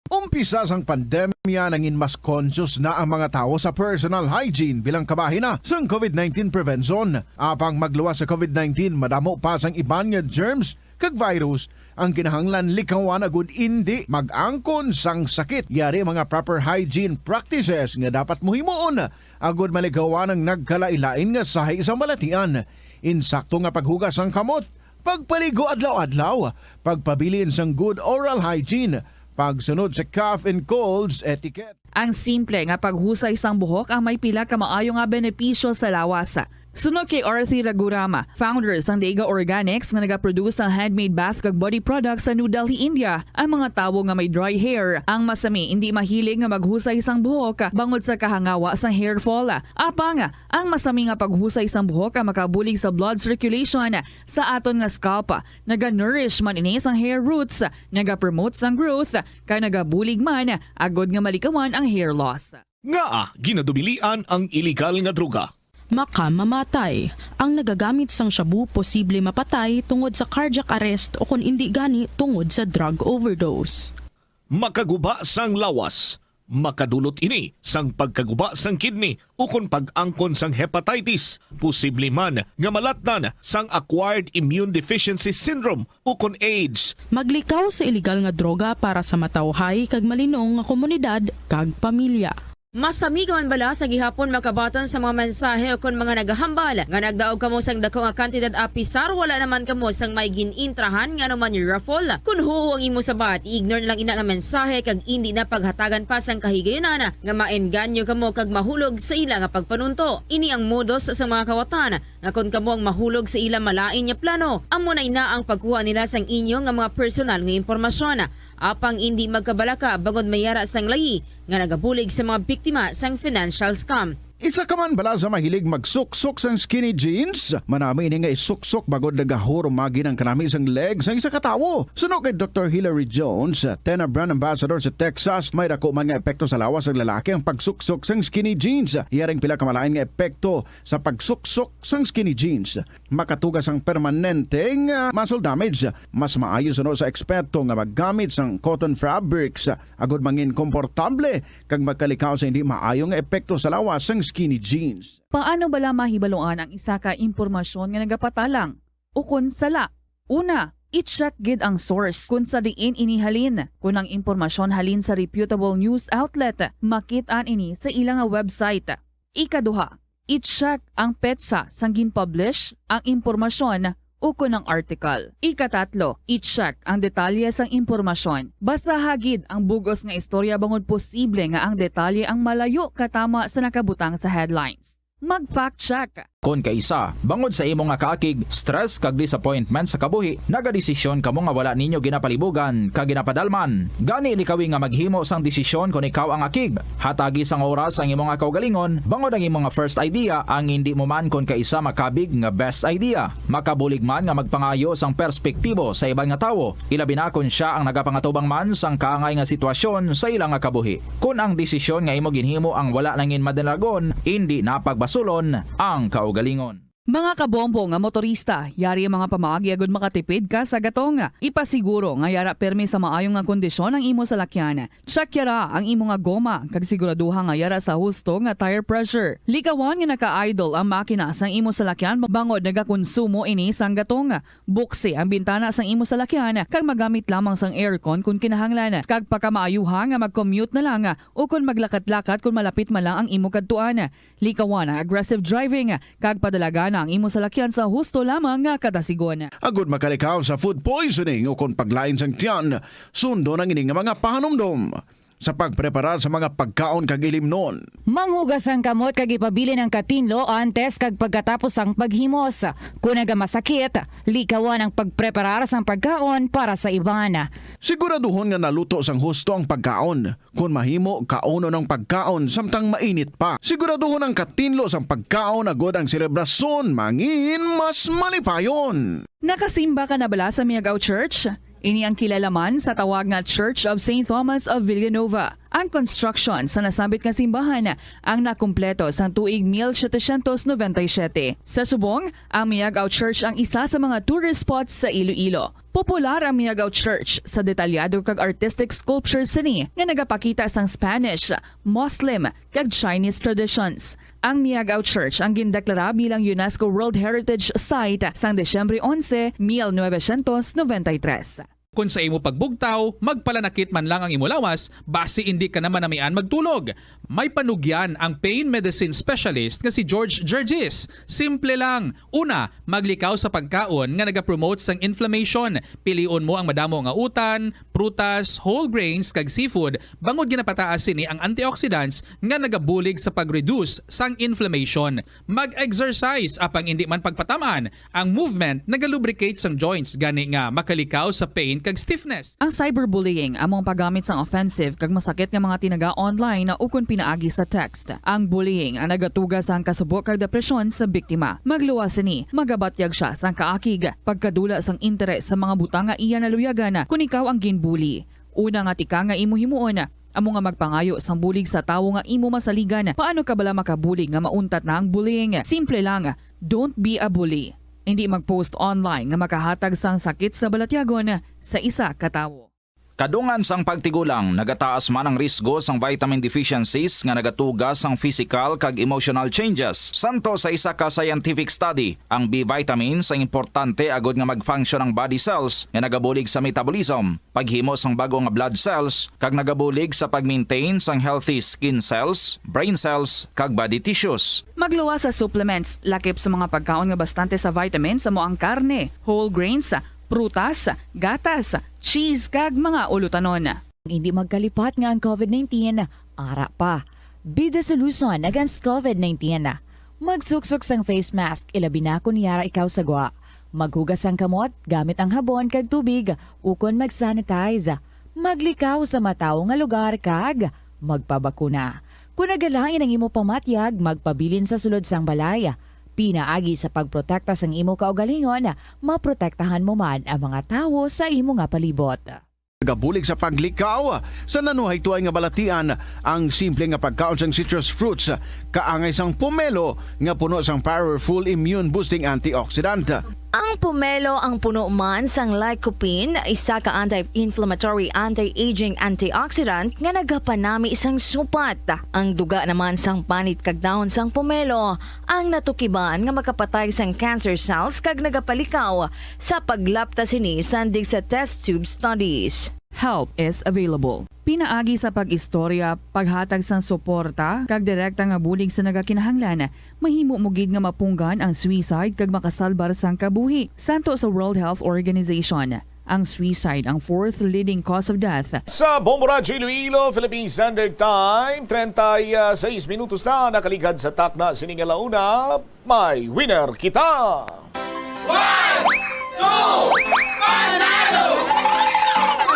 Umpisa sang pandemya, nangin mas conscious na ang mga tawo sa personal hygiene bilang kabahin na sang COVID nineteen prevention. Apang magluwas sa COVID nineteen, madamo pa sang iban nga germs kag virus ang kinahanglan likawan agud indi mag-angkon sang sakit. Yari mga proper hygiene practices nga dapat mo himuon agud malikawan ang nagkalain-lain nga sahi sang balatian. Insakto nga paghugas sang kamot, pagpaligo adlaw-adlaw, pagpabilin sang good oral hygiene, pagsunod sa cough and colds etiquette. Ang simple nga paghusay sang buhok ang may pila ka maayo nga benepisyo sa lawas. Suno kay Arthi Ragurama, founder sang Daiga Organics nga nagaproduce sang handmade bath kag body products sa New Delhi, India, ang mga tawo nga may dry hair ang masami indi mahilig nga maghusay sang buhok bangod sa kahangawa sang hair fall. Apang ang masami nga paghusay sang buhok ang makabulig sa blood circulation sa aton nga scalp. Naga-nourish man ini sang hair roots, nagapromote sang growth, kag nagabulig man agud nga malikawan ang hair loss. Ngaa ginadumilian ang iligal nga droga? Makamamatay. Ang nagagamit sang shabu posible mapatay tungod sa cardiac arrest o kon indi gani tungod sa drug overdose. Makaguba sang lawas. Makadulot ini sang pagkaguba sang kidney ukon pag-angkon sang hepatitis. Posible man nga malatnan sang acquired immune deficiency syndrome ukon AIDS. Maglikaw sa iligal nga droga para sa matawhay kag malinong nga komunidad kag pamilya. Masami ka man bala sa gihapon makabaton sa mga mensahe ukon mga nagahambal nga nagdaog kamo sang dako nga kantidad apisar wala naman kamo sang may gin-intrahan nga anuman raffle? Kon huo ang imo sabat, i-ignore na lang ina nga mensahe kag indi na paghatagan pa sang kahigayunan nga maengganyo kamo kag mahulog sa ila nga pagpanunto. Ini ang modus sa mga kawatan nga kon kamo ang mahulog sa ila malain nga plano, amo na ina ang pagkuha nila sang inyo nga mga personal nga impormasyon. Apang indi magkabalaka bangod may yara sang layi nga nagabulig sa mga biktima sang financial scam. Isa ka man bala sa mahilig magsuksok sang skinny jeans? Manami ini nga isuksok bangod nagahurumagi ang kanami sang leg sang isa ka tawo. Suno kay Doktor Hilary Jones, Tena brand ambassador sa Texas, may dako man nga epekto sa lawas sang lalaki ang pagsuksok sang skinny jeans. Yaring pila ka malain nga epekto sa pagsuksok sang skinny jeans. Makatuga sang permanente nga muscle damage. Mas maayo suno sa eksperto nga maggamit sang cotton fabrics agud mangin komportable kag magkalikaw sa hindi maayo nga epekto sa lawas sang skinny jeans. Paano bala mahibaluan ang isa ka impormasyon nga nagapatalang ukon sala? Una, i-check gid ang source kon sa diin ini halin. Kon ang impormasyon halin sa reputable news outlet, makit-an ini sa ila nga website. Ikaduha, i-check ang petsa sang gin-publish ang impormasyon ukon ang article. Ikatatlo, i-check ang detalye sang impormasyon. Basaha gid ang bug-os nga istorya bangod posible nga ang detalye ang malayo katama sa nakabutang sa headlines. Mag-fact check. Kon kaisa, bangod sa imo nga kaakig, stress kag disappointment sa kabuhi, nagadesisyon kamo nga wala ninyo ginapalibugan kag ginapadalman. Gani, likawi nga maghimo sang desisyon kon ikaw ang akig. Hatagi sang oras ang imo nga kaugalingon, bangod ang imo nga first idea ang indi mo man kon kaisa makabig nga best idea. Makabulig man nga magpangayo sang perspektibo sa iban nga tawo, ilabi na kon sia ang nagapangatubang man sang kaangay nga sitwasyon sa ila nga kabuhi. Kon ang desisyon nga imo ginhimo ang wala nangin madalagon, indi na pagbasulon ang kaugalingon. Mga kabombo nga motorista, yari ang mga pamaagi agud makatipid ka sa gatong. Ipasiguro nga yara permi sa maayo nga kondisyon ang imo salakyan. Check yara ang imo nga goma kag siguraduha nga yara sa husto nga tire pressure. Likawan nga naka-idle ang makina sang imo salakyan bangod nagakonsumo ini sang gatong. Buksi ang bintana sang imo salakyan kag magamit lamang sang aircon kon kinahanglan. Kag pakamaayuha nga mag-commute na lang o kon maglakat-lakat kon malapit man lang ang imo kadtuan. Likawan ang aggressive driving kag padalagana ang imo salakyan sa husto lamang nga kadasigon. Agud makalikaw sa food poisoning o kon paglain sang tiyan, sundon ang ini nga mga pahanumdom sa pagpreparar sa mga pagkaon kag ilimnon. Manghugas ang kamot kag ipabilin ang katinlo antes kag pagkatapos sang paghimos. Kon nagamasakit, likawan ang pagpreparar sang pagkaon para sa iban. Siguraduhon nga naluto sang husto ang pagkaon. Kon mahimo, kaunon ang pagkaon samtang mainit pa. Siguraduhon ang katinlo sang pagkaon agud ang selebrasyon mangin mas malipayon. Nakasimba ka na bala sa Miagao Church? Ini ang kilala man sa tawag nga Church of Saint Thomas of Villanova. Ang construction sa nasambit nga simbahan ang nakumpleto sang tuig mil setecientos noventa y siete. Sa subong, ang Miagao Church ang isa sa mga tourist spots sa Iloilo. Popular ang Miagao Church sa detalyado kag artistic sculptures sini nga nagapakita sang Spanish, Muslim, kag Chinese traditions. Ang Miagao Church ang gindeklara bilang UNESCO World Heritage Site sang Disyembre onse, mil novecientos noventa y tres. Kon sa imo pagbugtaw, magpalanakit man lang ang imo lawas, basi indi ka na manamian magtulog. May panugyan ang pain medicine specialist nga si George Gergis. Simple lang. Una, maglikaw sa pagkaon nga nagapromote sang inflammation. Pilion mo ang madamo nga utan, prutas, whole grains, kag seafood, bangod ginapataas sini ang antioxidants nga nagabulig sa pag-reduce sang inflammation. Mag-exercise, apang indi man pagpatam-an, ang movement nagalubricate sang joints, gani nga makalikaw sa pain kag stiffness. Ang cyberbullying amo ang paggamit sang offensive kag masakit nga mga tinaga online ukon pinaagi sa text. Ang bullying ang nagatuga sang kasubo kag depresyon sa biktima. Magluwas sini, magabatyag sia sang kaakig, pagkadula sang interes sa mga butang nga iya naluyagan kon ikaw ang ginbully. Una nga tikang nga imo himuon, amo nga magpangayo sang bulig sa tawo nga imo masaligan. Paano ka bala makabulig nga mauntat na ang bullying? Simple lang, don't be a bully. Indi mag-post online nga makahatag sang sakit sa balatyagon sa isa ka tawo. Kadungan sang pagtigulang, nagataas man ang risgo sang vitamin deficiencies nga nagatuga sang physical kag emotional changes. Santo sa isa ka scientific study, ang B vitamins ang importante agud nga mag-function ang body cells nga nagabulig sa metabolism, paghimo sang bag-o nga blood cells, kag nagabulig sa pag-maintain sang healthy skin cells, brain cells, kag body tissues. Magluwas sa supplements, lakip sa mga pagkaon nga bastante sa vitamins, amo ang karne, whole grains, prutas, gatas, cheese, kag mga ulutanon. Hindi magkalipat nga ang covid nineteen ara pa. Be the solution against covid nineteen. Magsuksok sang face mask, ilabi na kon yara ikaw sa gwa. Maghugas sang kamot gamit ang habon kag tubig, ukon mag-sanitize. Maglikaw sa matawo nga lugar kag magpabakuna. Kon nagalain ang imo pamatyag, magpabilin sa sulod sang balay. Pinaagi sa pagprotekta sang imo kaugalingon, maprotektahan mo man ang mga tawo sa imo nga palibot. Nagabulig sa paglikaw sa nanuhaytoay nga balatian ang simple nga pagkaon sang citrus fruits, kaangay sang pomelo nga puno sang powerful immune boosting antioxidant. Ang pomelo ang puno man sang lycopene, isa ka anti-inflammatory, anti-aging antioxidant nga nagapanami sang supat. Ang duga naman sang panit kag dahon sang pomelo ang natukiban nga makapatay sang cancer cells kag nagapalikaw sa paglapta sini sandig sa test tube studies. Help is available. Pinaagi sa pag-istorya, paghatag sang suporta, kag direkta nga bulig sa nagakinahanglan, mahimo mo gid nga mapunggan ang suicide kag makasalbar sang kabuhi. Santo sa World Health Organization, ang suicide ang fourth leading cause of death. Sa Bombo Radyo Iloilo, Philippine Standard Time, treinta y seis minutos na nakaligad sa takna sini nga launa. May winner kita! One, two, panalo!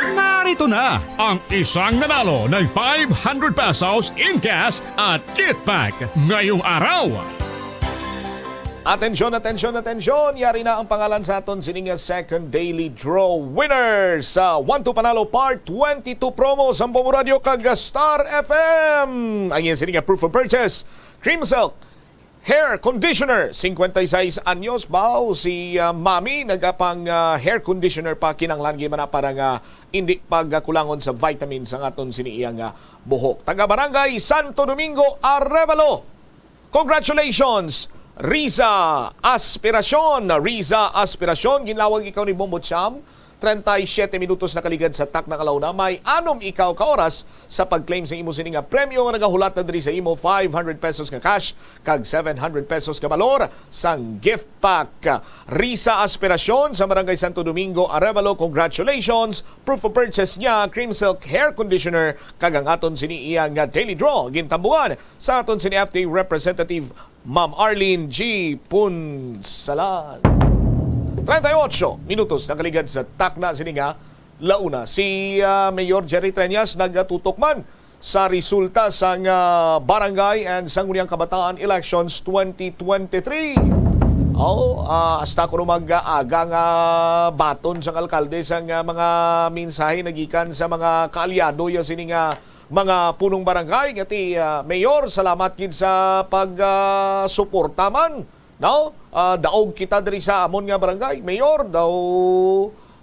Narito na ang isang nanalo ng five hundred pesos in cash at gift pack ngayong araw. Atensyon, atensyon, atensyon! Yari na ang pangalan sa aton sining second daily draw winner sa One Two Panalo Part twenty-two promo sa Bombo Radio kag Star F M. Ang iyang sining proof of purchase, Cream Silk Hair Conditioner, cincuenta y seis anyos, baw si, ah, Mami, nagapang, ah, hair conditioner pa, kinahanglan gid man na para nga hindi pagkulangon sa vitamins ang aton sini iyang, ah, buhok. Taga Barangay Santo Domingo, Arevalo. Congratulations, Riza Aspiracion. Riza Aspiracion, ginlawag ikaw ni Bombo Cham. Treinta y siete minutos nakaligad sa takna nga launa. May anom ikaw ka oras sa pag-claim sa imo sini nga premyo nga nagahulat na diri sa imo five hundred pesos nga cash kag seven hundred pesos nga balor sang gift pack. Risa Aspiracion sa Barangay Santo Domingo, Arevalo, congratulations. Proof of purchase niya, Cream Silk Hair Conditioner, kag ang aton sini iya nga daily draw. Gintambungan sa aton sini F T A Representative Ma'am Arlene G Punsalan. Treinta y ocho minutos nakaligad sa takna sini nga launa. Si, ah, Mayor Jerry Treñas nagatutok man sa resulta sang, ah, Barangay and Sangguniang Kabataan Elections twenty twenty-three. Oh, ah, hasta kuno mag-aga nga baton sang alkalde sang, ah, mga mensahe nagikan sa mga kaalyado ya sini nga mga punong barangay. Ngati, ah, Mayor, salamat gid sa pag, ah, suporta man, no? Ah, daog kita diri sa amon nga barangay. Mayor, daw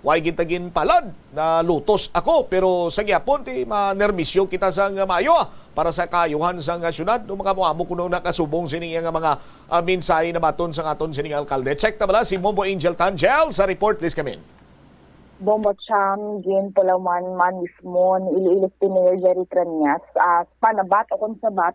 way gid ta ginpalad, nalutos ako, pero sa gihapon ti manerbisyo kita sang maayo, ah, para sa kaayuhan sang syudad. O makamuamo kuno nakasubong sini nga mga, ah, mensahe nabaton sang aton sining alkalde. Check ta bala si Mombo Angel Tangel sa report. Please come in. Bombo Cham, ginpulawan man mismo ni Iloilo City Mayor Jerry Treñas, ah, panabat o kon sabat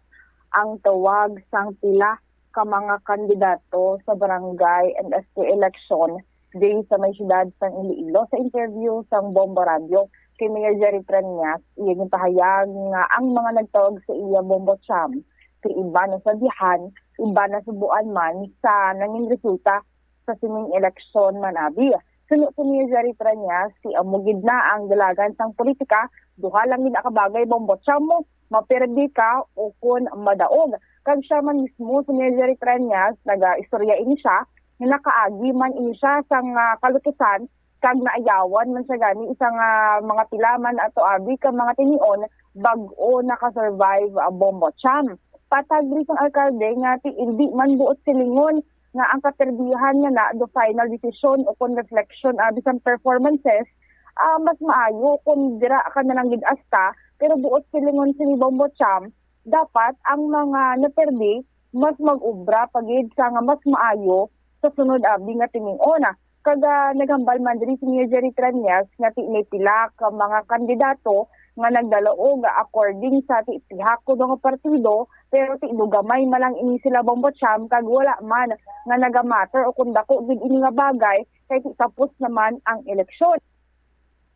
ang tawag sang pila ka mga kandidato sa barangay and S T election diri sa may siyudad sang Iloilo. Sa interview sang Bombo Radio kay Mayor Jerry Treñas, iya ginpahayag nga ang mga nagtawag sa iya Bombo Cham kay iba na sa bihan, iba na subuan man sa nangin resulta sa sining eleksyon man abi. Suno si Mayor Jerry Treñas, si amo gid na ang dalagan sang politika, duha lang gid na ka bagay, Bombo Cham, mo mapirdi ka o kon madaog. Kag siya man mismo, si Mayor Jerry Treñas, nagaistorya ini siya nga nakaagi man ini siya sang, ah, kalutusan kag naayawan man siya gani sang, ah, mga pila man ato abi ka mga tinion bag-o naka-survive, ah, Bombo Cham. Patag diri sang alkalde nga ti indi man buot silingon nga ang kaperdihan nga na do final decision o kon reflection, ah, bisan performances, ah, mas maayo kung dira ka na lang gid asta, pero buot silingon sini Bombo Cham, dapat ang mga naperdi mas mag-obra pa gid sa nga mas maayo sa sunod abi nga tining-on. Kag, ah, naghambal man diri si Mayor Jerry Treñas nga ti may pila ka mga kandidato nga nagdalaog according sa ti pihak ko nga partido, pero ti do gamay man lang ini sila Bombo Cham kag wala man nga nagamatter o kung dako gid ini nga bagay kay ti tapos naman ang eleksyon.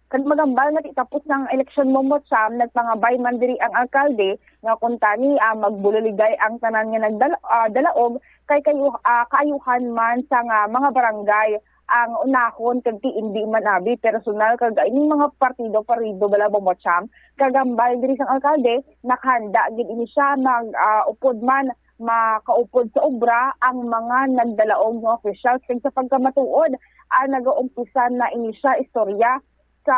Kag magambal nga ti tapos na ang eleksyon Bombo Cham, nagpangabay man diri ang alkalde nga kung tani, ah, magbuliligay ang tanan nga nagdala-, ah, dalaog kay kayo, ah, kaayuhan man sa nga mga barangay ang unahon kag ti indi man abi personal kag ining mga partido-partido bala Bombo Cham. Kagambal diri sang alkalde, nakahanda gid ini siya mag, ah, upod man makaupod sa obra ang mga nagdalaog nga officials. Kag sa pagkamatuod, ah, nagaumpisa na ini siya istorya sa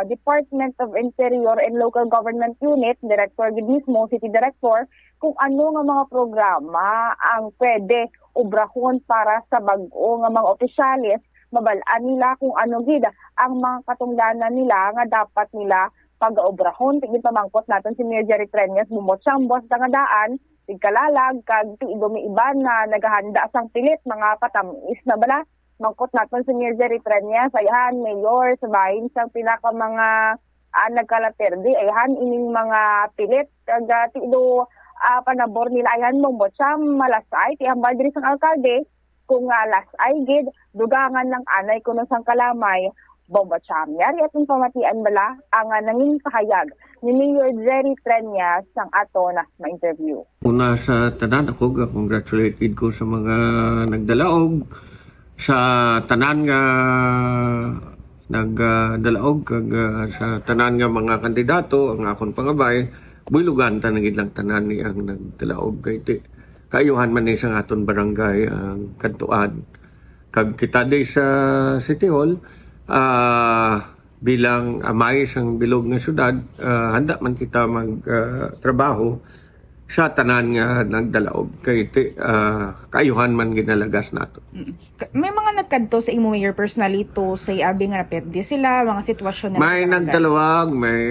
Department of Interior and Local Government Unit, Director gid mismo, City Director, kung ano nga mga programa ang pwede obrahon para sa bag-o nga mga opisyales, mabal-an nila kung ano gid ang mga katungdanan nila nga dapat nila pagaobrahon. Tigpamangkot naton si Mayor Jerry Treñas, Bombo Cham, Boss Dangadaan, tigkalalag, kag ti-, do may iban na nagahanda sang pilit, mga patamis na bala. Mangkot naton si Mayor Jerry Treñas, ayhan, Mayor, sa bahin sang pila ka mga, ah, nagkalaperdi, ayhan, ining mga pilit, kag, ah, ti-, do, ah, panabor nila, ayhan, Bombo Cham, malasay, ti hambal diri sang alkalde, kung, ah, lasay gid, dugangan lang anay kuno sang kalamay, Bombo Cham. Yari aton pamatian bala ang, ah, nangin pahayag ni Mayor Jerry Treñas sang aton na ma-interview. Una sa tanan, ako ga-congratulate gid ko sa mga nagdalaog, sa tanan nga nagdalaog, kag, ah, sa tanan nga mga kandidato. Ang akon pangabay, buylogan ta na gid lang tanan ni ang nagdalaog kay ti-, kaayuhan man ni sa aton barangay ang kantuan. Kag kita di sa City Hall, ah, bilang amay sang bilog nga syudad, ah, handa man kita mag, ah, trabaho sa tanan nga nagdalaog kay ti-, ah, kaayuhan man ginalagas nato. Mm. Ka-, may mga nagkadto sa imo, Mayor, personally to say abi nga naperde sila, mga sitwasyon na May nagdalaog. Nagdalawag, may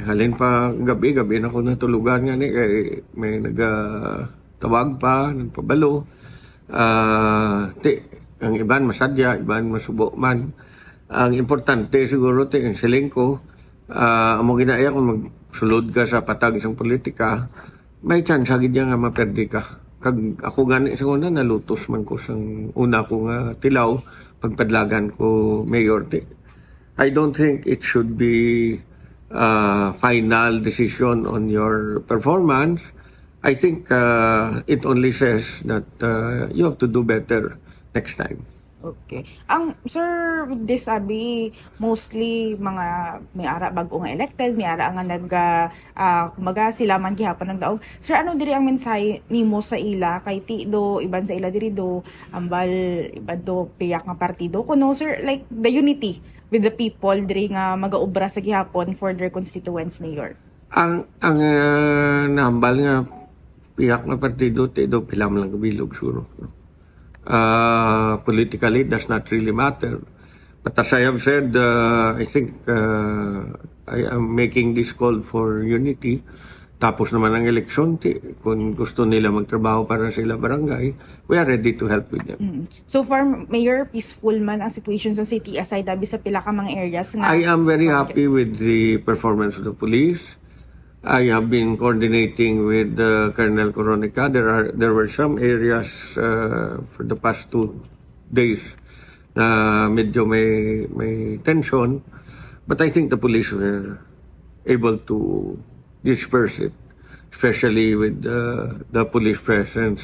halin pa gabi, gabi na ko natulugan nga ni, kay may nagatawag pa, nagpabalo. Ah, ti, ang iban masadya, iban masubo man. Ang importante siguro, ti, ang siling ko, ah, amo ginaya kung magsulod ka sa patag sang politika, may tsansa gid nga maperdi ka. Kag ako gani sa una, nalutos man ko sang una ko nga tilaw, pagpadlagan ko mayor, ti. I don't think it should be a final decision on your performance. I think, uh, it only says that, uh, you have to do better next time. Okay. Ang, sir, with this, abi, mostly mga may ara bag-o nga elected, may ara nga nag, ah, ah, kumbaga, sila man gihapon ang daog. Sir, ano diri ang mensahe nimo sa ila? Kay ti do, iban sa ila diri do, ambal, iban do, piyak nga partido. Kuno, sir, like, the unity with the people diri nga magaobra sa gihapon for their constituents, Mayor? Ang, ang, ah, nahambal nga piyak nga partido, ti do, pila man lang kabilog, siguro, no? Ah, politically, it does not really matter. But as I have said, uh, I think, uh, I am making this call for unity. Tapos naman ang eleksyon, ti, kung gusto nila magtrabaho para sa ilang barangay, we are ready to help with them. Mm. So far, Mayor, peaceful man ang situation sa city, aside abi sa pila ka mga areas nga I am very happy with the performance of the police. I have been coordinating with, uh, Colonel Coronica. There are, there were some areas, uh, for the past two days na medyo may, may tension. But I think the police were able to disperse it, especially with the, the police presence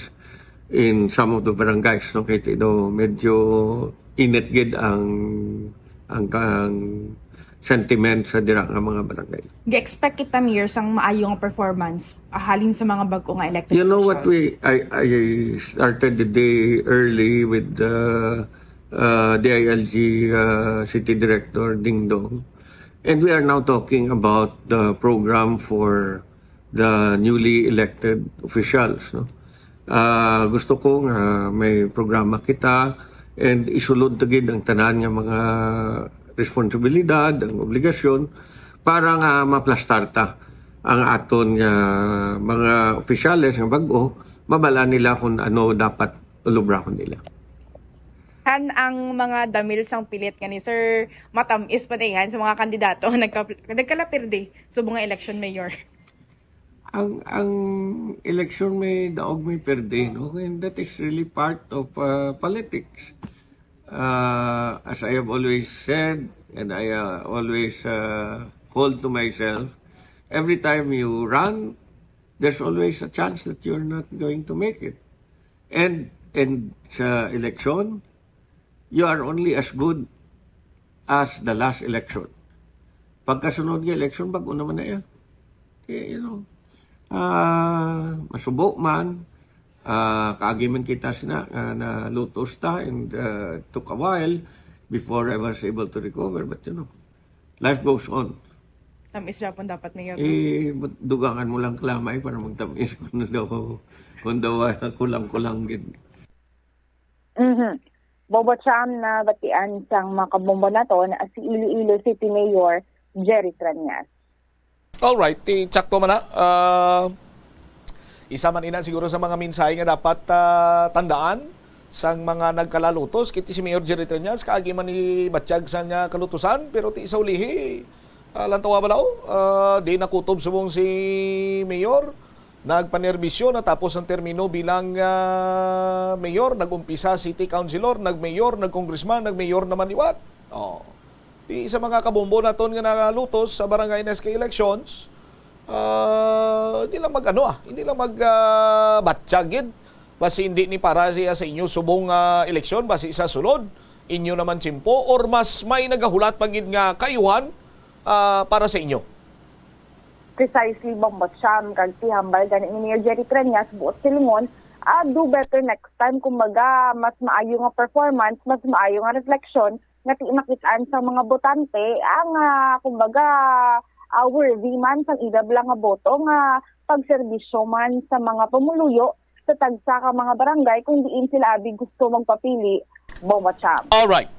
in some of the barangays, no? Kay ti do, medyo init gid ang, ang, ang sentiment sa dira nga mga barangay. Gi-expect kita, Mayor, sang maayo nga performance, ah, halin sa mga bag-o nga elected You know what officials. we, I, I started the day early with the, uh, D I L G, uh, City Director Dingdong. And we are now talking about the program for the newly elected officials, no? Ah, gusto ko nga may programa kita and isulod ta gid ang tanan nga mga responsibilidad, ang obligasyon para nga maplastar ta ang aton nga mga opisyales nga bag-o, mabal-an nila kung ano dapat ulubrahon nila. Han ang mga damil sang pilit nga ni Sir Matamis Padayan sa mga kandidato nagka-, nagkalapirdi subong nga election, Mayor. Ang, ang eleksyon may daog, may perde, no? And that is really part of, uh, politics. Uh, as I have always said, and I, uh, always, uh, hold to myself, every time you run, there's always a chance that you're not going to make it. And, and sa eleksyon, you are only as good as the last election. Pagkasunod nga election, bag-o naman na iya. Kaya, you know, ah, masubo man, ah, kaagi man kita sina nga nalutos ta, and, ah, took a while before I was able to recover. But, you know, life goes on. Tamis siya pun dapat, Mayor. Eh, but dugangan mo lang kalamay para magtamis kung daw, kung daw, ah, kulang-kulang gid. Mhm. Bobo Cham, nabatian sang mga kabombo naton si Iloilo City Mayor Jerry Treñas. Alright, ti sakto man na. Ah, isa man ina siguro sa mga mensahe nga dapat, ah, tandaan sang mga nagkalalutos, kiti si Mayor Jerry Treñas, kaagi man ni batyag sang, ah, kalutusan, pero ti sa ulihi, ah, lantawa bala, oh, ah, di nakutob subong si Mayor, nagpanerbisyo, natapos ang termino bilang, ah, mayor, nag-umpisa city councilor, nag-mayor, nag-congressman, nag-mayor naman liwat. Oh. Di sa mga kabombo naton nga nagalutos sa barangay N S K elections, ah, hindi lang mag-ano, ah, hindi lang mag, ah, batyag gid. Basi hindi ni para siya sa inyo subong, ah, eleksyon, basi sa sulod, inyo naman tiyempo, or mas may nagahulat pa gid nga kaayuhan, ah, para sa inyo? Precisely, Bombo Cham, kag ti hambal gani ni Mayor Jerry Treñas, buot silingon, ah, do better next time. Kumbaga, mas maayo nga performance, mas maayo nga reflection, nga ti makit-an sa mga botante ang, ah, kumbaga, ah, worthy man sang ila bala nga boto nga pagserbisyo man sa mga pumuluyo sa tagsa ka mga barangay kung diin sila abi gusto magpapili, Bombo Cham. Alright.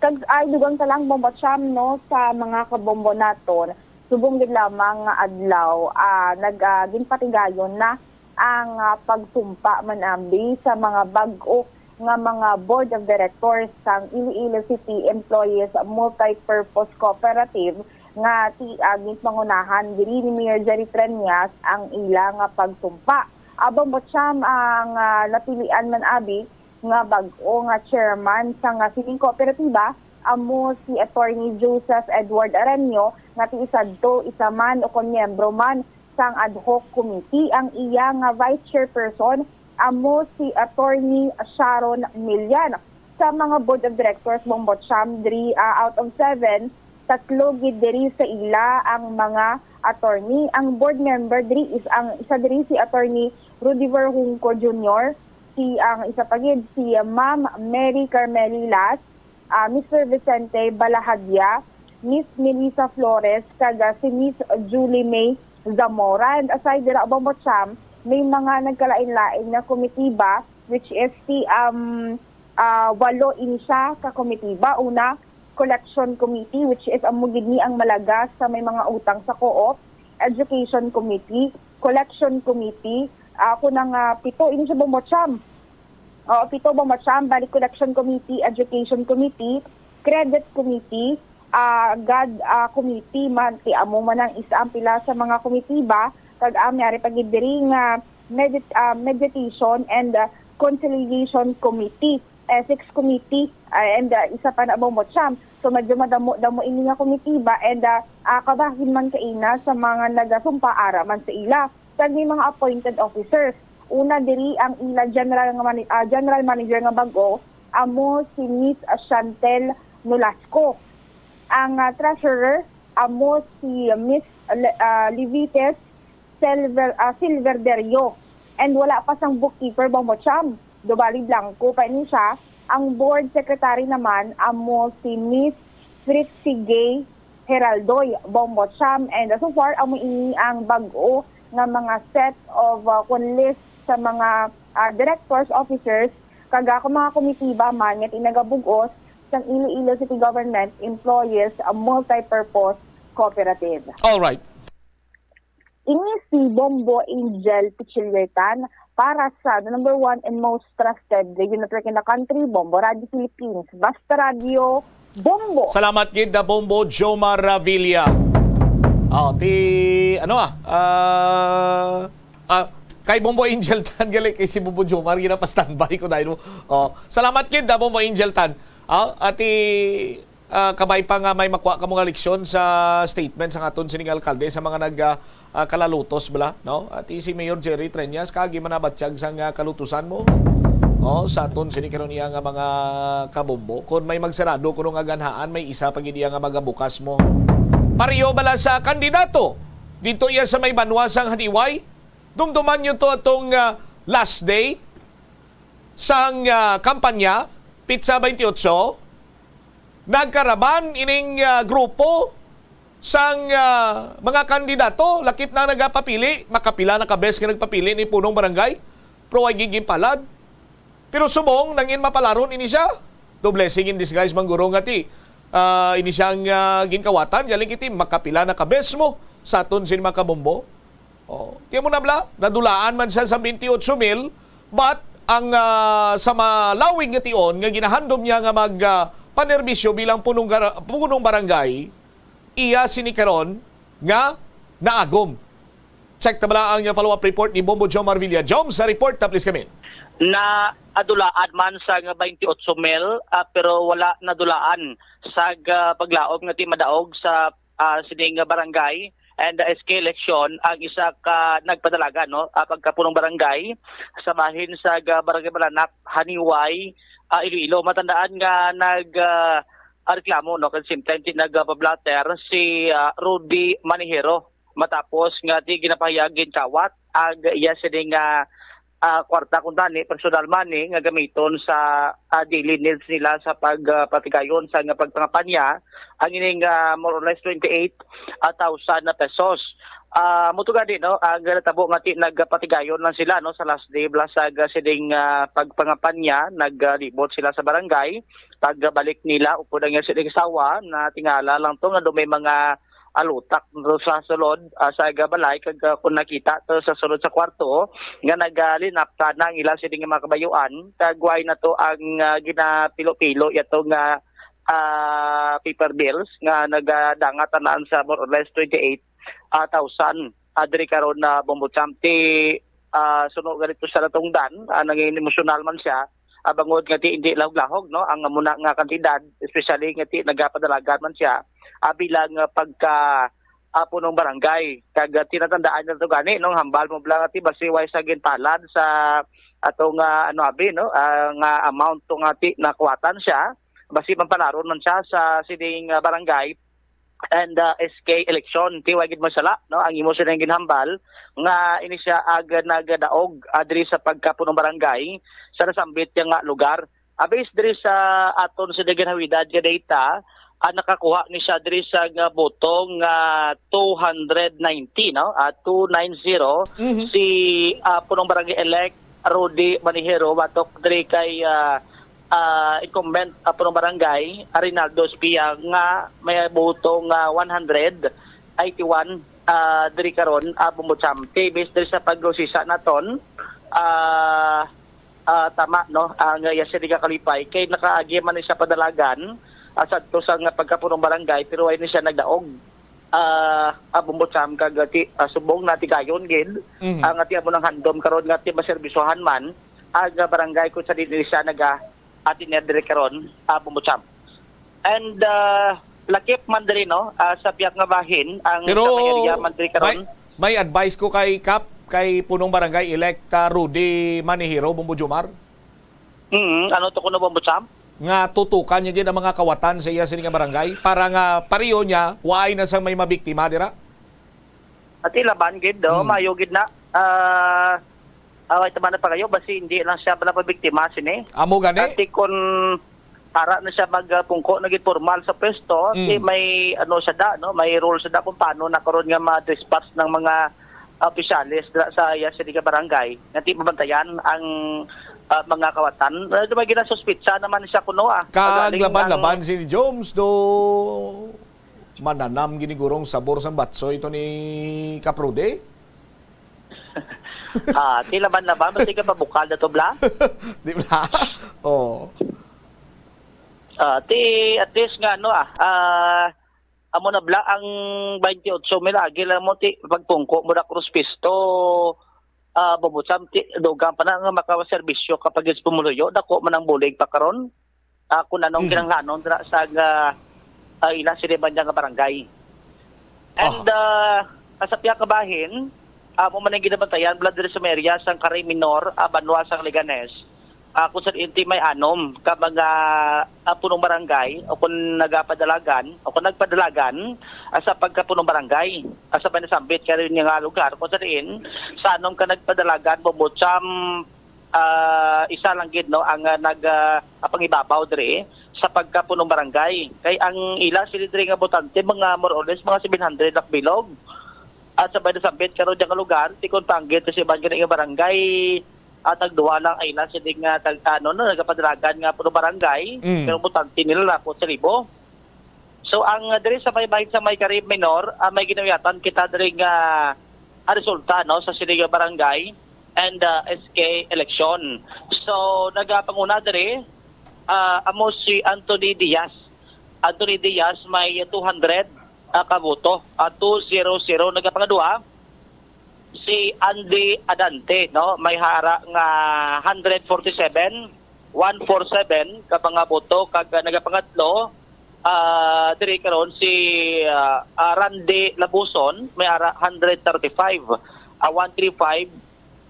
Kag ay dugang ta lang, Bombo Cham, no, sa mga kabombo naton, subong gid lamang nga adlaw, ah, nag, ah, ginpatigayon na ang, ah, pagsumpa man abi sa mga bag-o nga mga board of directors sang Iloilo City Employees Multipurpose Cooperative nga ti-, ah, ginpangunahan diri ni Mayor Jerry Treñas ang ila nga pagsumpa. Abang Botcham ang, ah, napilian man abi nga bag-o nga chairman sang, ah, sining kooperatiba amo si Attorney Joseph Edward Aranio nga ti isadto isa man o kon miyembro man sang ad hoc committee. Ang iya nga vice chairperson amo si Attorney Sharon Milian. Sa mga board of directors, Bombo Cham, diri, ah, out of seven, tatlo gid diri sa ila ang mga attorney. Ang board member diri is ang isa diri si Attorney Rudiver Junco Junior, si, ang isa pa gid si Ma'am Mary Carmeli Las, ah, Mister Vicente Balahadia, Miss Melissa Flores, kag, ah, si Miss Julie May Zamora. And aside dira, Bombo Cham, may mga nagkalain-lain nga komitiba, which is si, um, ah, walo ini siya ka komitiba. Una, Collection Committee, which is amo gid ni ang malaga sa may mga utang sa co-op, Education Committee, Collection Committee, ah, ako na nga pito ini siya, Bombo Cham. Oo, pito, Bombo Cham, bali Collection Committee, Education Committee, Credit Committee, ah, GAD, ah, Committee man, ti amo man ang isa ang pila sa mga komitiba, kag, ah, may ari pa gid diri nga medit-, ah, Meditation and, ah, Conciliation Committee, Ethics Committee, ah, and, ah, isa pa na, Bombo Cham. So, medyo madamo-damo ini nga komitiba and, ah, ah, kabahin man kaina sa mga nagasumpa ara man sa ila. Kag may mga appointed officers. Una diri ang ila general nga mani-, ah, general manager nga bag-o, amo si Miss Chantel Nolasco. Ang, ah, treasurer, amo si Miss Le-, ah, Levites Silver, ah, Silverderio. And wala pa sang bookkeeper, Bombo Cham. Dubali blanco pa ini siya. Ang board secretary naman, amo si Miss Fritzy Gay Heraldoy, Bombo Cham. And, ah, so far, amo ini ang bag-o nga mga set of, ah, kun list sa mga, ah, directors, officers, kag, ah, kung mga komitiba man nga tinagabugos sang Iloilo City Government Employees, ah, Multipurpose Cooperative. All right. Ini si Bombo Angel Pichiliertan para sa the number one and most trusted radio network in the country, Bombo Radio Philippines. Basta Radio, Bombo! Salamat gid na Bombo Jomar Ravilla. Oh, ti, ano ah, ah, ah, kay Bombo Angel Tan gali kay si Bombo Jomar ginapa-standby ko dahil mo. Oh, salamat gid na Bombo Angel Tan. Ah, ati ah, kabay pa nga may makuha kamo nga leksyon sa statement sang aton sining alkalde sa mga nag, ah, ah, kalalutos bala, no? At si Mayor Jerry Treñas kaagi man nabatyag sang, ah, kalutusan mo. Oh, sa aton sini karon iya nga mga kabombo. Kung may magsarado kuno nga ganhaan, may isa pa gid iya nga magabukas mo. Pareho bala sa kandidato dito iya sa may banwa sang Haniway. Dumduman nyo to atong, ah, last day sang, ah, kampanya, pitsa twenty-eight, nagkaraban ining, ah, grupo sang, ah, mga kandidato, lakip na nagapapili, makapila na ka bes nga nagpapili ni punong barangay, pero way gid ginpalad. Pero subong nangin mapalaron ini siya. Do blessing in disguise man guro nga ti, ah, ini siyang, ah, ginkawatan, galing iti makapila na ka bes mo sa aton sin mga kabombo. Oh, ti mo na bala, nadulaan man siya sa twenty-eight mil, but ang, ah, sa malawig nga tion nga ginahandom niya nga mag, ah, panerbisyo bilang punong, gara- punong barangay, iya sini karon nga naagom. Check ta bala ang follow-up report ni Bombo Jomar Villa. Jom, sa report ta, please kami. Na adulaan man sa nga twenty-eight mil, ah, pero wala nadulaan sa ga-, paglaom nga ti madaog sa, ah, sining barangay and, ah, S K election ang isa ka nagpadalagan, no, ah, pagkapunong barangay sa bahin sa ga-, Barangay Balanak, Haniway, ah, Iloilo. Matandaan nga nag, ah, ah, reklamo, no, kan same time ti nagpablatter si, ah, Rudy Manihero matapos nga ti ginapahayag ginkawat ang iya sini nga, ah, kwarta, kung tani personal money nga gamiton sa, ah, daily needs nila sa pag, ah, patigayon sa nga pagpangapanya ang ining, ah, more or less twenty-eight thousand na pesos. Ah, mo to gani, no, ang natabo nga ti nagpatigayon lang sila, no, sa last day bala sa ga-, sining, ah, pagpangapanya, naglibot sila sa barangay. Pagbalik nila, upod ang iya sining asawa, natingala lang to nga do may mga alutak do sa sulod, ah, sa aga balay, kag, ah, kung nakita to sa sulod sa kwarto nga nagalinap sana ang ila sining mga kabayuan, kag way na to ang, ah, ginapilo-pilo yato nga, ah, paper bills nga nagadangat tanan sa more or less twenty-eight thousand, ah, diri karon na Bombo Cham. Ti, ah, suno ganito sa natungdan, ah, nangin emosyonal man siya, ah, bangod nga ti hindi lahog-lahog, no, ang muna nga kantidad, especially nga ti nagapadalagan man siya, ah, bilang, ah, pagka, ah, punong barangay. Kag, ah, tinatandaan na to gani, no, hambal mo bala nga ti basi way sa ginpalad sa, ato nga, ano, abi, no, ah, nga amount to nga ti-, nakuwatan siya, basi man palaron man siya sa sining, ah, barangay and, ah, S K election. Ti, wa gid masala, no, ang imo sining ginhambal nga ini siya ag nagadaog, ah, diri sa pagkapunong barangay sa nasambit niya nga lugar. Ah, based diri sa aton sa ginhawidad nga data, ah, nakakuha ni siya diri sa nga boto nga two hundred ninety, no? Ah, two nine zero. Mhm. Si, ah, punong barangay elect Rudy Manihero, batok diri kay, ah, ah, incumbent, ah, punong barangay Arinaldo Espia nga may boto nga one hundred eighty-one, ah, diri karon, ah, Bumbo Champ. Ti, based diri sa pag-usisa naton, ah, ah, tama, no, ang iya sini nga kalipay kay nakaagi man ni sa padalagan, ah, sadto sa nga pagkapunong barangay, pero ay ni siya nagdaog. Ah, ah, Bumbo Champ, kag, ah, ti-, ah, subong na tigayon gid Mhm. ang ati amo nang handom karon nga ti maserbisyohan man ang, ah, barangay kung sa diin siya naga-, atender diri karon, ah, Bumbo Champ. And, ah, lakip man diri, no, ah, sa pihak nga bahin ang Pero sa may area man diri karon. may, may advice ko kay Kap, kay punong barangay elect, ah, Rudy Manihiro, Bumbo Jomar. Mm, ano to kuno, Bumbo Champ? Nga tutukan niya gid ang mga kawatan sa iya sini nga barangay para nga pareho niya waay na sang may mabiktima dira. Ati laban gid, do, Hmm. mayo gid na. Ah, away, tama na pa kayo, basi hindi lang siya pala pabiktima sini. Amo gani? Ati kun para na siya magpungko na gid formal sa pwesto, Mm. di may ano sa da, no? May rule sa da kung paano na karon nga ma-dispatch ng mga opisyales dira sa iya sini nga barangay. Nga di mabantayan ang, ah, mga kawatan. Ah, di may ginasuspitsa naman siya kuno, ah. Kag Agaling laban-laban ang si Jones do mananam ginigurong sabor sang batsoy to ni Kaprode? Ah, ti laban-laban, basta ka pabukal na to, bla? Di bla? Oh. Ah, ti, at least nga, ano, ah, ah, amo na, bla, ang twenty-eight mil, agi lang mo, ti, pagpungko mo na Cruz Pisto, ah, Bumbo Champ, ti, dugang pa na nga makaserbisyo kapag is pumuluyo, dako man ang bulig pa karon. Ah, kung anong Mhm. kinahanglanon dira sa, ah, ah, ila sini man nga barangay. And, Ah. ah, sa pihak nga bahin, ah, mo man ang ginabantayan, bla, diri sa may area sang Karay Minor, ah, banwa sang Leganes. Ah, kung sa inti may anom ka mga, ah, punong barangay o kung nagapadalagan o kung nagpadalagan, ah, sa pagkapunong barangay, ah, sa may nasambit karon nga lugar, kung sa diin, sa anom ka nagpadalagan, Bumbo Champ, ah, isa lang gid, no, ang, ah, nag, ah, pangibabaw diri sa pagkapunong barangay. Kay ang ila sila diri nga botante, mga more or less, mga seven hundred na ka bilog. At sa may nasambit karon dyan nga lugar, ti kon panggit sa iban gani nga barangay, at nagduwa lang ay ila sila nga tag-, ano, no, nagapadalagan nga punong barangay, Mm. pero botante nila lapot sa libo. So, ang, ah, diri sa may bahin sa may Karay Minor, ah, may ginawiyatan kita diri nga, ah, resulta, no, sa sini nga barangay and, ah, S K election. So, nagapanguna diri, ah, amo si Anthony Diaz. Anthony Diaz may two hundred, ah, ka boto, ah, two zero zero. Nagapangadua, si Andy Adante, no, may ara nga hundred forty-seven, one four seven ka mga boto, kag, ah, nagapangatlo, ah, diri karon si, ah, ah, Randy Labuson, may ara hundred thirty-five, ah, one three five.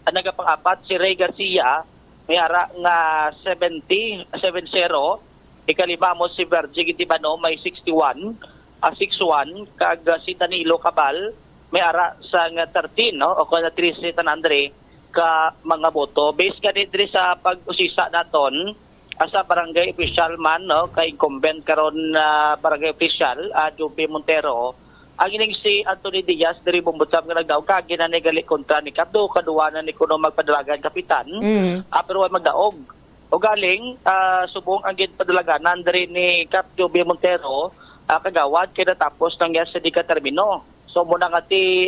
Ang nagapang-apat si Ray Garcia, may ara nga seventy, seven zero. Ikalima mo si Virgie Gintibano, may sixty-one, ah, six one, kag, ah, si Danilo Cabal, may ara sa nga thirteen, no? O kung trese tanan diri ka mga boto. Based gani diri sa pag-usisa naton, ah, sa barangay official man, no, kay incumbent karon na barangay official, ah, Joby Montero, ang ining si Anthony Diaz diri Bumbo Champ nga nagdaog, kag ginanigali kontra ni Kap, duha ka duwa na ni kuno magpadalagan kapitan, Mhm. ah, pero wa magdaog. Ugaling, ah, subong ang ginpadalaganan diri ni Kap Joby Montero, ah, kagawad, kay natapos lang niya sa di ka termino. So, muna nga ti,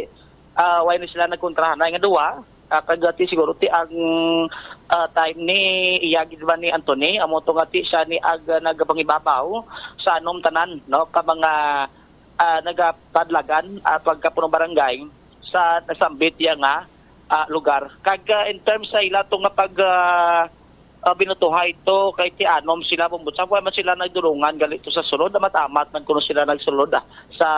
ah, why ni sila nagkontrahan nga duwa? Ah, kag ti siguro ti ang, ah, time ni iya gid ba ni Anthony, amo to nga ti siya ni ag nagapangibabaw sa anom tanan, no, ka mga, ah, nagapadlagan, ah, pagkapunong barangay sa nasambit iya nga, ah, lugar. Kag, ah, in terms sa ila to nga pag, ah, ah, binutuhay to kay ti anom sila, Bumbo Champ, wa man sila nagdulungan gali to sa sulod, amat-amat man kuno sila nagsulod, ah, sa,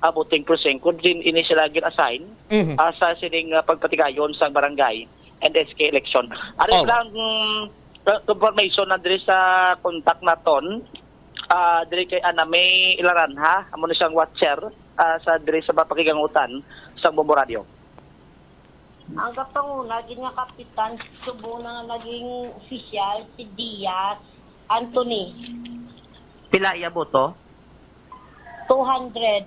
ah, voting precinct kun din ini sila gin-assign, Mhm. ah, sa sining, ah, pagpatigayon sang barangay. and S K election. Ari Oh. lang, mm, co-, confirmation na diri sa contact naton, ah, diri kay Ana May Ilaran, ha? Amo ni siyang watcher, ah, sa diri sa mga pakigangutan sa Bombo Radio. Ang kapanguna gid nga kapitan, subong na nga naging opisyal, si Diaz Anthony. Pila iya boto? Two hundred.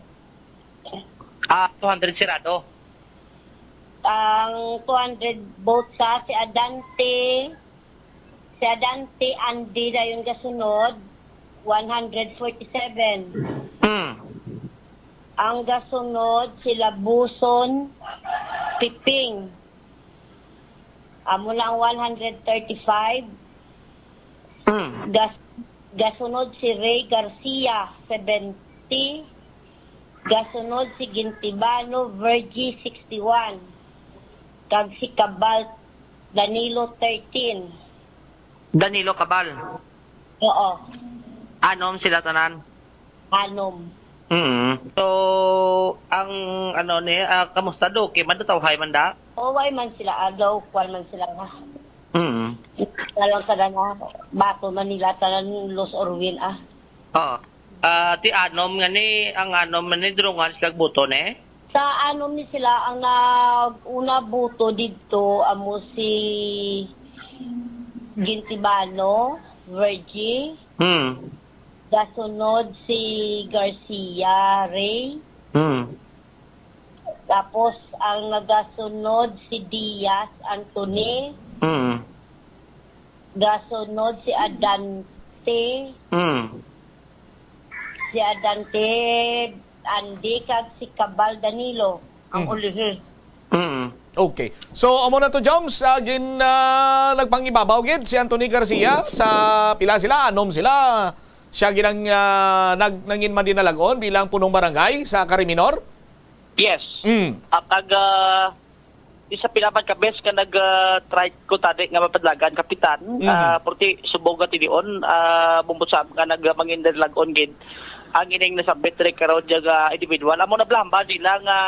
Ah, two hundred sirado. Ang two hundred votes sa si Adante, si Adante Andy dayon gasunod, one hundred forty-seven. Hmm. Ang gasunod, si Labuson Piping. Amo na ang one hundred thirty-five. Hmm. Gas-, gasunod si Ray Garcia, seventy. Gasunod si Gintibano Virgie, sixty-one. Kag si Cabal Danilo, thirteen. Danilo Cabal. Oo. Anom sila tanan? Anom. Mm. So, ang ano ni, ah, kamusta do? Okay man, tawhay man da? O, way man sila, ah, daw, kwan man sila nga. Mm. Alam ka na nga, bato man nila tanan, lose or win, ah. Oo. Ah, ti anom nga ni, ang anom nga ni, durungan sila boto, ne? Sa anom ni sila, ang nag-una boto didto, amo si Gintibano, Virgie. Hmm. Gasunod si Garcia Ray. Hmm. Tapos, ang nagasunod si Diaz Anthony. Hmm. Gasunod si Adante. Hmm. Si Adante Andy kag si Cabal Danilo ang Mm. ulihi. Mm. Okay. So, amo na to, Joms. Ah, gin, ah, nagpangibabaw gid si Anthony Garcia sa pila sila, anom sila. Siya gid ang, ah, nag-, nangin man dinalagon bilang punong barangay sa Cariminor? Yes. Mm. Ah, kag, ah, isa pila man ka beses nga nag, ah, try ko tadi nga mapadalagan, Kapitan. Mhm. Ah, purti subong nga tinion, ah, Bumbot Sam, nga nagmangin diri lag-on gid ang ining nasambit diri karon nga individual. Amo na bala, hambal nila nga,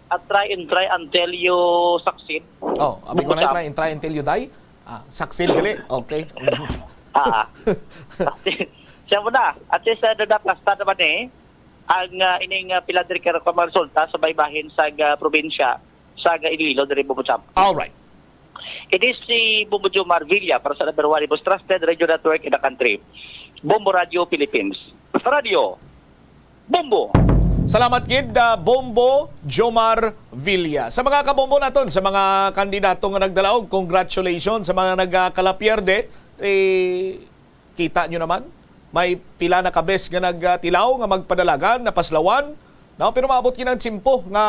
ah, try and try until you succeed. Oh, abi ko Bumbot na, Sam. Try and try until you die. Ah, succeed gali. Okay. Ah. Siya mo na. At least, ah, nadaplasta naman eh. Ang, ah, ining, ah, pila diri ka mga resulta sa baybahin sa, ah, probinsya sa, ah, Iloilo diri, Bumbot Sam. All right. It is si Bombo Jomar Villa para sa number one, the most trusted radio network in the country. Bombo Radio Philippines. Sa radyo, Bombo. Salamat gid, ah, Bombo Jomar Villa. Sa mga kabombo naton, sa mga kandidato nga nagdalaog, congratulations sa mga nagkalapierde. Eh, kita nyo naman, may pila na ka bes nga nagtilaw nga magpadalagan, napaslawan. No? Pero maabot gid ang tiyempo nga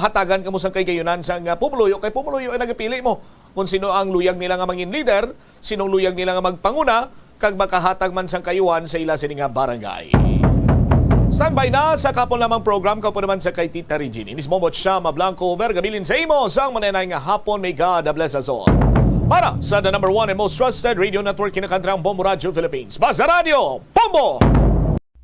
hatagan kamo sang kahigayonan sang, ah, pumuluyo, kay pumuluyo ay nagapili mo kung sino ang luyag nila nga mangin leader, sinong luyag nila nga magpanguna, kag makahatag man sang kaayuhan sa ila sini nga barangay. Standby na sa kahapon lamang program, kaupo naman sa kay Tita Regine. Inis Momot siya, Mablanco, Vergabilin sa imo sang manenay nga hapon. May God bless us all. Para sa the number one and most trusted radio network, kinakandrang Bombo Radio Philippines. Basta Radio, Bombo!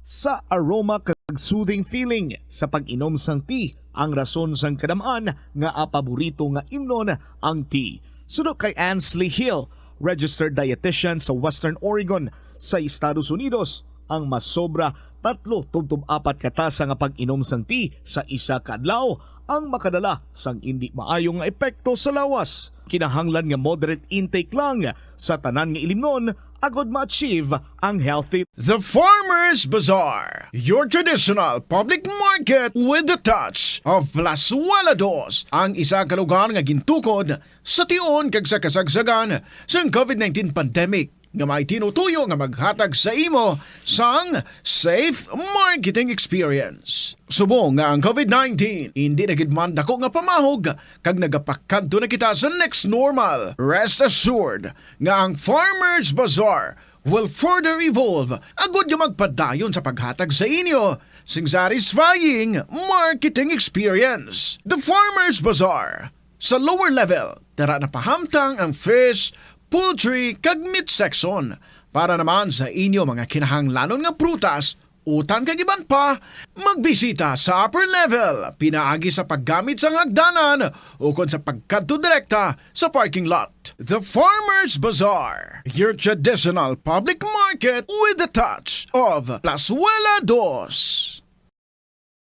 Sa aroma kag soothing feeling sa pag-inom sang tea, ang rason sang kadam-an nga paborito nga imnon ang tea. Suno kay Ansley Hill, registered dietitian sa Western Oregon, sa Estados Unidos, ang masobra tatlo tubtob apat ka tasa nga pag-inom sang tea sa isa ka adlaw ang makadala sang indi maayo nga epekto sa lawas. Kinahanglan nga moderate intake lang sa tanan nga ilimnon agod ma-achieve ang healthy. The Farmers Bazaar, your traditional public market with the touch of Plazuela Dos, ang isa ka lugar nga gintukod sa tion kag sa kasagsagan sang COVID nineteen pandemic, nga may tinutuyo nga maghatag sa imo sang safe marketing experience. Subong nga ang COVID nineteen indi na gid man dako nga pamahog kag nagapakadto na kita sa next normal, rest assured nga ang Farmers Bazaar will further evolve agud nga magpadayon sa paghatag sa inyo sing satisfying marketing experience. The Farmers Bazaar. Sa lower level, tara na pahamtang ang fish, poultry, kag meat section. Para naman sa inyo mga kinahanglanon nga prutas, utang kag iban pa, magbisita sa upper level pinaagi sa paggamit sang hagdanan ukon sa pagkadto direkta sa parking lot. The Farmers Bazaar, your traditional public market with a touch of Plazuela Dos.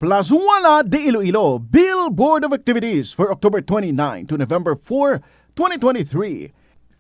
Plazuela de Iloilo, Bill Board of Activities for October twenty-nine to November four, twenty twenty-three.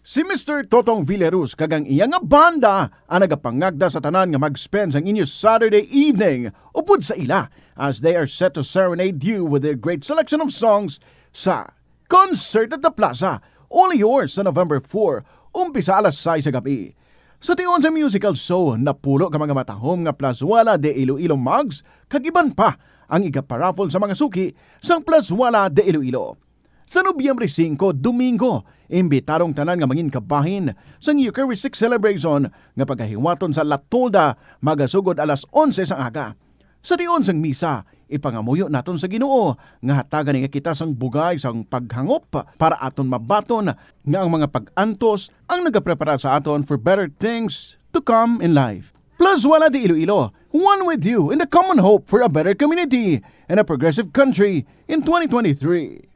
Si Mister Totong Villaruz kag ang iya nga banda ang nagapangagda sa tanan nga mag-spend sang inyo Saturday evening upod sa ila, as they are set to serenade you with their great selection of songs sa Concert at the Plaza, only yours sa November four, umpisa alas sais sa gabi. Sa tion sa musical show, napulo ka mga matahom nga Plazuela de Iloilo mugs kag iban pa ang igaparaffle sa mga suki sang Plazuela de Iloilo. Sa Nobyembre singko, Domingo, imbitadong tanan nga mangin kabahin sang Eucharistic Celebration nga pagahiwaton sa La Tolda, magasugod alas onse sang aga. Sa tion sang misa, ipangamuyo naton sa Ginoo nga hatagan niya kita sang bugay sang paghangop para aton mabaton nga ang mga pag-antos ang nagaprepara sa aton for better things to come in life. Plazuela de Iloilo, one with you in the common hope for a better community and a progressive country in twenty twenty-three.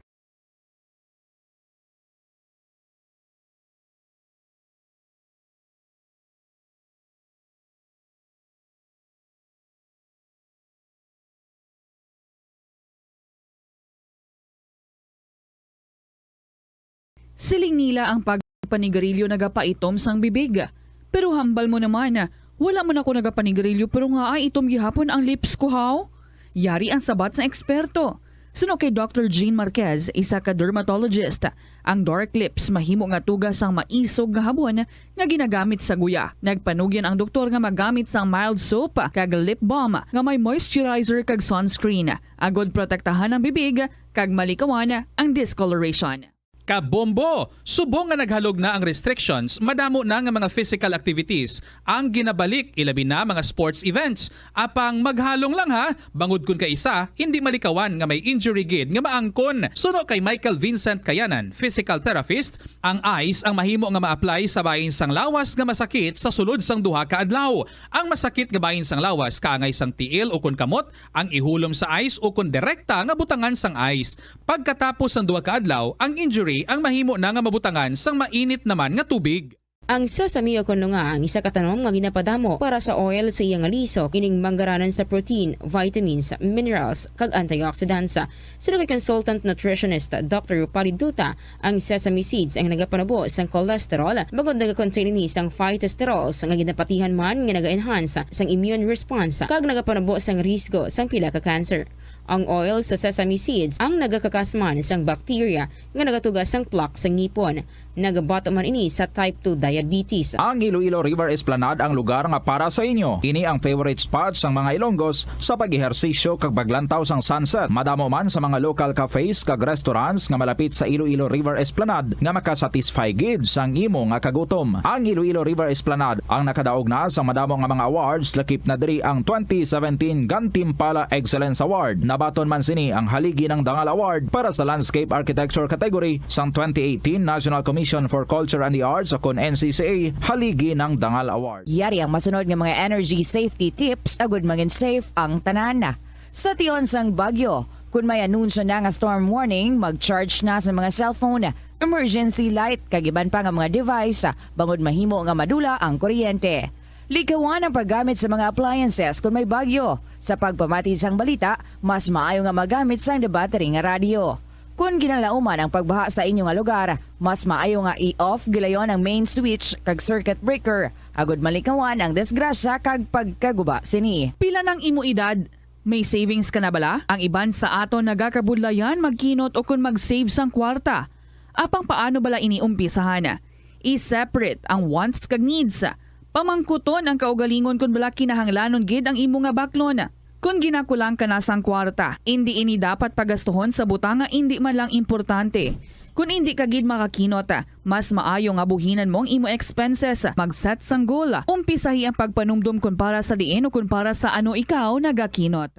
Siling nila ang pagpanigarilyo nagapaitom sang bibig. Pero hambal mo naman, wala man ako nagapanigarilyo pero nga ay itom gihapon ang lips ko, haw? Yari ang sabat sang eksperto. Suno kay Doctor Jean Marquez, isa ka dermatologist, ang dark lips mahimo nga tuga sang maisog nga habon nga ginagamit sa guya. Nagpanugyan ang doktor nga magamit sang mild soap kag lip balm nga may moisturizer kag sunscreen, agod protektahan ang bibig kag malikawan ang discoloration. Kabombo! Subong nga naghalog na ang restrictions, madamo na nga mga physical activities ang ginabalik, ilabi na mga sports events. Apang maghalong lang ha, bangod kun kaisa, hindi malikawan nga may injury gid nga maangkon. Suno kay Michael Vincent Kayanan, physical therapist, ang ice ang mahimo nga ma-apply sa bahin sang lawas nga masakit sa sulod sang duha ka adlaw. Ang masakit nga bahin sang lawas kaangay sang tiil ukon kamot ang ihulom sa ice ukon direkta nga butangan sang ice. Pagkatapos sang duha ka adlaw, ang injury ang mahimo na nga mabutangan sang mainit naman nga tubig. Ang sesame o kon lunga ang isa ka tanom nga ginapadamo para sa oil sa iya nga liso, ining manggaranan sa protein, vitamins, minerals, kag antioxidants. Suno kay consultant nutritionist Doctor Rupali Duta, ang sesame seeds ang nagapanubo sang cholesterol, bangod nagakontain ini sang phytosterols nga ginapatihan man nga naga-enhance sang immune response kag nagapanubo sang risgo sang pila ka cancer. Ang oil sa sesame seeds ang nagakakas man sang bacteria nga nagatuga sang plaque sa ngipon. Nagabato man ini sa type two diabetes. Ang Iloilo River Esplanade ang lugar nga para sa inyo. Ini ang favorite spot sang mga Ilonggos sa pag-ehersisyo kag paglantaw sang sunset. Madamo man sa mga local cafes kag restaurants nga malapit sa Iloilo River Esplanade nga makasatisfy gid sang imo nga kagutom. Ang Iloilo River Esplanade ang nakadaog na sa madamo nga mga awards, lakip na diri ang twenty seventeen Gantimpala Excellence Award. Nabaton man sini ang Haligi ng Dangal Award para sa Landscape Architecture category sang twenty eighteen National Commission for Culture and the Arts, o kon N C C A, Haligi ng Dangal Award. Yari ang masunod nga mga energy safety tips agud mangin safe ang tanan. Sa tion sang bagyo, kun may anunsyo na nga storm warning, mag-charge na sa mga cellphone, emergency light, kag iban pa nga mga device, bangod mahimo nga madula ang kuryente. Likawan ang paggamit sa mga appliances kun may bagyo. Sa pagpamati sang balita, mas maayo nga magamit sang battery nga radyo. Kun ginalauman ang pagbaha sa inyo nga lugar, mas maayo nga i-off gilayon ang main switch kag circuit breaker, agud malikawan ang disgrasya kag pagkaguba sini. Pila nang imo edad? May savings ka na bala? Ang iban sa aton nagakabudlayan magkinot o kon mag-save sang kwarta. Apang paano bala ini umpisahan? I-separate ang wants kag needs. Pamangkuton ang kaugalingon kon bala kinahanglanon gid ang imo nga baklon. Kon ginakulang ka na sang kwarta, indi ini dapat pagastuhon sa butang nga indi man lang importante. Kon indi ka gid makakinot, mas maayo nga buhinan mo ang imo expenses, mag-set sang goal, umpisahi ang pagpanumdom kon para sa diin o kon para sa ano ikaw nagakinot.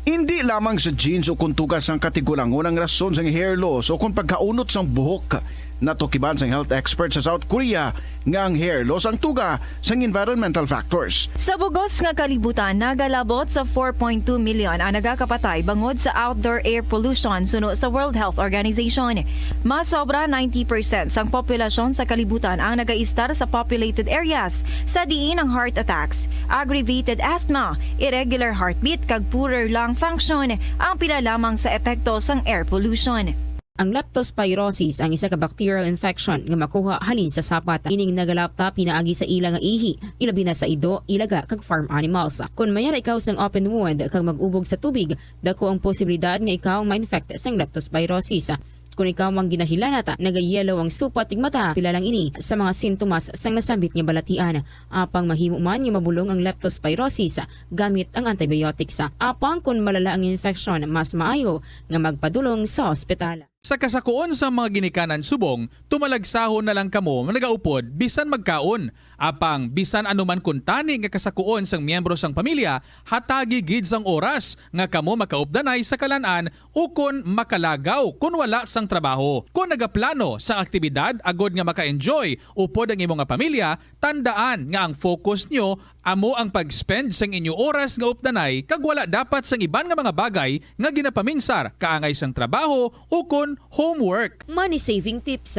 Indi lamang sa genes o kon tuga sang katigulangon ang rason sang hair loss o kon pagkaunot sang buhok. Natukiban sang health expert sa South Korea nga ang hair loss ang tuga sang environmental factors. Sa bugos nga kalibutan, nagalabot sa four point two million ang nagakapatay bangod sa outdoor air pollution, suno sa World Health Organization. Mas sobra ninety percent sang populasyon sa kalibutan ang nagaistar sa populated areas, sa diin ang heart attacks, aggravated asthma, irregular heartbeat, kag poorer lung function ang pila lamang sa epekto sang air pollution. Ang leptospirosis ang isa ka bacterial infection nga makuha halin sa sapat. Ining nagalapta pinaagi sa ila nga ihi, ilabi na sa ido, ilaga, kag farm animals. Kon mayara ikaw sang open wound kag mag-ubog sa tubig, dako ang posibilidad nga ikaw ma-infect sang leptospirosis. Kon ikaw ang ginahilanat, nagayelo ang supat ning mata, pila lang ini sa mga sintomas sang nasambit nga balatian. Apang mahimo man nga mabulong ang leptospirosis gamit ang antibiotics. Apang kon malala ang infeksyon, mas maayo nga magpadulong sa ospital. Sa kasakuon sang mga ginikanan subong, tumalagsahon na lang kamo nga nagaupod bisan magkaon. Apang bisan ano man kuntani nga kasakuon sang miyembro sang pamilya, hatagi gid sang oras nga kamo makaupdanay sa kalan-an ukon makalagaw kon wala sang trabaho. Kon nagaplano sang aktibidad agod nga maka-enjoy upod ang imo nga pamilya, tandaan nga ang focus nyo amo ang pag-spend sang inyo oras nga updanay kag wala dapat sang iban nga mga bagay nga ginapaminsar kaangay sang trabaho ukon homework. Money saving tips.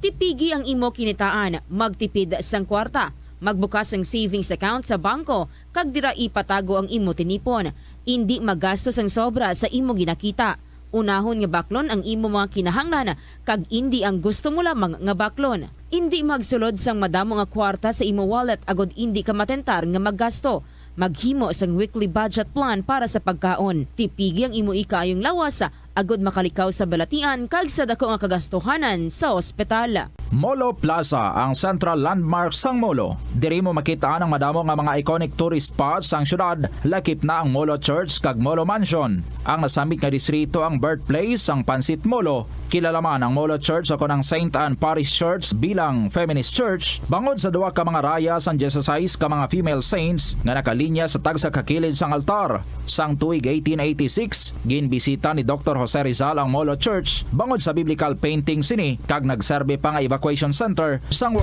Tipigi ang imo kinitaan, magtipid sang kwarta, magbukas sang savings account sa bangko, kag dira ipatago ang imo tinipon. Indi magasto sang sobra sa imo ginakita. Unahon nga baklon ang imo mga kinahanglan kag indi ang gusto mo lamang nga baklon. Indi magsulod sang madamo nga kwarta sa imo wallet agod indi ka matentar nga maggasto. Maghimo sang weekly budget plan para sa pagkaon. Tipigi ang imo ikaayong lawas agod makalikaw sa balatian kag sa dako nga kagastuhanan sa ospital. Molo Plaza, ang central landmark sang Molo. Diri mo makit-an ang madamo nga mga iconic tourist spots sang syudad, lakip na ang Molo Church kag Molo Mansion. Ang nasambit nga distrito ang birthplace sang Pansit Molo. Kilala man ang Molo Church o kon ang Saint Anne Parish Church bilang feminist church bangod sa duha ka mga raya sang dieciséis ka mga female saints nga nakalinya sa tagsa ka kilid sang altar. Sang tuig eighteen eighty-six, ginbisita ni Doktor Jose Rizal ang Molo Church bangod sa biblical painting sini kag nagserbi pa nga evacuation center sang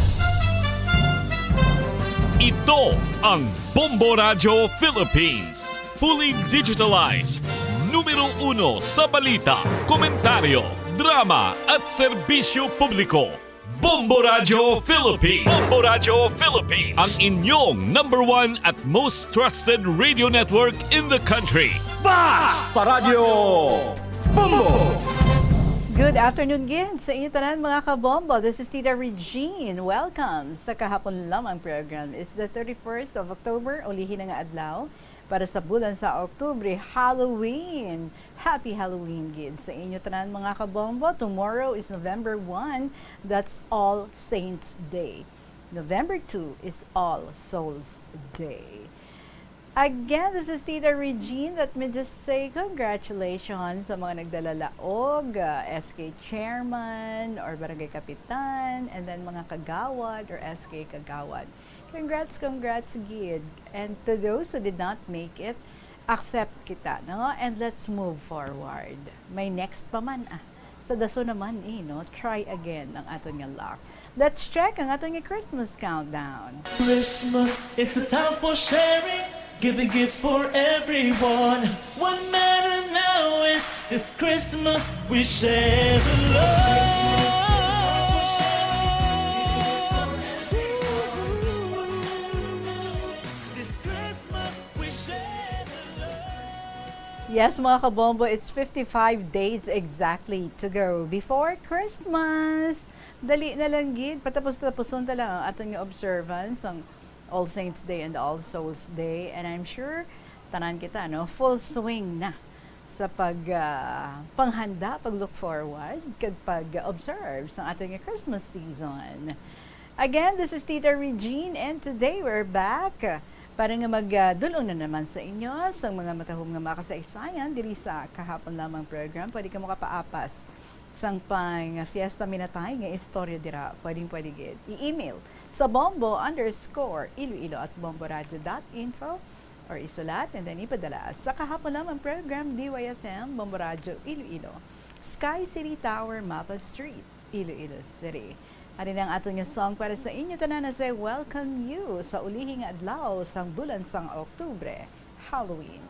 Ito ang Bombo Radyo Philippines. Fully digitalized. Numero uno sa balita, komentaryo, drama at serbisyo publiko. Bombo Radyo Philippines. Bombo Radyo Philippines. Ang inyong number one at most trusted radio network in the country. Basta Radyo Bombo! Good afternoon gid sa inyo tanan, mga kabombo. This is Tita Regine. Welcome sa Kahapon Lamang program. It's the thirty-first of October, ulihi na nga adlaw para sa bulan sa Oktubre, Halloween. Happy Halloween gid sa inyo tanan, mga kabombo. Tomorrow is November one. That's All Saints Day. November two is All Souls Day. Again, this is Tita Regine. Let me just say congratulations sa mga nagdala laog, uh, S K chairman or barangay kapitan, and then mga kagawad or S K kagawad. Congrats, congrats gid. And to those who did not make it, accept kita, no? And let's move forward. May next pa man, ah. Sa daso naman, eh, no? Try again ang aton nga luck. Let's check ang aton nga Christmas countdown. Christmas is a time for sharing, giving gifts for everyone. What matter now is this Christmas we share the love. This Christmas we share the love. Yes, mga kabombo, it's fifty-five days exactly to go before Christmas. Dali na lang gid, patapos-tapuson ta lang ang aton nga observance, ang All Saints Day and All Souls Day, and I'm sure tanan kita, no, full swing na sa pag, ah, panghanda, pag look forward, kag pag observe sa aton nga Christmas season. Again, this is Tita Regine, and today we're back para nga magdul-ong na naman sa inyo sa mga matahom nga mga kasaysayan diri sa Kahapon Lamang program. Pwede ka makapaapas sang pang Fiesta Minatay nga istorya dira, pwedeng-pwede gid. I-email sa bombo underscore iloilo at bomboradio dot info or isulat and then ipadala sa Kahapon Lamang program, D Y F M, Bombo Radyo Iloilo, Sky City Tower, Mapa Street, Iloilo City. Ari na ang aton nga song para sa inyo tanan as I welcome you sa ulihi nga adlaw sang bulan sang Oktubre, Halloween.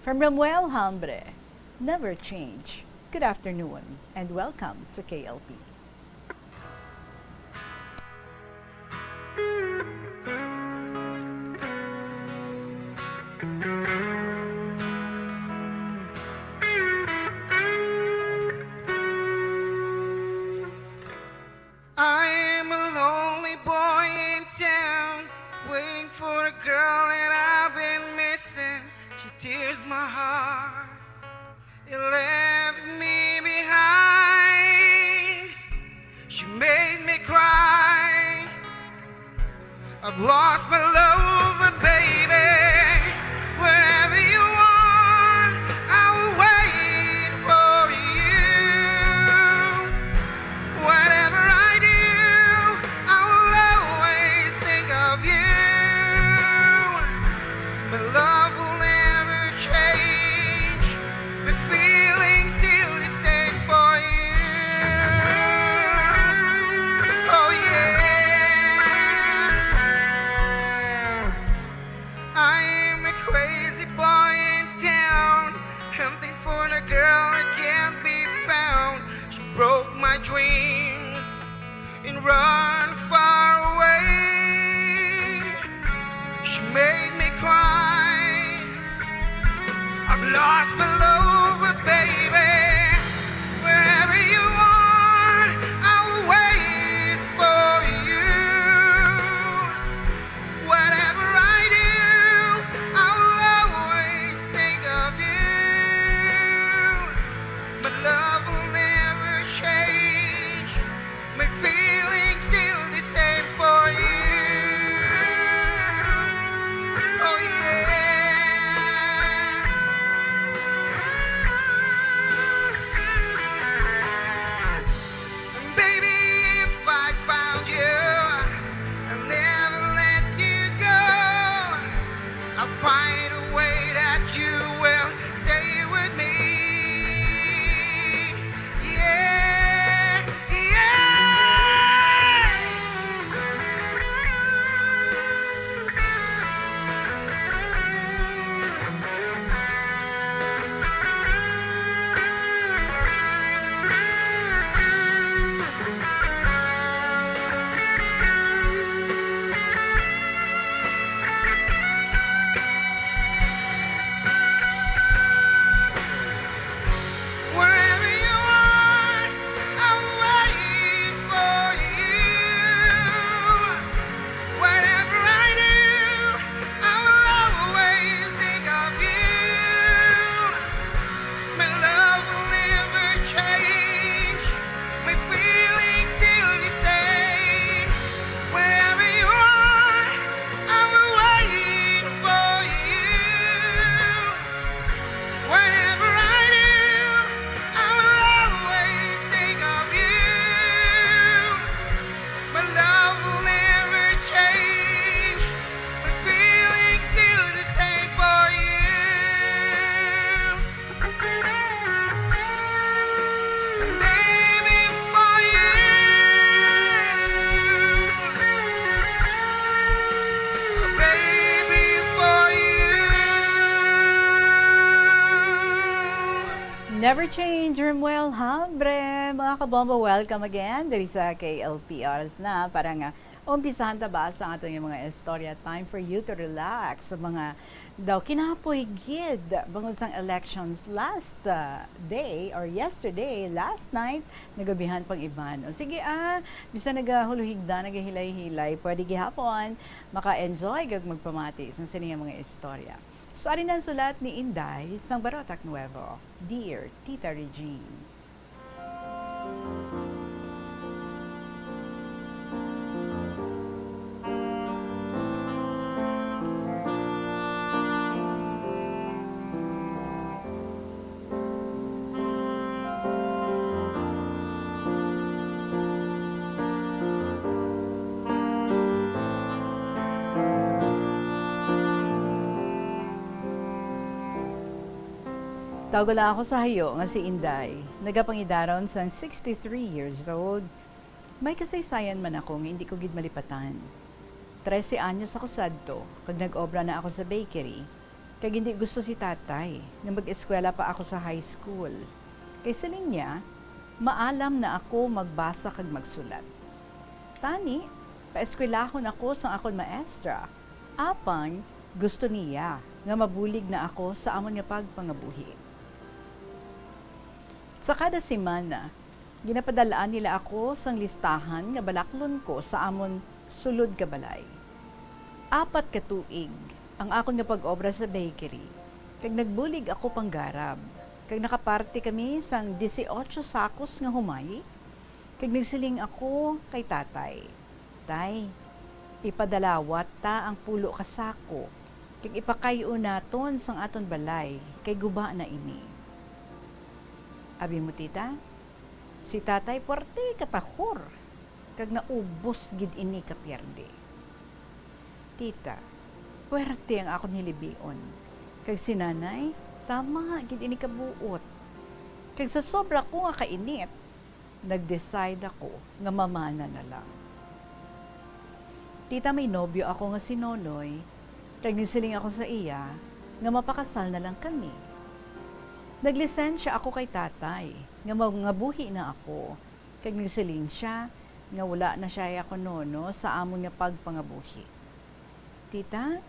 From Ramuel Hambre, Never Change. Good afternoon and welcome sa K L P. I'm a lonely boy in town, waiting for a girl that I've been missing. She tears my heart. You left me behind. She made me cry. I've lost my love, but baby, wherever you are, I will wait for you. Whatever I do, I will always think of you. My love will never change. My feeling's still the same for you. Oh yeah. I'm a crazy boy in town, hunting for the girl that can't be found. She broke my dreams and run far away. She made me cry. I've lost my love, but baby, wherever you are, I will wait for you. Whatever I do, I will always think of you. My love will never change. My feeling's still the same for you. Oh yeah. And baby, if I found you, I'll never let you go. I'll find a way that you will stay with me. Yeah, yeah. Wherever you are, I'll wait for you. Whatever I do, I will always think of you. My love will never change. My feeling's still the same. Wherever you are, I will wait for you. Whatever I do, I will always think of you. My love will never change. My feeling's still the same for you. And baby, for you. Baby, for you. Never Change, Romuel Hambre. Mga kabombo, welcome again diri sa K L P. Oras na para nga umpisahan ta ba sa aton nga mga istorya. Time for you to relax. Mga daw kinapoy gid bangod sang elections last, ah, day or yesterday, last night, nagabihan pang iban. O sige, ah, bisan nagahuluhigda, nagahilay-hilay, pwede gihapon maka-enjoy kag magpamati sa sini nga mga istorya. So, ari na ang sulat ni Inday sang Barotac Nuevo. Dear Tita Regine. Nagula ako sa hayo nga si Inday, nagapangidaron sang sixty-three years old. May kasaysayan man ako nga hindi ko gid malipatan. Trese anyos ako sadto, kag nag-obra na ako sa bakery, kag hindi gusto si tatay nga mag-eskwela pa ako sa high school. Kay siling niya, maalam na ako magbasa kag magsulat. Tani, paeskwelahon ako sang akon maestra, apang gusto niya nga mabulig na ako sa amon nga pagpangabuhi. Sa kada semana, ginapadal-an nila ako sang listahan nga balaklon ko sa amon sulod ka balay. Apat ka tuig ang akon nga pag-obra sa bakery, kag nagbulig ako panggarab, kag nakaparte kami sang dieciocho sakos nga humay, kag nagsiling ako kay tatay, "Tay, ipadalawat ta ang pulo ka sako, kag ipakay-on naton sang aton balay, kay guba na ini." Abi mo, tita, si tatay puwerte ka tahor, kag naubos gid ini ka pierde. Tita, puwerte ang akon hilibion, kag si nanay, tama gid ini ka buot. Kag sa sobra ko nga kainit, nag-decide ako nga mamana na lang. Tita, may nobyo ako nga si Nonoy, kag nagsiling ako sa iya nga mapakasal na lang kami. Naglisensya ako kay tatay nga mangabuhi na ako, kag nagsiling sia nga wala na sia ako nono sa amon nga pagpangabuhi. Tita,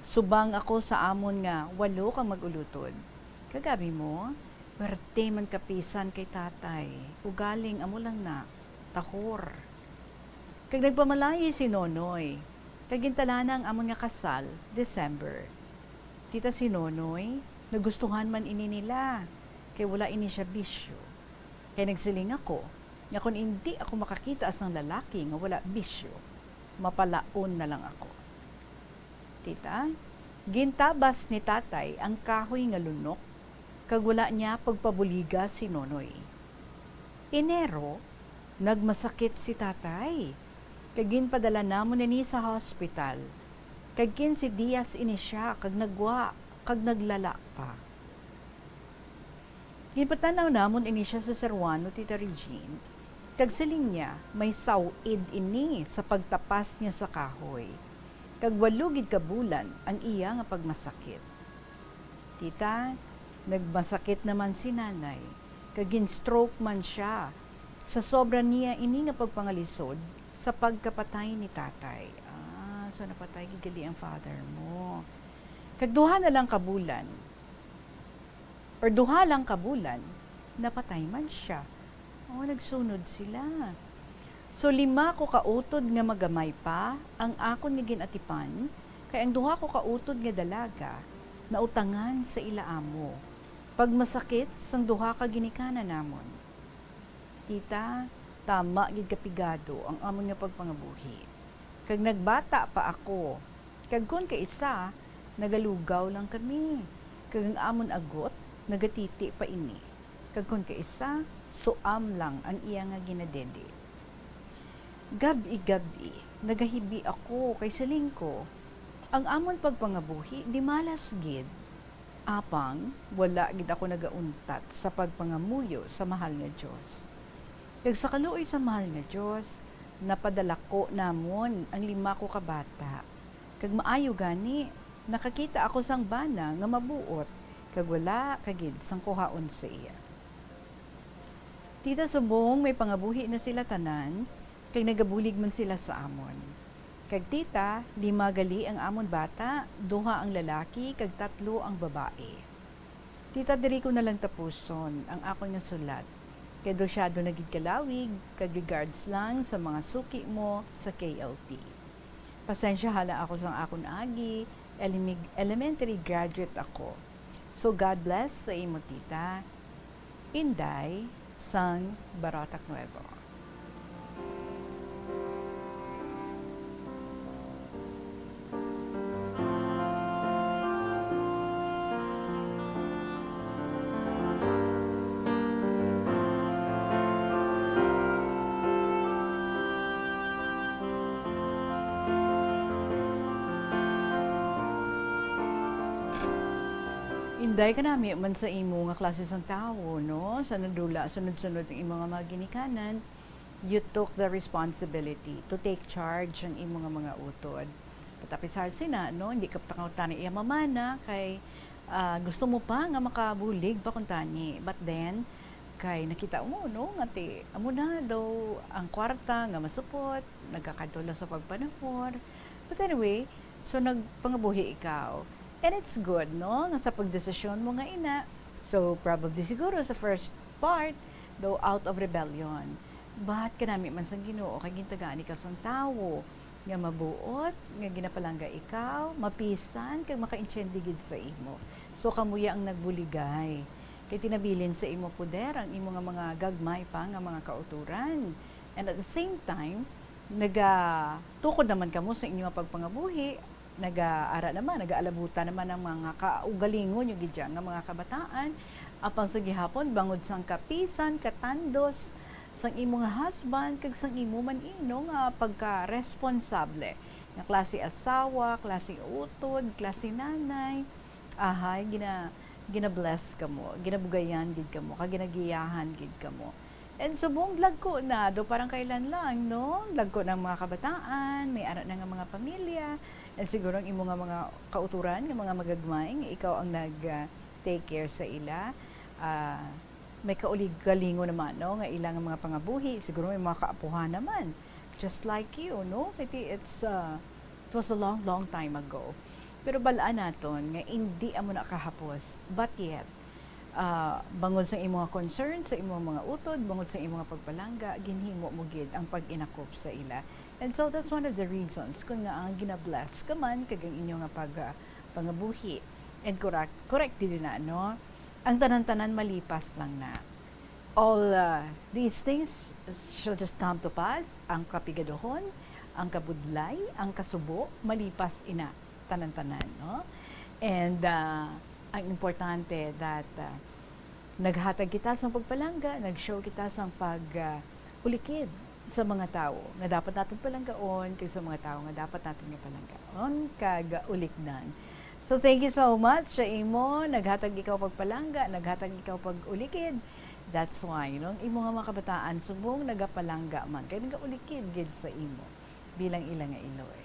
subang ako sa amon nga walo ka mag-ulutod. Kag abi mo, puwerte man kapisan kay tatay, ugaling amo lang na, tahor. Kag nagpamalayi si Nonoy, kag gintalana ang amon nga kasal, December. Tita, si Nonoy, nagustuhan man ini nila, kay wala ini sia bisyo. Kay nagsiling ako nga kon indi ako makakita sang lalaki nga wala bisyo, mapalaon na lang ako. Tita, gintabas ni tatay ang kahoy nga lunok, kag wala niya pagpabuliga si Nonoy. Enero, nagmasakit si tatay, kag ginpadala namon ini sa hospital, kag quince dias ini sia kag nagwa, kag naglala pa. Ginpatan-aw namon ini sia sa Ceruano, Tita Regine, kag siling niya may saw-id ini sa pagtapas niya sa kahoy, kag walo gid ka bulan ang iya nga pagmasakit. Tita, nagmasakit naman si nanay, kag gin-stroke man sia. Sa sobra niya ini nga pagpangalisod sa pagkapatay ni tatay. Ah, so napatay gid gali ang father mo. Kag duha na lang ka bulan, or duha lang ka bulan, napatay man sia. Oh, nagsunod sila. So, lima ko ka utod nga magamay pa ang akon nga gin-atipan, kay ang duha ko ka utod nga dalaga nautangan sa ila amo. Pagmasakit sang duha ka ginikanan namon. Tita, tama gid ka pigado ang amon nga pagpangabuhi. Kag nagbata pa ako. Kag kon kaisa, nagalugaw lang kami. Kag ang amon agot, nagatiti pa ini. Kag kon kaisa, suam lang ang iya nga ginadede. Gab-i-gab-i, nagahibi ako kay siling ko, ang amon pagpangabuhi dimalas gid. Apang wala gid ako nagauntat sa pagpangamuyo sa mahal nga Dios. Kag sa kaluoy sa mahal nga Dios, napadalako namon ang lima ko ka bata. Kag maayo gani, nakakita ako sang bana nga mabuot, kag wala ka gid sang kuhaon sa iya. Tita, subong may pangabuhi na sila tanan, kag nagabulig man sila sa amon. Kag tita, lima gali ang amon bata, duha ang lalaki, kag tatlo ang babae. Tita, diri ko na lang tapuson ang akon nga sulat, kay daw masyado na gid kalawig, kag regards lang sa mga suki mo sa K L P. Pasensyaha lang ako sang akon agi, elemi-, elementary graduate ako. So, God bless sa imo, tita. Inday sang Barotac Nuevo. Dahil kanami man sa imo nga klase sang tawo, no? Sa nadula, sunod-sunod ang imo nga mga ginikanan, you took the responsibility to take charge ang imo nga mga utod. But apisar sina, no? Hindi ka pa tani iya mamana kay, ah, gusto mo pa nga makabulig pa kuntani. But then, kay nakita mo, no, nga ti, amo na daw ang kwarta nga masupot, nagkakadto lang sa pagpanahon. But anyway, so nagpangabuhi ikaw. And it's good, no, nga sa pagdesisyon mo nga ina. So probably siguro sa first part, though out of rebellion. But kanami man sang Ginoo, kay gintagaan ikaw sang tawo nga mabuot, nga ginapalangga ikaw, mapisan, kag makaintindi gid sa imo. So kamo ya ang nagbuligay. Kay tinabilin sa imo poder ang imo nga mga gagmay pa nga mga kauturan. And at the same time, nagatukod naman kamo sa inyo nga pagpangabuhi, nagaara naman, nagaalabutan naman ang mga kaugalingon nyo gid dyan nga mga kabataan, apang sa gihapon, bangod sang kapisan, katandos, sang imo nga husband, kag sang imo man ino nga pagka-responsable, nga klase asawa, klase utod, klase nanay, ahay, gina-, gina-bless kamo, ginabugayan gid kamo, kag ginagiyahan gid kamo. And subong lagko na, do parang kailan lang, no? Lagko na ang mga kabataan, may ara na nga mga pamilya, and siguro ang imo nga mga kauturan, nga mga magagmay, nga ikaw ang nag, ah, take care sa ila. Ah, may kaugalingon naman, no? Nga ila nga mga pangabuhi, siguro may mga kaapuhan naman. Just like you, no? Kay ti-, it's, ah, it was a long, long time ago. Pero bal-an naton nga indi amo na kahapos. But yet, ah, bangod sa imo nga concern, sa imo mga utod, bangod sa imo nga pagpalangga, ginhimo mo gid ang pag-inakop sa ila. And so that's one of the reasons kung nga ang gina-bless ka man kag ang inyo nga pag, ah, pangabuhi. And correct, correct din na, no? Ang tanan-tanan malipas lang na. All, uh, these things shall just come to pass. Ang kapigaduhon, ang kabudlay, ang kasubo, malipas ina, tanan-tanan, no? And, uh, ang importante that, uh, naghatag kita sang pagpalangga, nag-show kita sang pag, uh, ulikid sa mga tawo nga dapat naton palanggaon, kag sa mga tawo nga dapat naton nga palanggaon kag ulikdan. So, thank you so much sa imo. Naghatag ikaw pagpalangga, naghatag ikaw pag-ulikid. That's why, no, ang imo nga mga kabataan, subong nagapalangga man, kay nagaulikid gid sa imo bilang ila nga iloy.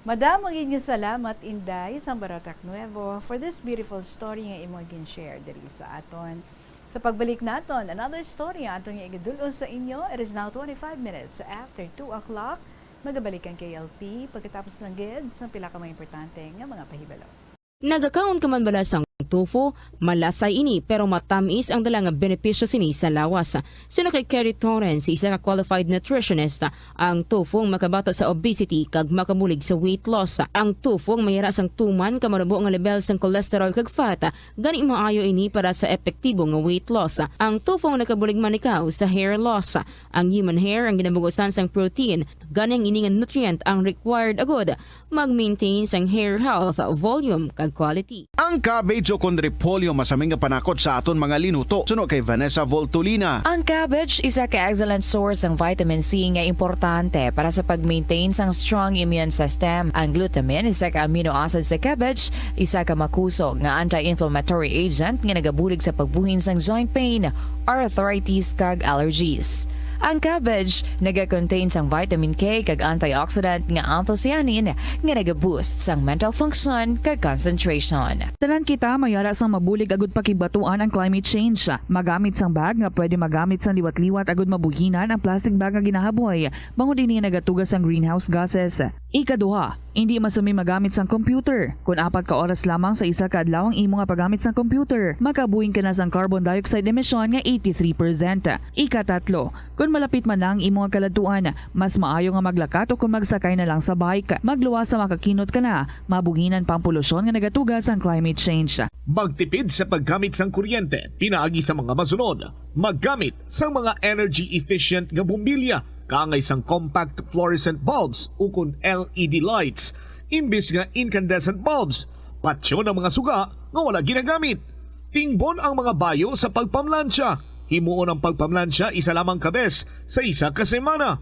Madamo gid nga salamat, Inday, sang Baratak Nuevo, for this beautiful story nga imo gin-share diri sa aton. Sa pagbalik naton, another story nga aton nga igadul-on sa inyo. It is now twenty-five minutes after two o'clock. Magabalik ang K L P pagkatapos lang gid sang pila ka mga importante nga mga pahibalo. Nagakaon ka man bala sang tofu? Malasay ini, pero matamis ang dala nga benepisyo sini sa lawas. Suno kay Kerry Torrens, isa ka qualified nutritionist, ang tofu ang makabato sa obesity kag makabulig sa weight loss. Ang tofu ang mayara sang tuman ka manubo nga level sang cholesterol kag fat, gani maayo ini para sa epektibo nga weight loss. Ang tofu ang nakabulig man ikaw sa hair loss. Ang human hair ang ginabugusan sang protein, gani ang ini nga nutrient ang required agud mag-maintain sang hair health, volume, kag quality. Ang cabbage ukon repolyo masami nga panakot sa aton mga linuto, suno kay Vanessa Voltolina. Ang cabbage isa ka excellent source sang vitamin C nga importante para sa pag-maintain sang strong immune system. Ang glutamine, isa ka amino acid sa cabbage, isa ka makusog nga anti-inflammatory agent nga nagabulig sa pagbuhin sang joint pain, arthritis, kag allergies. Ang cabbage naga-contain sang vitamin K kag antioxidant nga anthocyanin nga naga-boost sang mental function kag concentration. Tanan kita mayara sang mabulig agud pakigbatuan ang climate change. Magamit sang bag nga pwede magamit sang liwat-liwat agud mabuhinan ang plastic bag nga ginahaboy, bangod ini nagatuga sang greenhouse gases. Ikaduha, indi masumi magamit sang computer. Kon apat ka oras lamang sa isa ka adlaw ang imo nga paggamit sang computer, makabuhin ka na sang carbon dioxide emission nga eighty-three percent. Ikatatlo, kon malapit man na ang imo nga kaladtuan, mas maayo nga maglakat o kon magsakay na lang sa bike. Magluwas sa makakinot ka na, mabuhinan pa ang polusyon nga nagatuga sang climate change. Magtipid sa paggamit sang kuryente pinaagi sa mga masunod. Maggamit sang mga energy efficient nga bombilya kaangay sang compact fluorescent bulbs ukon L E D lights imbis nga incandescent bulbs. Patyon ang mga suga nga wala ginagamit. Tingbon ang mga bayo sa pagpamlansya. Himuon ang pagpamlansya isa lamang ka bes sa isa ka semana.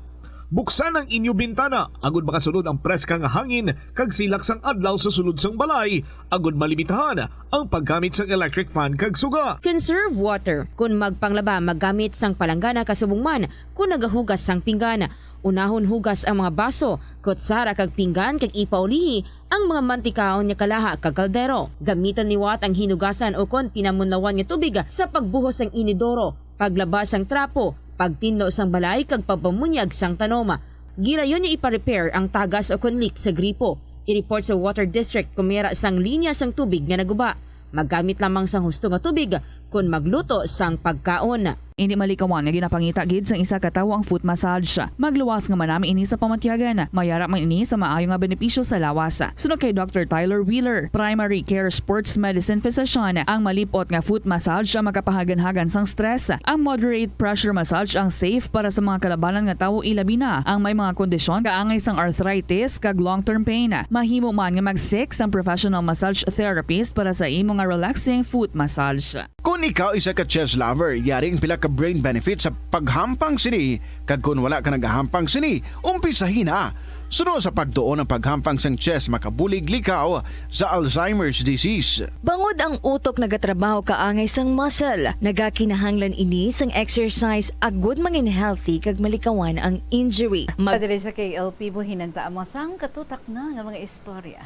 Buksan ang inyo bintana agud makasulod ang preska nga hangin kag silak sang adlaw sa sulod sang balay, agud malimitahan ang paggamit sang electric fan kag suga. Conserve water. Kon magpanglaba, maggamit sang palanggana kasubong man kon nagahugas sang pinggan. Unahon hugas ang mga baso, kutsara kag pinggan kag ipaulihi ang mga mantikaon nga kalaha kag kaldero. Gamitan liwat ang hinugasan ukon pinamunlawan nga tubig sa pagbuhos sang inidoro, paglaba sang trapo, pagtinlo sang balay kag pagpamunyag sang tanom. Gilayon nga ipa-repair ang tagas ukon leak sa gripo. I-report sa Water District kon may ara sang linya sang tubig nga naguba. Maggamit lamang sang husto nga tubig kon magluto sang pagkaon. Indi malikawan nga ginapangita gid sang isa ka tawo ang foot massage. Magluwas nga manami ini sa pamatyagan. May ara man ini sa maayo nga benepisyo sa lawas. Suno kay Doctor Tyler Wheeler, primary care sports medicine physician, ang malip-ot nga foot massage ang makapahaganhagan sang stress. Ang moderate pressure massage ang safe para sa mga kalabanan nga tawo, ilabi na ang may mga kondisyon kaangay sang arthritis kag long-term pain. Mahimo man nga mag-seek sang professional massage therapist para sa imo nga relaxing foot massage. Kon ikaw isa ka chess lover, yari ang pila ka brain benefits sa paghampang sini, kag kon wala ka nagahampang sini, umpisahi na. Suno sa pagtuon, ang paghampang sang chess makabulig likaw sa Alzheimer's disease. Bangod ang utok nagatrabaho kaangay sang muscle, nagakinahanglan ini sang exercise agud mangin healthy kag malikawan ang injury. Mag- Padre sa K L P, buhinan ta ang mga sangkatutak na nga mga istorya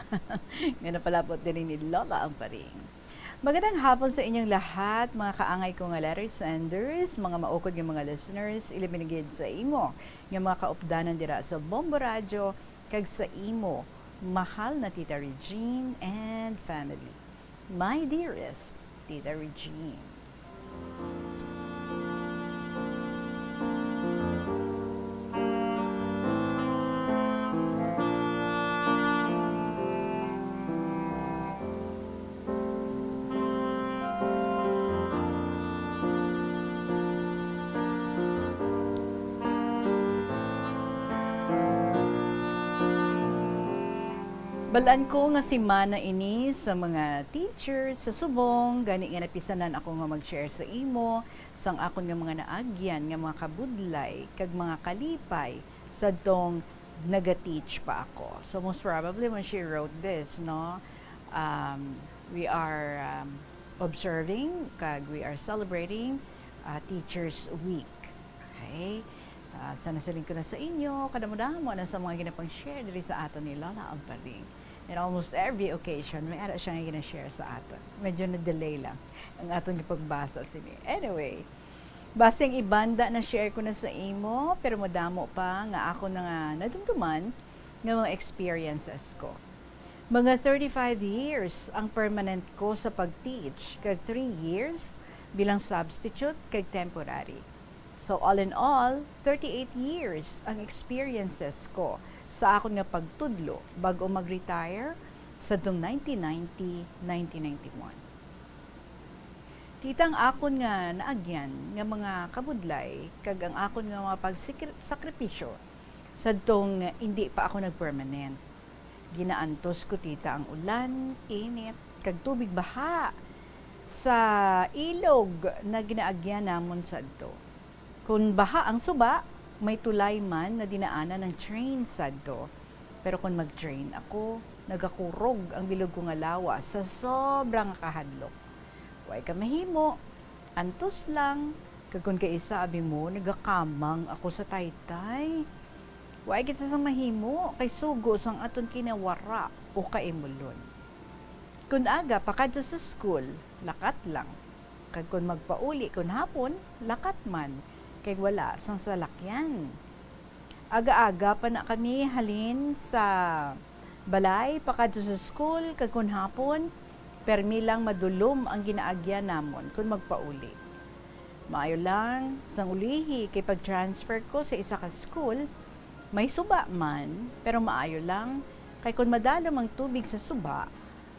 nga napalabot diri ni Lola ang Paring. Magandang hapon sa inyong lahat, mga kaangay ko nga letter senders, mga maukod nga mga listeners, ilabi na gid sa imo nga mga kaupdanan dira sa Bombo Radyo, kag sa imo, mahal na Tita Regine and family. My dearest Tita Regine. Balaan ko nga semana ini sa mga teacher sa subong, gani nga napisanan ako nga mag-share sa imo sang akon nga mga naagyan nga mga kabudlay kag mga kalipay sadtong naga-teach pa ako. So, most probably when she wrote this, no, um, we are, um, observing kag we are celebrating, uh, Teachers Week. Okay? Ah, sa nasiling ko na sa inyo, kadamo-damo na sa mga ginapang-share diri sa aton ni Lola Amparing. In almost every occasion, may ara siya nga gina-share sa aton. Medyo na-delay lang ang aton gipagbasa sini. Anyway, basing ibanda na-share ko na sa imo, pero madamo pa nga ako na nga nadumduman nga mga experiences ko. Mga thirty-five years ang permanent ko sa pag-teach, kag three years bilang substitute kag temporary. So, all in all, thirty-eight years ang experiences ko sa akon nga pagtudlo bag-o mag-retire sadtong nineteen ninety, nineteen ninety-one. Tita, ang akon nga naagyan nga mga kabudlay kag ang akon nga mga pagsikri-, sakripisyo sadtong indi pa ako nag-permanent. Ginaantos ko, tita, ang ulan, init, kag tubig baha sa ilog na ginaagyan namon sadto. Kon baha ang suba, may tulay man nga dinaanan ang train sadto. Pero kon mag-train ako, nagakurog ang bilog ko nga lawas sa sobra nga kahadlok. Way ka mahimo, antos lang, kag kon kaisa abi mo, nagakamang ako sa taytay. Way kita sang mahimo, kay sugo sang aton kinawara o kaimulon. Kon aga pakadto sa school, lakat lang. Kag kon magpauli kon hapon, lakat man, kay wala sang salakyan. Aga-aga pa na kami halin sa balay pakadto sa school, kag kon hapon, permi lang madulom ang ginaagyan namon kon magpauli. Maayo lang, sang ulihi kay pag-transfer ko sa isa ka school, may suba man, pero maayo lang, kay kon madalom ang tubig sa suba,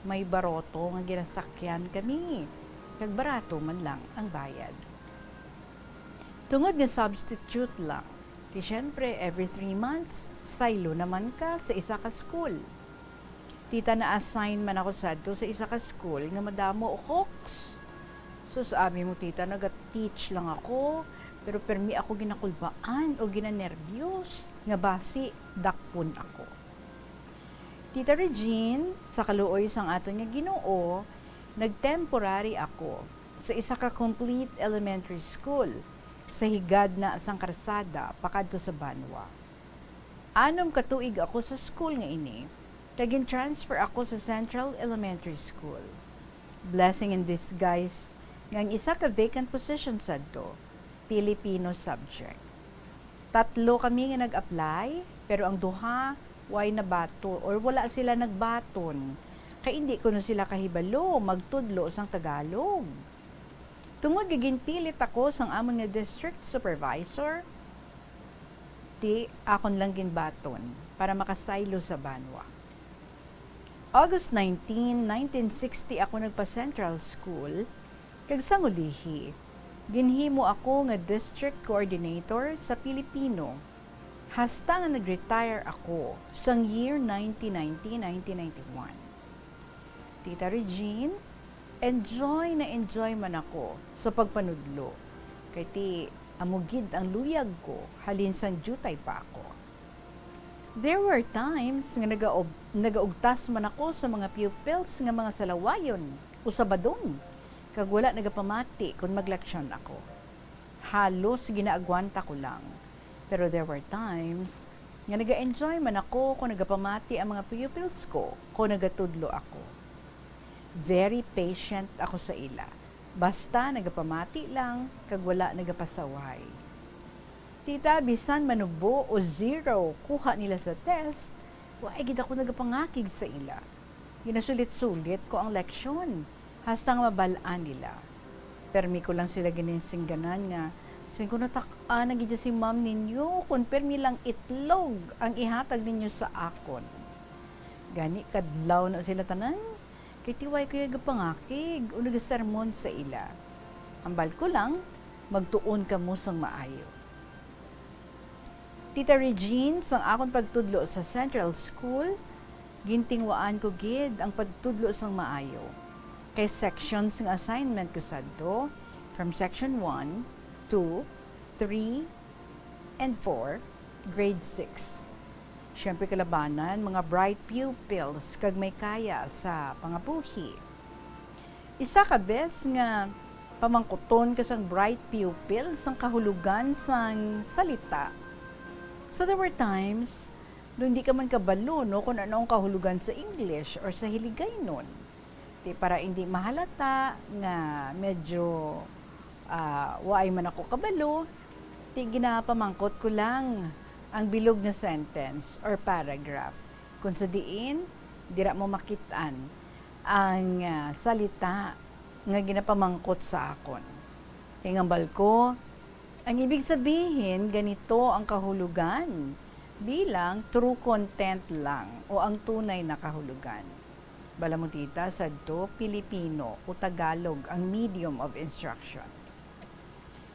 may baroto nga ginasakyan kami, kag barato man lang ang bayad. Tungod nga substitute lang, ti siyempre, every three months, saylo naman ka sa isa ka school. Tita, na-assign man ako sadto sa isa ka school nga madamo hooks. Sus, abi mo, tita, naga-teach lang ako, Pero permi ako ginakulbaan o ginanerbiyos nga basi dakpon ako. Tita Regine, sa kaluoy sang aton nga Ginoo, nagtemporary ako sa isa ka complete elementary school sa higad na sang karsada pakadto sa Banwa. Anom ka tuig ako sa school nga ini, kag gin-transfer ako sa Central Elementary School. Blessing in disguise nga ang isa ka vacant position sadto, Filipino subject. Tatlo kami nga nag-apply, pero ang duha way nabato or wala sila nagbaton, kay indi kuno sila kahibalo magtudlo sang Tagalog. Tungod nga ginpilit ako sang amon nga district supervisor, ti akon lang ginbaton para makasaylo sa Banwa. August nineteen, nineteen sixty ako nagpa-Central School, kag sang ulihi, ginhimo ako nga district coordinator sa Filipino, hasta nga nag-retire ako sang year nineteen ninety, nineteen ninety-one. Tita Regine, enjoy na enjoy man ako sa pagpanudlo, kay ti amo gid ang luyag ko halin sang diutay pa ako. There were times nga nagaub-, nagaugtas man ako sa mga pupils nga mga salawayon o sabadon, kag wala nagapamati kon magleksyon ako. Halos ginaagwanta ko lang. Pero there were times nga naga-enjoy man ako kon nagapamati ang mga pupils ko kon nagatudlo ako. Very patient ako sa ila, basta nagapamati lang kag wala nagapasaway. Tita, bisan manubo o zero kuha nila sa test, wa gid ako nagapangakig sa ila. Ginasulit-sulit ko ang leksyon, hasta nga mabal-an nila. Permi ko lang sila ginisingganan nga, "Sin ko natak-an na gid si ma'am ninyo, kon permi lang itlog ang ihatag ninyo sa akon." Gani kadlaw na sila tanan, kay ti way ko gapangakig o nagasermon sa ila. Ambal ko lang, magtuon kamo sang maayo. Tita Regine, sang akon pagtudlo sa Central School, gintinguhaan ko gid ang pagtudlo sang maayo. Kay sections nga assignment ko sadto, from section one, two, three, and four, grade six. Siyempre, kalabanan, mga bright pupils kag may kaya sa pangabuhi. Isa ka bes nga pamangkuton ka sang bright pupil sang kahulogan sang salita. So there were times, daw hindi ka man kabalo, no, kung ano ang kahulogan sa English or sa Hiligaynon. Ti para hindi mahalata nga medyo, ah, waay man ako kabalo, ti ginapamangkot ko lang ang bilog nga sentence or paragraph, kung sa diin dira mo makit-an ang, ah, salita nga ginapamangkot sa akon. Kay ngambal ko, ang ibig sabihin, ganito ang kahulogan bilang true content lang o ang tunay na kahulogan. Bala mo, tita, sadto Pilipino o Tagalog ang medium of instruction.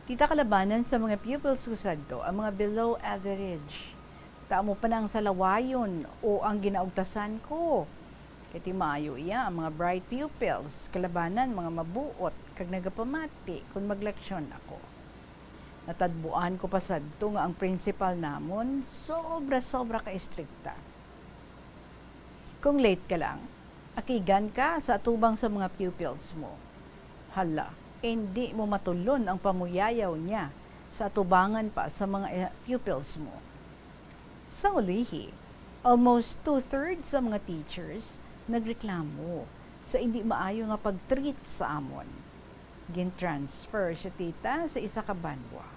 Tita, kalabanan sa mga pupils ko sadto ang mga below average. Ta amo pa na ang salawayon o ang ginaugtasan ko. Kay ti maayo iya ang mga bright pupils, kalabanan mga mabuot kag nagapamati kon magleksyon ako. Natadbuan ko pa sadto nga ang principal namon sobra-sobra ka istrikta. Kung late ka lang, akigan ka sa atubang sa mga pupils mo. Hala, indi mo matulon ang pamuyayaw niya sa atubangan pa sa mga, eh, pupils mo. Sa ulihi, almost two-thirds sa mga teachers nagreklamo sa indi maayo nga pag-treat sa amon. Gin-transfer si tita sa isa ka banwa.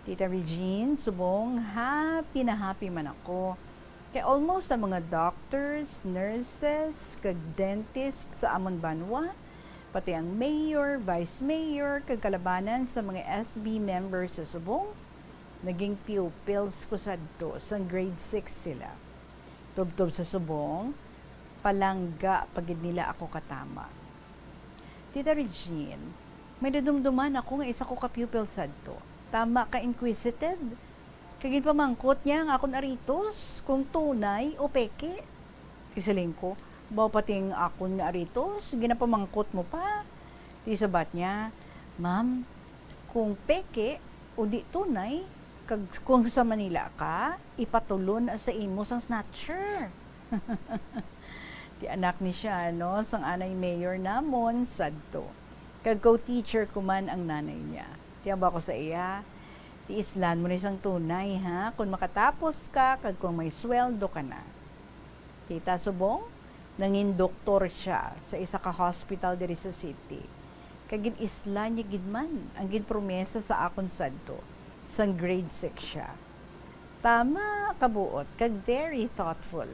Tita Regine, subong happy na happy man ako. Kay almost ang mga doctors, nurses, kag dentist sa amon banwa, pati ang mayor, vice mayor, kag kalabanan sa mga S B members sa subong, naging pupils ko sadto sang grade six sila. Tubtob sa subong, palangga pa gid nila ako katama. Tita Regine, may nadumduman ako nga isa ko ka pupil sadto. Tama ka inquisitive. Kay ginpamangkot niya ang akon aritos kung tunay o peke. Ti siling ko, "Baw pati ang akon nga aritos, ginapamangkot mo pa?" Ti sabat niya, "Ma'am, Kung peke o di tunay, kag kung sa Manila ka, ipatulon sa imo sang snatcher. Ti anak ni siya, no, sang anay mayor namon sadto. Kag co-teacher ko man ang nanay niya. Ti ang ba ko sa iya, "Ti islan mo ni sang tunay, ha? Kung makatapos ka, kag kung may sweldo ka na." Kita subong, nangin doktor siya sa isa ka hospital diri sa city. Kag gin-islan niya gid man ang ginpromesa sa akon sadto sang grade six siya. Tama kabuot kag very thoughtful.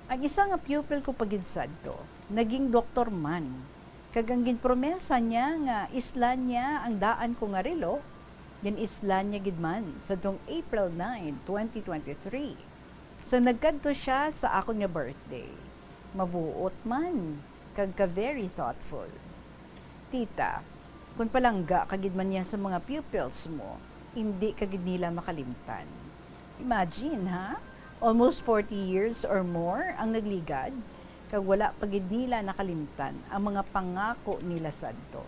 Ang isa nga pupil ko pa gid sadto, naging doktor man. Kag ang ginpromesa niya nga islan niya ang daan ko nga relo, gin-islan niya gid man sadtong April nine, twenty twenty-three. So, nagkadto siya sa akon nga birthday. Mabuot man, kag ka very thoughtful. Tita, kung palangga ka gid man niya sa mga pupils mo, indi ka gid nila makalimtan. Imagine, ha? Almost forty years or more ang nagligad, kag wala pa gid nila nakalimtan ang mga pangako nila sadto.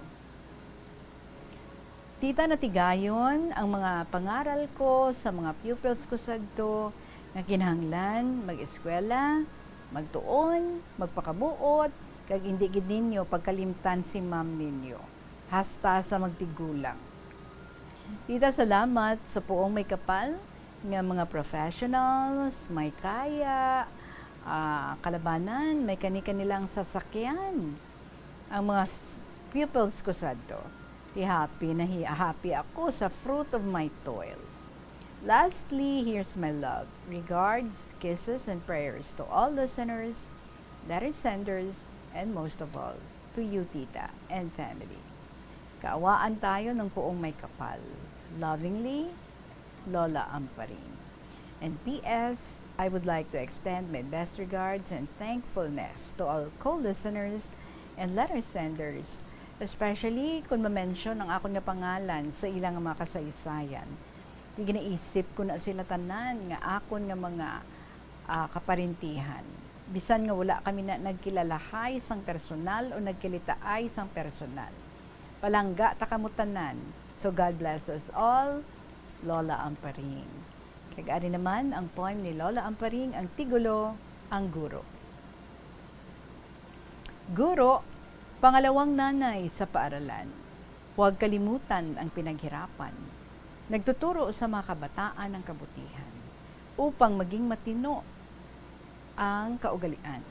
Tita, natigayon ang mga pangaral ko sa mga pupils ko sadto nga kinahanglan mag-eskwela, magtuon, magpakabuot, kag indi gid ninyo pagkalimtan si ma'am ninyo, hasta sa magtigulang. Tita, salamat sa puong may kapal nga mga professionals, may kaya, ah, kalabanan, may kani-kanilang sasakyan. Ang mga s-, pupils ko sadto, ti happy na hi-, happy ako sa fruit of my toil. Lastly, here's my love, regards, kisses, and prayers to all listeners, letter senders, and most of all, to you, Tita, and family. Kaawaan tayo ng puong may kapal. Lovingly, Lola Amparing. And P S, I would like to extend my best regards and thankfulness to all co-listeners and letter senders, especially kung ma-mention ang akon nga pangalan sa ilang mga kasaysayan. Di ginaisip ko na sila tanan nga akon nga mga, ah, kaparintihan. Bisan nga wala kami na nagkilalahay sang personal o nagkilitaay sang personal. Palangga ta kamo tanan. So God bless us all, Lola Amparing. Kag ari naman ang poem ni Lola Amparing, ang titulo, Ang Guro. Guro, pangalawang nanay sa paaralan, huwag kalimutan ang pinaghirapan. Nagtuturo sa mga kabataan ang kabutihan upang maging matino ang kaugalian.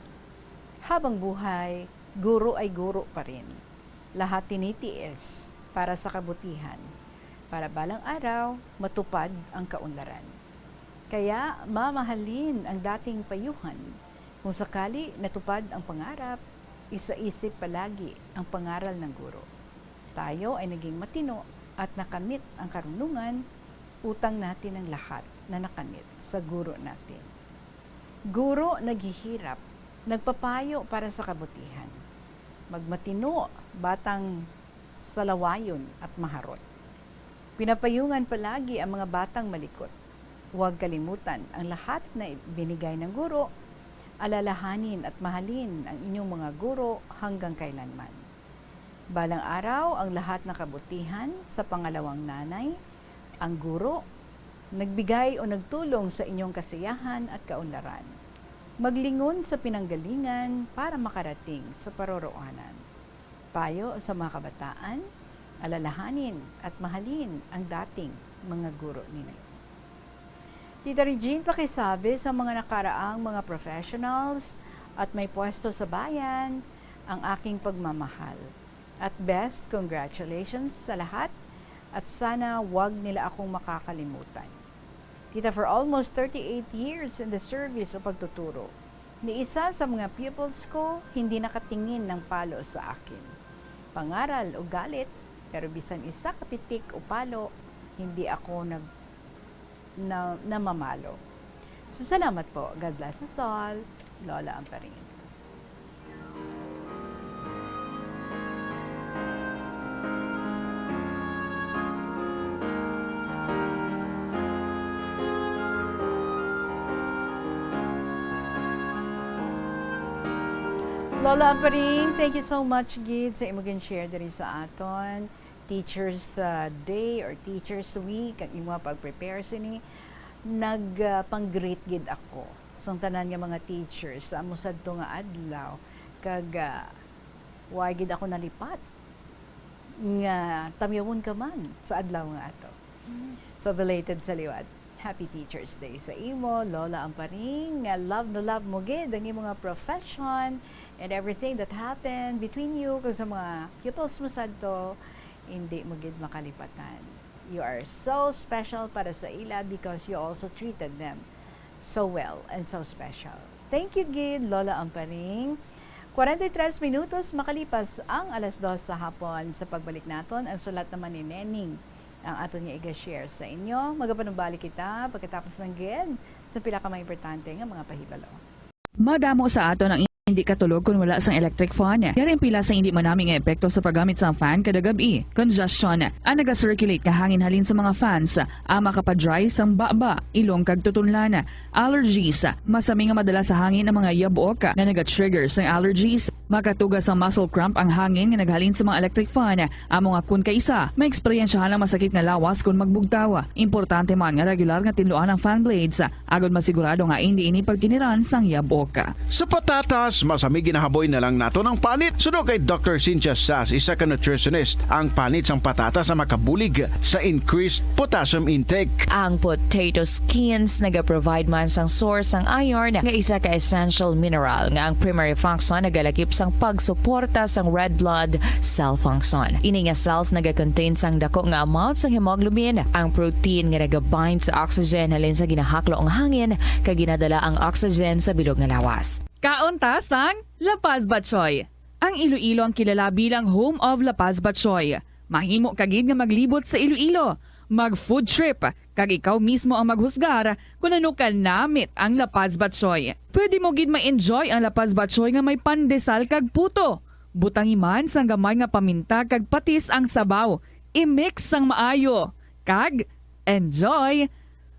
Habang buhay, guro ay guro pa rin. Lahat tinitiis para sa kabutihan, para balang araw matupad ang kaunlaran. Kaya mamahalin ang dating payuhan. Kung sakali natupad ang pangarap, isaisip palagi ang pangaral ng guro. Tayo ay naging matino at nakamit ang karunungan, utang natin ang lahat na nakamit sa guro natin. Guro naghihirap, nagpapayo para sa kabutihan. Magmatino, batang salawayon at maharot. Pinapayungan palagi ang mga batang malikot. Huwag kalimutan ang lahat na binigay ng guro. Alalahanin at mahalin ang inyong mga guro hanggang kailanman. Balang araw, ang lahat ng kabutihan sa pangalawang nanay, ang guro, nagbigay o nagtulong sa inyong kasiyahan at kaunlaran. Maglingon sa pinanggalingan para makarating sa paroroanan. Payo sa mga kabataan, alalahanin at mahalin ang dating mga guro ninyo. Tita Regine, pakisabi sa mga nakaraang mga professionals at may pwesto sa bayan ang aking pagmamahal. At best, congratulations sa lahat at sana wag nila akong makakalimutan. Tita, for almost thirty-eight years in the service o pagtuturo, ni isa sa mga pupils ko hindi nakatingin ng palo sa akin. Pangaral o galit, pero bisan isa ka pitik o palo, hindi ako nag-, na, namamalo. So, salamat po. God bless us all. Lola Amparing. Lola Amparing, thank you so much gid sa imo gin-share diri sa aton. Teachers, ah, Day or Teachers Week, ang imo pag-prepare sini, nag, ah, pang-greet gid ako sang tanan nga mga teachers sa amo sadto nga adlaw, kag, ah, wa gid ako nalipat nga tamyawon ka man sa adlaw nga ato. So, belated sa liwat. Happy Teacher's Day sa imo, Lola Amparing, nga love na love mo gid ang imo nga profession and everything that happened between you kag sa mga pupils mo sadto. Hindi mo gid makalipatan. You are so special para sa ila because you also treated them so well and so special. Thank you gid, Lola Amparing. Kwarenta y tres minutos makalipas ang alas dos sa hapon. Sa pagbalik naton, ang sulat naman ni Nening ang aton nga iga-share sa inyo. Magapanumbalik kita pagkatapos ng gid sa pila ka mga importante nga mga pahibalo. Madamo sa aton ang hindi katulog kon wala sang electric fan. Yari ang pila sa hindi manami nga epekto sa paggamit sang fan kada gab-i. Congestion, ang naga-circulate nga hangin halin sa mga fans, ang makapa-dry sang baba, ilong kag tutunlan. Allergies, masami nga madala sa hangin ang mga yabok nga naga-trigger sang allergies. Makatuga sang muscle cramp ang hangin nga naghalin sa mga electric fan. Amo nga kon kaisa, maeksperiensyahan ang masakit nga lawas kon magbugtaw. Importante man nga regular nga tinluan ang fan blades, agod masigurado nga indi ini pagkiniran sang yabok. Sa patatas, masami ginahaboy na lang naton ang panit. Suno kay Doctor Cynthia Sass, isa ka nutritionist, ang panit sang patatas ang makabulig sa increased potassium intake. Ang potato skins nagaprovide man sang source sang iron, nga isa ka essential mineral nga ang primary function nagalakip sang pagsuporta sang red blood cell function. Ini nga cells nagakontain sang dako nga amount sang hemoglobin, ang protein nga nagabind sa oxygen halin sa ginahaklo nga hangin kag ginadala ang oxygen sa bilog nga lawas. Kaon ta sang La Paz Batchoy. Ang Iloilo ang kilala bilang home of La Paz Batchoy. Mahimo ka gid nga maglibot sa Iloilo, mag-food trip, kag ikaw mismo ang maghusgar kon ano ka namit ang La Paz Batchoy. Pwede mo gid ma-enjoy ang La Paz Batchoy nga may pandesal kag puto. Butangi man sang gamay nga paminta kag patis ang sabaw. I-mix sang maayo. Kag enjoy!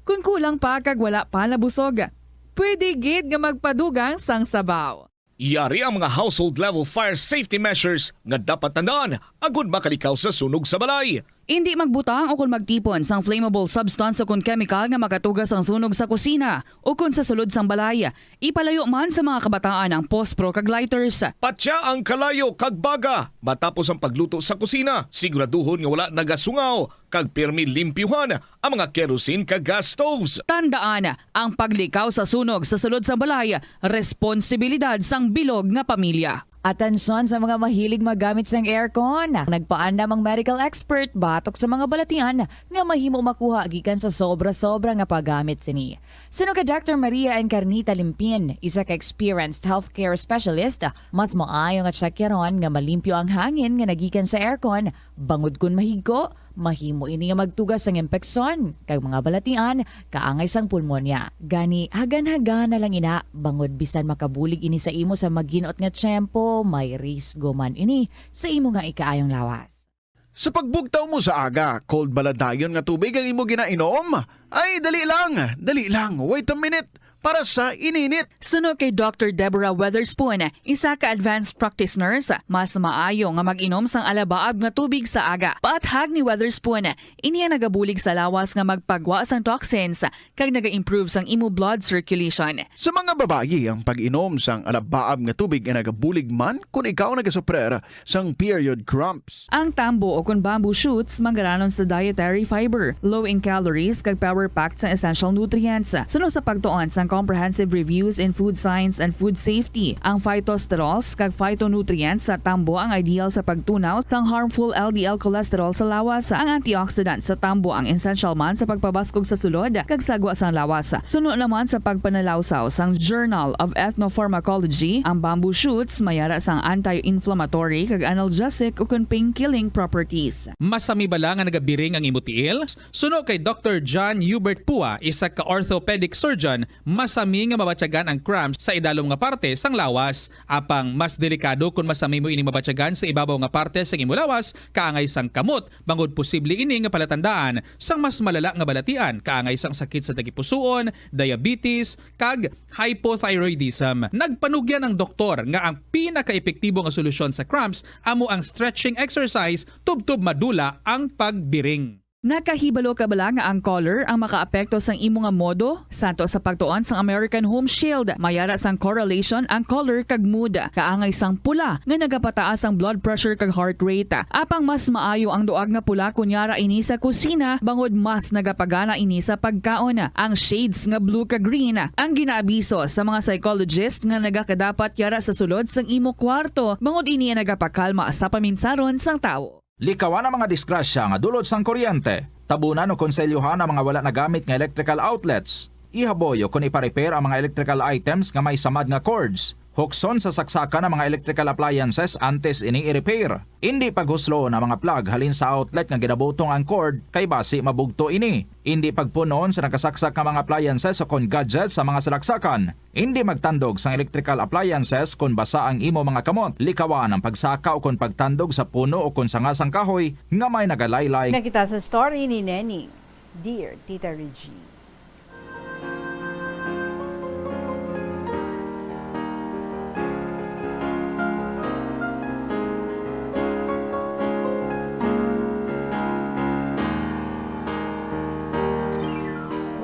Kon kulang pa kag wala pa nabusog, pwede gid nga magpadugang sang sabaw. Yari ang mga household level fire safety measures nga dapat tandaan agud makalikaw sa sunog sa balay. Indi magbutang o kon magtipon sang flammable substance o kon chemical nga makatuga sang sunog sa kusina o kon sa sulod sang balay. Ipalayo man sa mga kabataan ang pospro kag lighters. Patya ang kalayo kag baga matapos ang pagluto sa kusina. Siguraduhon nga wala nagasungaw kag pirmi limpyuhan ang mga kerosene kag gas stoves. Tandaan, ang paglikaw sa sunog sa sulod sang balay, responsibilidad sang bilog nga pamilya. Atensyon sa mga mahilig maggamit sang aircon. Nagpaandam ang medical expert batok sa mga balatian nga mahimo makuha gikan sa sobra-sobra nga paggamit sini. Suno kay Doctor Maria Encarnita Limpin, isa ka experienced healthcare specialist, mas maayo nga tsakyaron nga malimpyo ang hangin nga nagikan sa aircon, bangod kon mahigko, mahimo ini nga magtuga sang impeksyon kag mga balatian kaangay sang pulmonya. Gani, hagan-hagan na lang ina, bangod bisan makabulig ini sa imo sa maghinot nga tiyempo, may risgo man ini sa imo nga ikaayong lawas. Sa pagbugtaw mo sa aga, cold bala dayon nga tubig ang imo ginainom? Ay, dali lang, dali lang, wait a minute, para sa ininit. Suno kay Doctor Deborah Weatherspoon, isa ka advanced practice nurse, mas maayo nga mag-inom sang alabaab nga tubig sa aga. Paathag ni Weatherspoon, ini ang nagabulig sa lawas nga magpagwa sang toxins kag naga-improve sang imo blood circulation. Sa mga babayi, ang pag-inom sang alabaab nga tubig ay nagabulig man kon ikaw nagasuprer sang period cramps. Ang tambo o kon bamboo shoots manggaranon sa dietary fiber, low in calories, kag power-packed sa essential nutrients. Suno sa pagtuon sang Comprehensive Reviews in Food Science and Food Safety, ang phytosterols kag phytonutrients sa tambo ang ideal sa pagtunaw sang harmful L D L cholesterol sa lawas. Ang antioxidants sa tambo ang essential man sa pagpabaskog sa sulod kag sagwa sang lawas. Suno naman sa pagpanalawsaw sang Journal of Ethnopharmacology, ang bamboo shoots may ara sang anti-inflammatory kag analgesic ukon pain-killing properties. Masami bala nga nagabiring ang imo tiil? Suno kay Doctor John Hubert Pua, isa ka orthopedic surgeon, masami nga mabatyagan ang cramps sa idalom nga parte sang lawas. Apang mas delikado kon masami mo ining mabatyagan sa ibabaw nga parte sang imo lawas, kaangay sang kamot, bangod posible ini nga palatandaan sang mas malala nga balatian, kaangay sang sakit sa tagipusoon, diabetes, kag hypothyroidism. Nagpanugyan ang doktor nga ang pinakaepektibo nga solusyon sa cramps amo ang stretching exercise tubtob madula ang pagbiring. Nakahibalo ka bala nga ang color ang makaapekto sang imo nga modo? Santo sa pagtuon sang American Home Shield, may ara sang correlation ang color kag mood. Kaangay sang pula nga nagapataas ang blood pressure kag heart rate. Apang mas maayo ang duag nga pula kon yara ini sa kusina, bangod mas nagapagana ini sa pagkaon. Ang shades nga blue kag green ang ginaabiso sa mga psychologist nga nagakadapat yara sa sulod sang imo kwarto, bangod ini ang nagapakalma sa paminsaron sang tawo. Likawan ang mga disgrasya nga dulot sang kuryente. Tabunan o konselyohan ang mga wala nagamit nga electrical outlets. Ihaboy o kon ipa-repair ang mga electrical items nga may samad nga cords. Hukson sa saksakan ang mga electrical appliances antes ini i-repair. Indi paghusloon ang mga plug halin sa outlet nga ginabutong ang cord, kay basi mabugto ini. Indi pagpun-on sa nakasaksak nga mga appliances o kon gadgets sa mga salaksakan. Indi magtandog sang electrical appliances kon basa ang imo mga kamot. Likawan ang pagsaka o kon pagtandog sa puno o kon sanga sang kahoy nga may nagalaylay. Nakita sa story ni Neni. Dear Tita Regine.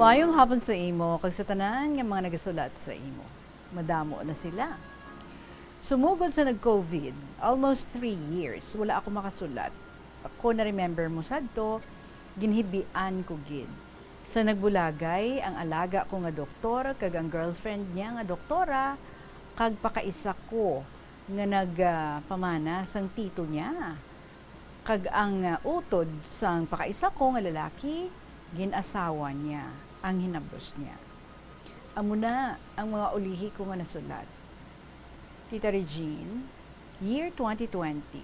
Maayong hapon sa imo kag sa tanan nga mga nagasulat sa imo. Madamo na sila. Sumugod sa nag-COVID, almost three years, wala ako makasulat. Ako na-remember mo sadto, ginhibian ko gid. Sa nagbulagay, ang alaga ko nga doktor kag ang girlfriend niya nga doktora, kag pakaisa ko nga nag, ah, pamana sang tito niya. Kag ang, ah, utod sang pakaisa ko nga lalaki, gin-asawa niya ang hinablos niya. Amo na ang mga ulihi ko nga nasulat. Tita Regine, year twenty twenty,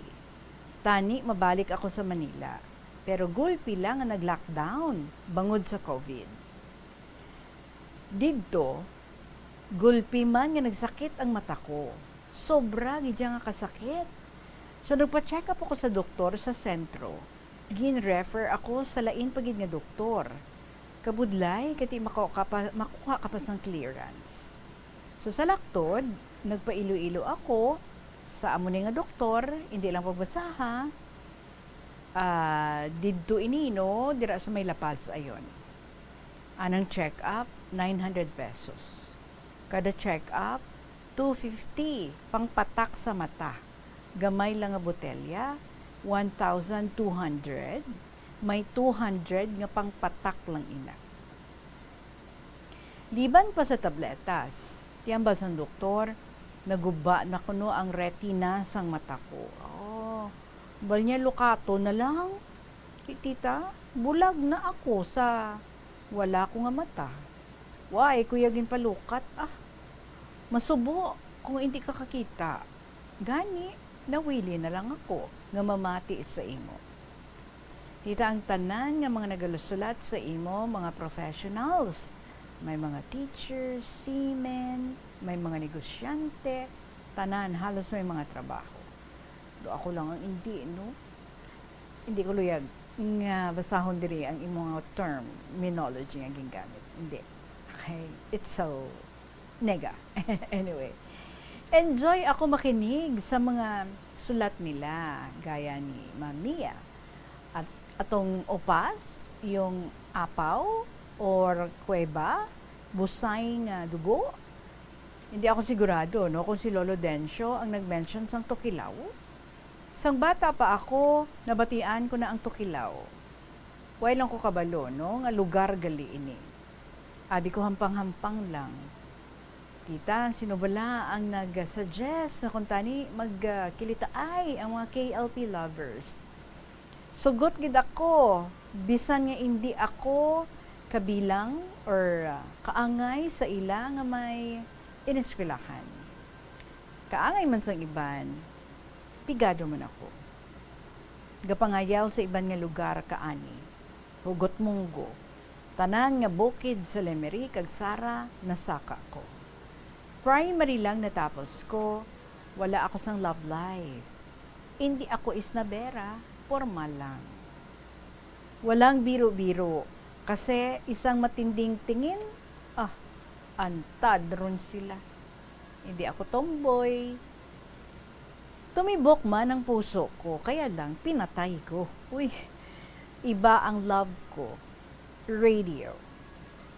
tani mabalik ako sa Manila, pero gulpi lang nga nag-lockdown bangod sa COVID. Didto, gulpi man nga nagsakit ang mata ko. Sobra gid nga kasakit. So, nagpa-check up ako sa doktor sa sentro. Gin-refer ako sa lain pa gid nga doktor. Kabudlay, kay ti makuha ka pa, makuha ka pa sang clearance. So, sa laktod, nagpailo-ilo ako sa amo ni nga doktor, hindi lang pagbasa, ha. Ah, didto ini, no, dira sa may La Paz, ayon. Anang check-up, nine hundred pesos. Kada check-up, two fifty, pangpatak sa mata. Gamay lang nga botelya, one thousand two hundred, may two hundred nga pangpatak lang ina. Liban pa sa tabletas, ti hambal sang doktor, naguba na kuno ang retina sang mata ko. Oh, bal niya lukato na lang. Ti-, tita, bulag na ako sa wala ko nga mata. Wa, eh, kuya, ginpalukat, ah. Masubo kung hindi ka kakita. Gani, nawili na lang ako nga mamati sa imo. Tita, ang tanan nga mga nagasulat sa imo, mga professionals. May mga teachers, seamen, may mga negosyante, tanan, halos may mga trabaho. Do ako lang ang hindi, no? Hindi ko luyag nga basahon diri ang imo nga terminology nga gingamit. Hindi. Okay? It's so nega. Anyway, enjoy ako makinig sa mga sulat nila, gaya ni Ma'am Mia. At atong upas, yung apaw or kuweba, busay nga dugo. Hindi ako sigurado, no, kung si Lolo Dencio ang nag-mention sang Tokilaw. Sang bata pa ako, nabatian ko na ang Tokilaw. Way lang ko kabalo, no, nga lugar gali ini. Abi ko hampang-hampang lang. Tita, sino bala ang nag-suggest na kung tani magkilitaay ang mga K L P lovers? Sugot gid ako, bisan nga indi ako kabilang or, ah, kaangay sa ila nga may ineskwelahan. Kaangay man sang iban, pigado man ako. Gapangayaw sa iban nga lugar kaani, hugot munggo, Tanan nga bukid sa Lemery kag Sara, nasaka ko. Primary lang natapos ko, wala ako sang love life. Indi ako isnabera, pormal lang. Walang biro-biro, kasi isang matinding tingin, ah, antad ron sila. Hindi ako tomboy. Tumibok man ang puso ko, kaya lang pinatay ko. Uy, iba ang love ko. Radio.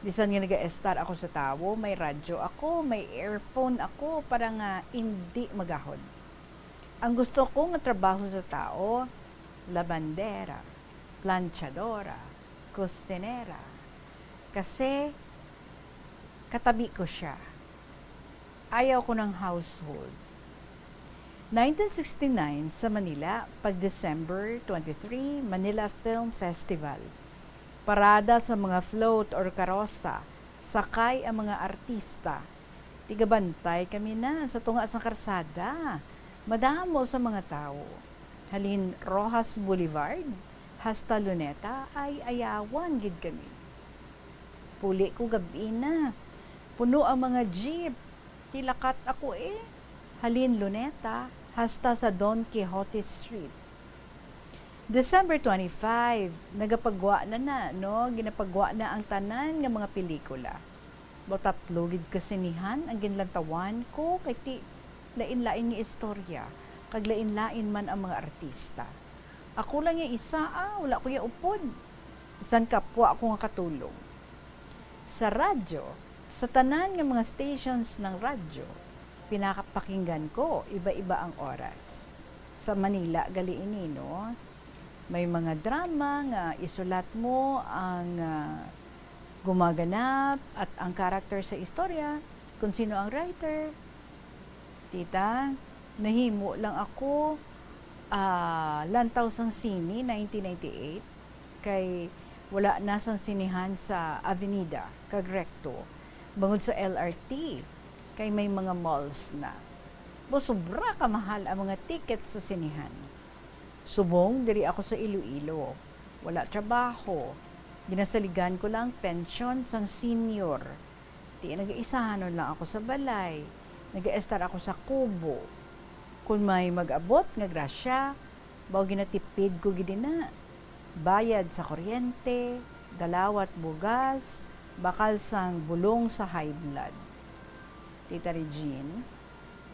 Bisan nga nag-estar ako sa tawo, may radyo ako, may earphone ako para nga indi magahod. Ang gusto ko nga trabaho sa tawo, labandera, planchadora, kusinera. Kasi katabi ko siya. Ayaw ko ng household. Nineteen sixty-nine sa Manila, pag December twenty-three, Manila Film Festival. Parada sa mga float or karosa, sakay ang mga artista. Tigabantay kami na sa tunga sang karsada. Madamo sa mga tawo. Halin Roxas Boulevard hasta Luneta ay ayawan gid kami. Puli ko gab-i na. Puno ang mga jeep. Tilakat ako eh. Halin Luneta hasta sa Don Quixote Street. December twenty-five, nagapagwa na na, no? Ginapagwa na ang tanan nga mga pelikula. Mo tatlo gid ka sinihan ang ginlantawan ko kay ti lain-lain nga istorya, kag lain-lain man ang mga artista. Ako lang ya isa, ah, wala ko ya upod. Bisan kapwa ko nga katulong. Sa radyo, sa tanan nga mga stations ng radyo, pinakapakinggan ko iba-iba ang oras. Sa Manila gali ini, no? May mga drama nga isulat mo ang, ah, gumaganap at ang character sa istorya, kung sino ang writer. Tita, nahimo lang ako, ah, lantaw sang sine nineteen ninety-eight, kay wala na sang sinehan sa Avenida kag Recto, bangod sa L R T, kay may mga malls na. Bo, sobra ka mahal ang mga ticket sa sinehan. Subong diri ako sa Iloilo, wala trabaho. Ginasaligan ko lang pensyon sang senior. Ti nagaisahanon lang ako sa balay. Nagaestar ako sa kubo. Kon may mag-abot nga grasya, baw ginatipid ko gid ina. Bayad sa kuryente, dalawat bugas, bakal sang bulong sa high blood. Tita Regine,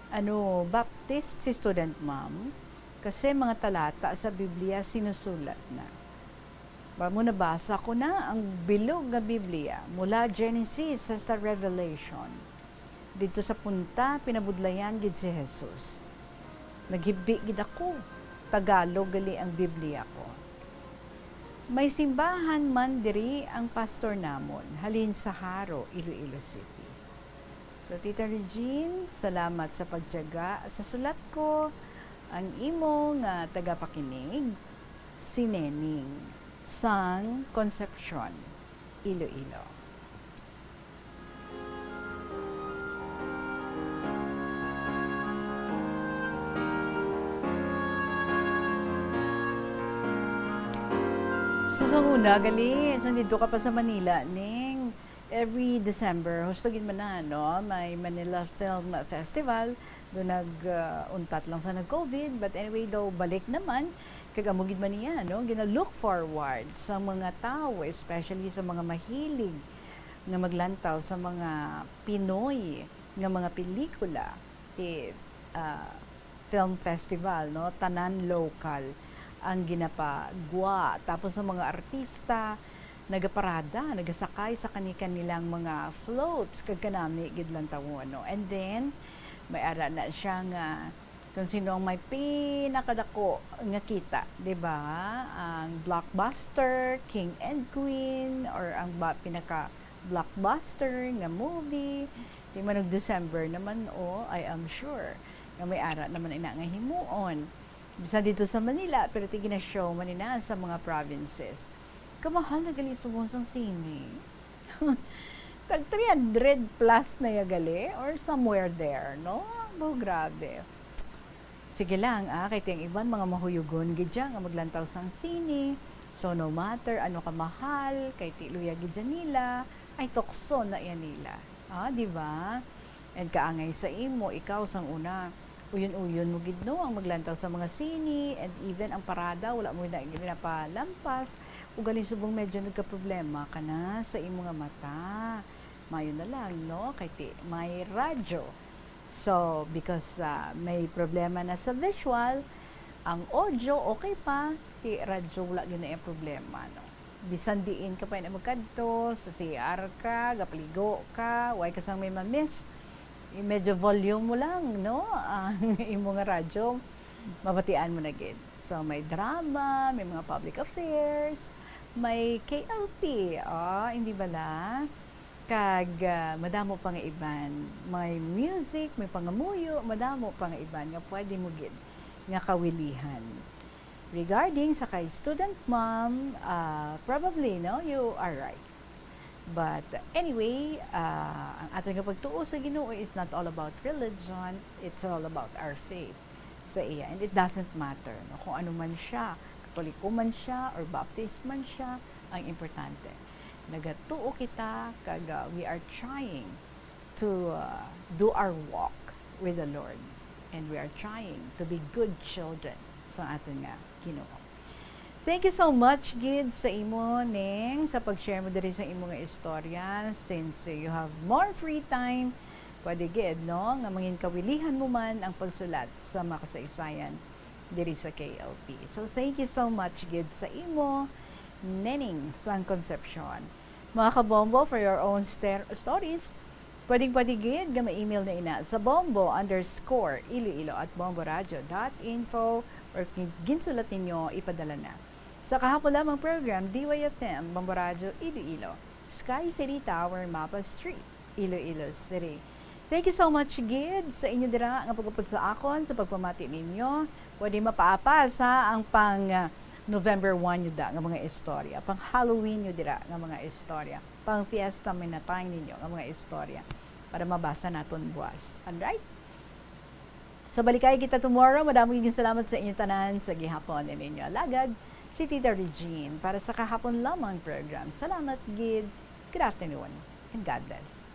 ano, Baptist si student mom? Kasi mga talata sa Biblia sinusulat na. Ba mo nabasa ko na ang bilog nga Biblia, mula Genesis hasta Revelation. Didto sa punta, pinabudlayan gid si Jesus. Naghibi gid ako. Tagalog gali ang Biblia ko. May simbahan man diri ang pastor namon, halin sa Jaro, Iloilo City. So, Tita Regine, salamat sa pagtiyaga sa sulat ko. Ang imo nga tagapakinig, si Neneng sang Concepcion, Iloilo. So, sang una, gali, sang didto ka pa sa Manila, Neng, every December, husto gid man na, no? May Manila Film Festival. Do nag, ah, untat lang sa nag-covid. But anyway, daw balik naman. Kag amo gid man niya, no? Gina-look forward sa mga tao, especially sa mga mahilig nga maglantaw sa mga Pinoy nga mga pelikula. Ti, ah, film festival, no? Tanan local ang ginapagwa. Tapos ang mga artista, nagaparada, nagasakay sa kani-kanilang mga floats, kag kanami gid lantawon, no? And then, may ara na siya nga kung sino ang may pinakadako nga kita, di ba? Ang blockbuster, King and Queen, or ang ba, pinaka-blockbuster nga movie. Di man og December naman, oh, I am sure nga may ara naman ina nga himuon. Bisan dito sa Manila, pero ti gina-show man ina sa mga provinces. Kamahal na gali subong sang sine. Tag three hundred plus na ya gali or somewhere there, no? Bo, grabe. Sige lang, ah, kay ti ang iban mga mahuyogon gid dyan nga maglantaw sang sine, So, no matter ano ka mahal, kay ti luya gid dyan nila, ay tukso na yan nila. Ah, di ba? And kaangay sa imo, ikaw sang una, uyon-uyon mo gid, no, ang maglantaw sa mga sine, and even ang parada, wala mo na ginapalampas. Ugaling subong medyo nagkaproblema ka na sa imo nga mata. Mayo na lang, no? Kay ti, may radyo. So, because, ah, may problema na sa visual, ang audio, okay pa, ti radyo, wala gyud na yung problema, no? Bisan diin ka pa na magkadto, sa C R ka, gapaligo ka, way ka sang may ma-miss. Yung medyo volume mo lang, no? Ang imo nga radyo, mabatian mo na gid. So, may drama, may mga public affairs, may K L P, ah, hindi bala? Kag, ah, madamo pa nga iban. May music, may pangamuyo, madamo pa nga iban nga pwede mo gid nga kawilihan. Regarding sa kay student mom, ah, probably, no, you are right. But anyway, ah, ang aton nga pagtuo sa Ginoo is not all about religion, it's all about our faith sa iya. And it doesn't matter, no, kung ano man siya, Katoliko man siya or Baptist man siya, ang importante, nagatuo kita kag, ah, we are trying to, ah, do our walk with the Lord. And we are trying to be good children sa aton nga Ginoo. Thank you so much gid sa imo, Ning, sa pag-share mo diri sa imo nga istorya. Since you have more free time, pwede gid, no, nga mangin kawilihan mo man ang pagsulat sa mga kasaysayan diri sa K L P. So, thank you so much gid sa imo, Nening sang Concepcion. Mga kabombo, for your own ster- stories, pwedeng pwede gid nga ma-email na ina sa bombo underscore iloilo at bomboradio dot info, or kin- ginsulat ninyo, ipadala na sa kahapon lamang program, D Y F M, Bombo Radio Iloilo, Sky City Tower, Mapa Street, Iloilo City. Thank you so much gid sa inyo dira nga pagupod sa akon, sa pagpamati ninyo. Pwede mapaapas, ha, ang pang, ah, November one nyo da nga mga istorya, pang Halloween nyo dira nga mga istorya, pang fiesta minatay ninyo nga mga istorya para mabasa naton buwas. Alright? So, balikay kita tomorrow. Madamo gid salamat sa inyo tanan sa gihapon ni ninyo alagad, si Tita Regine, para sa kahapon lamang program. Salamat gid. Good afternoon and God bless.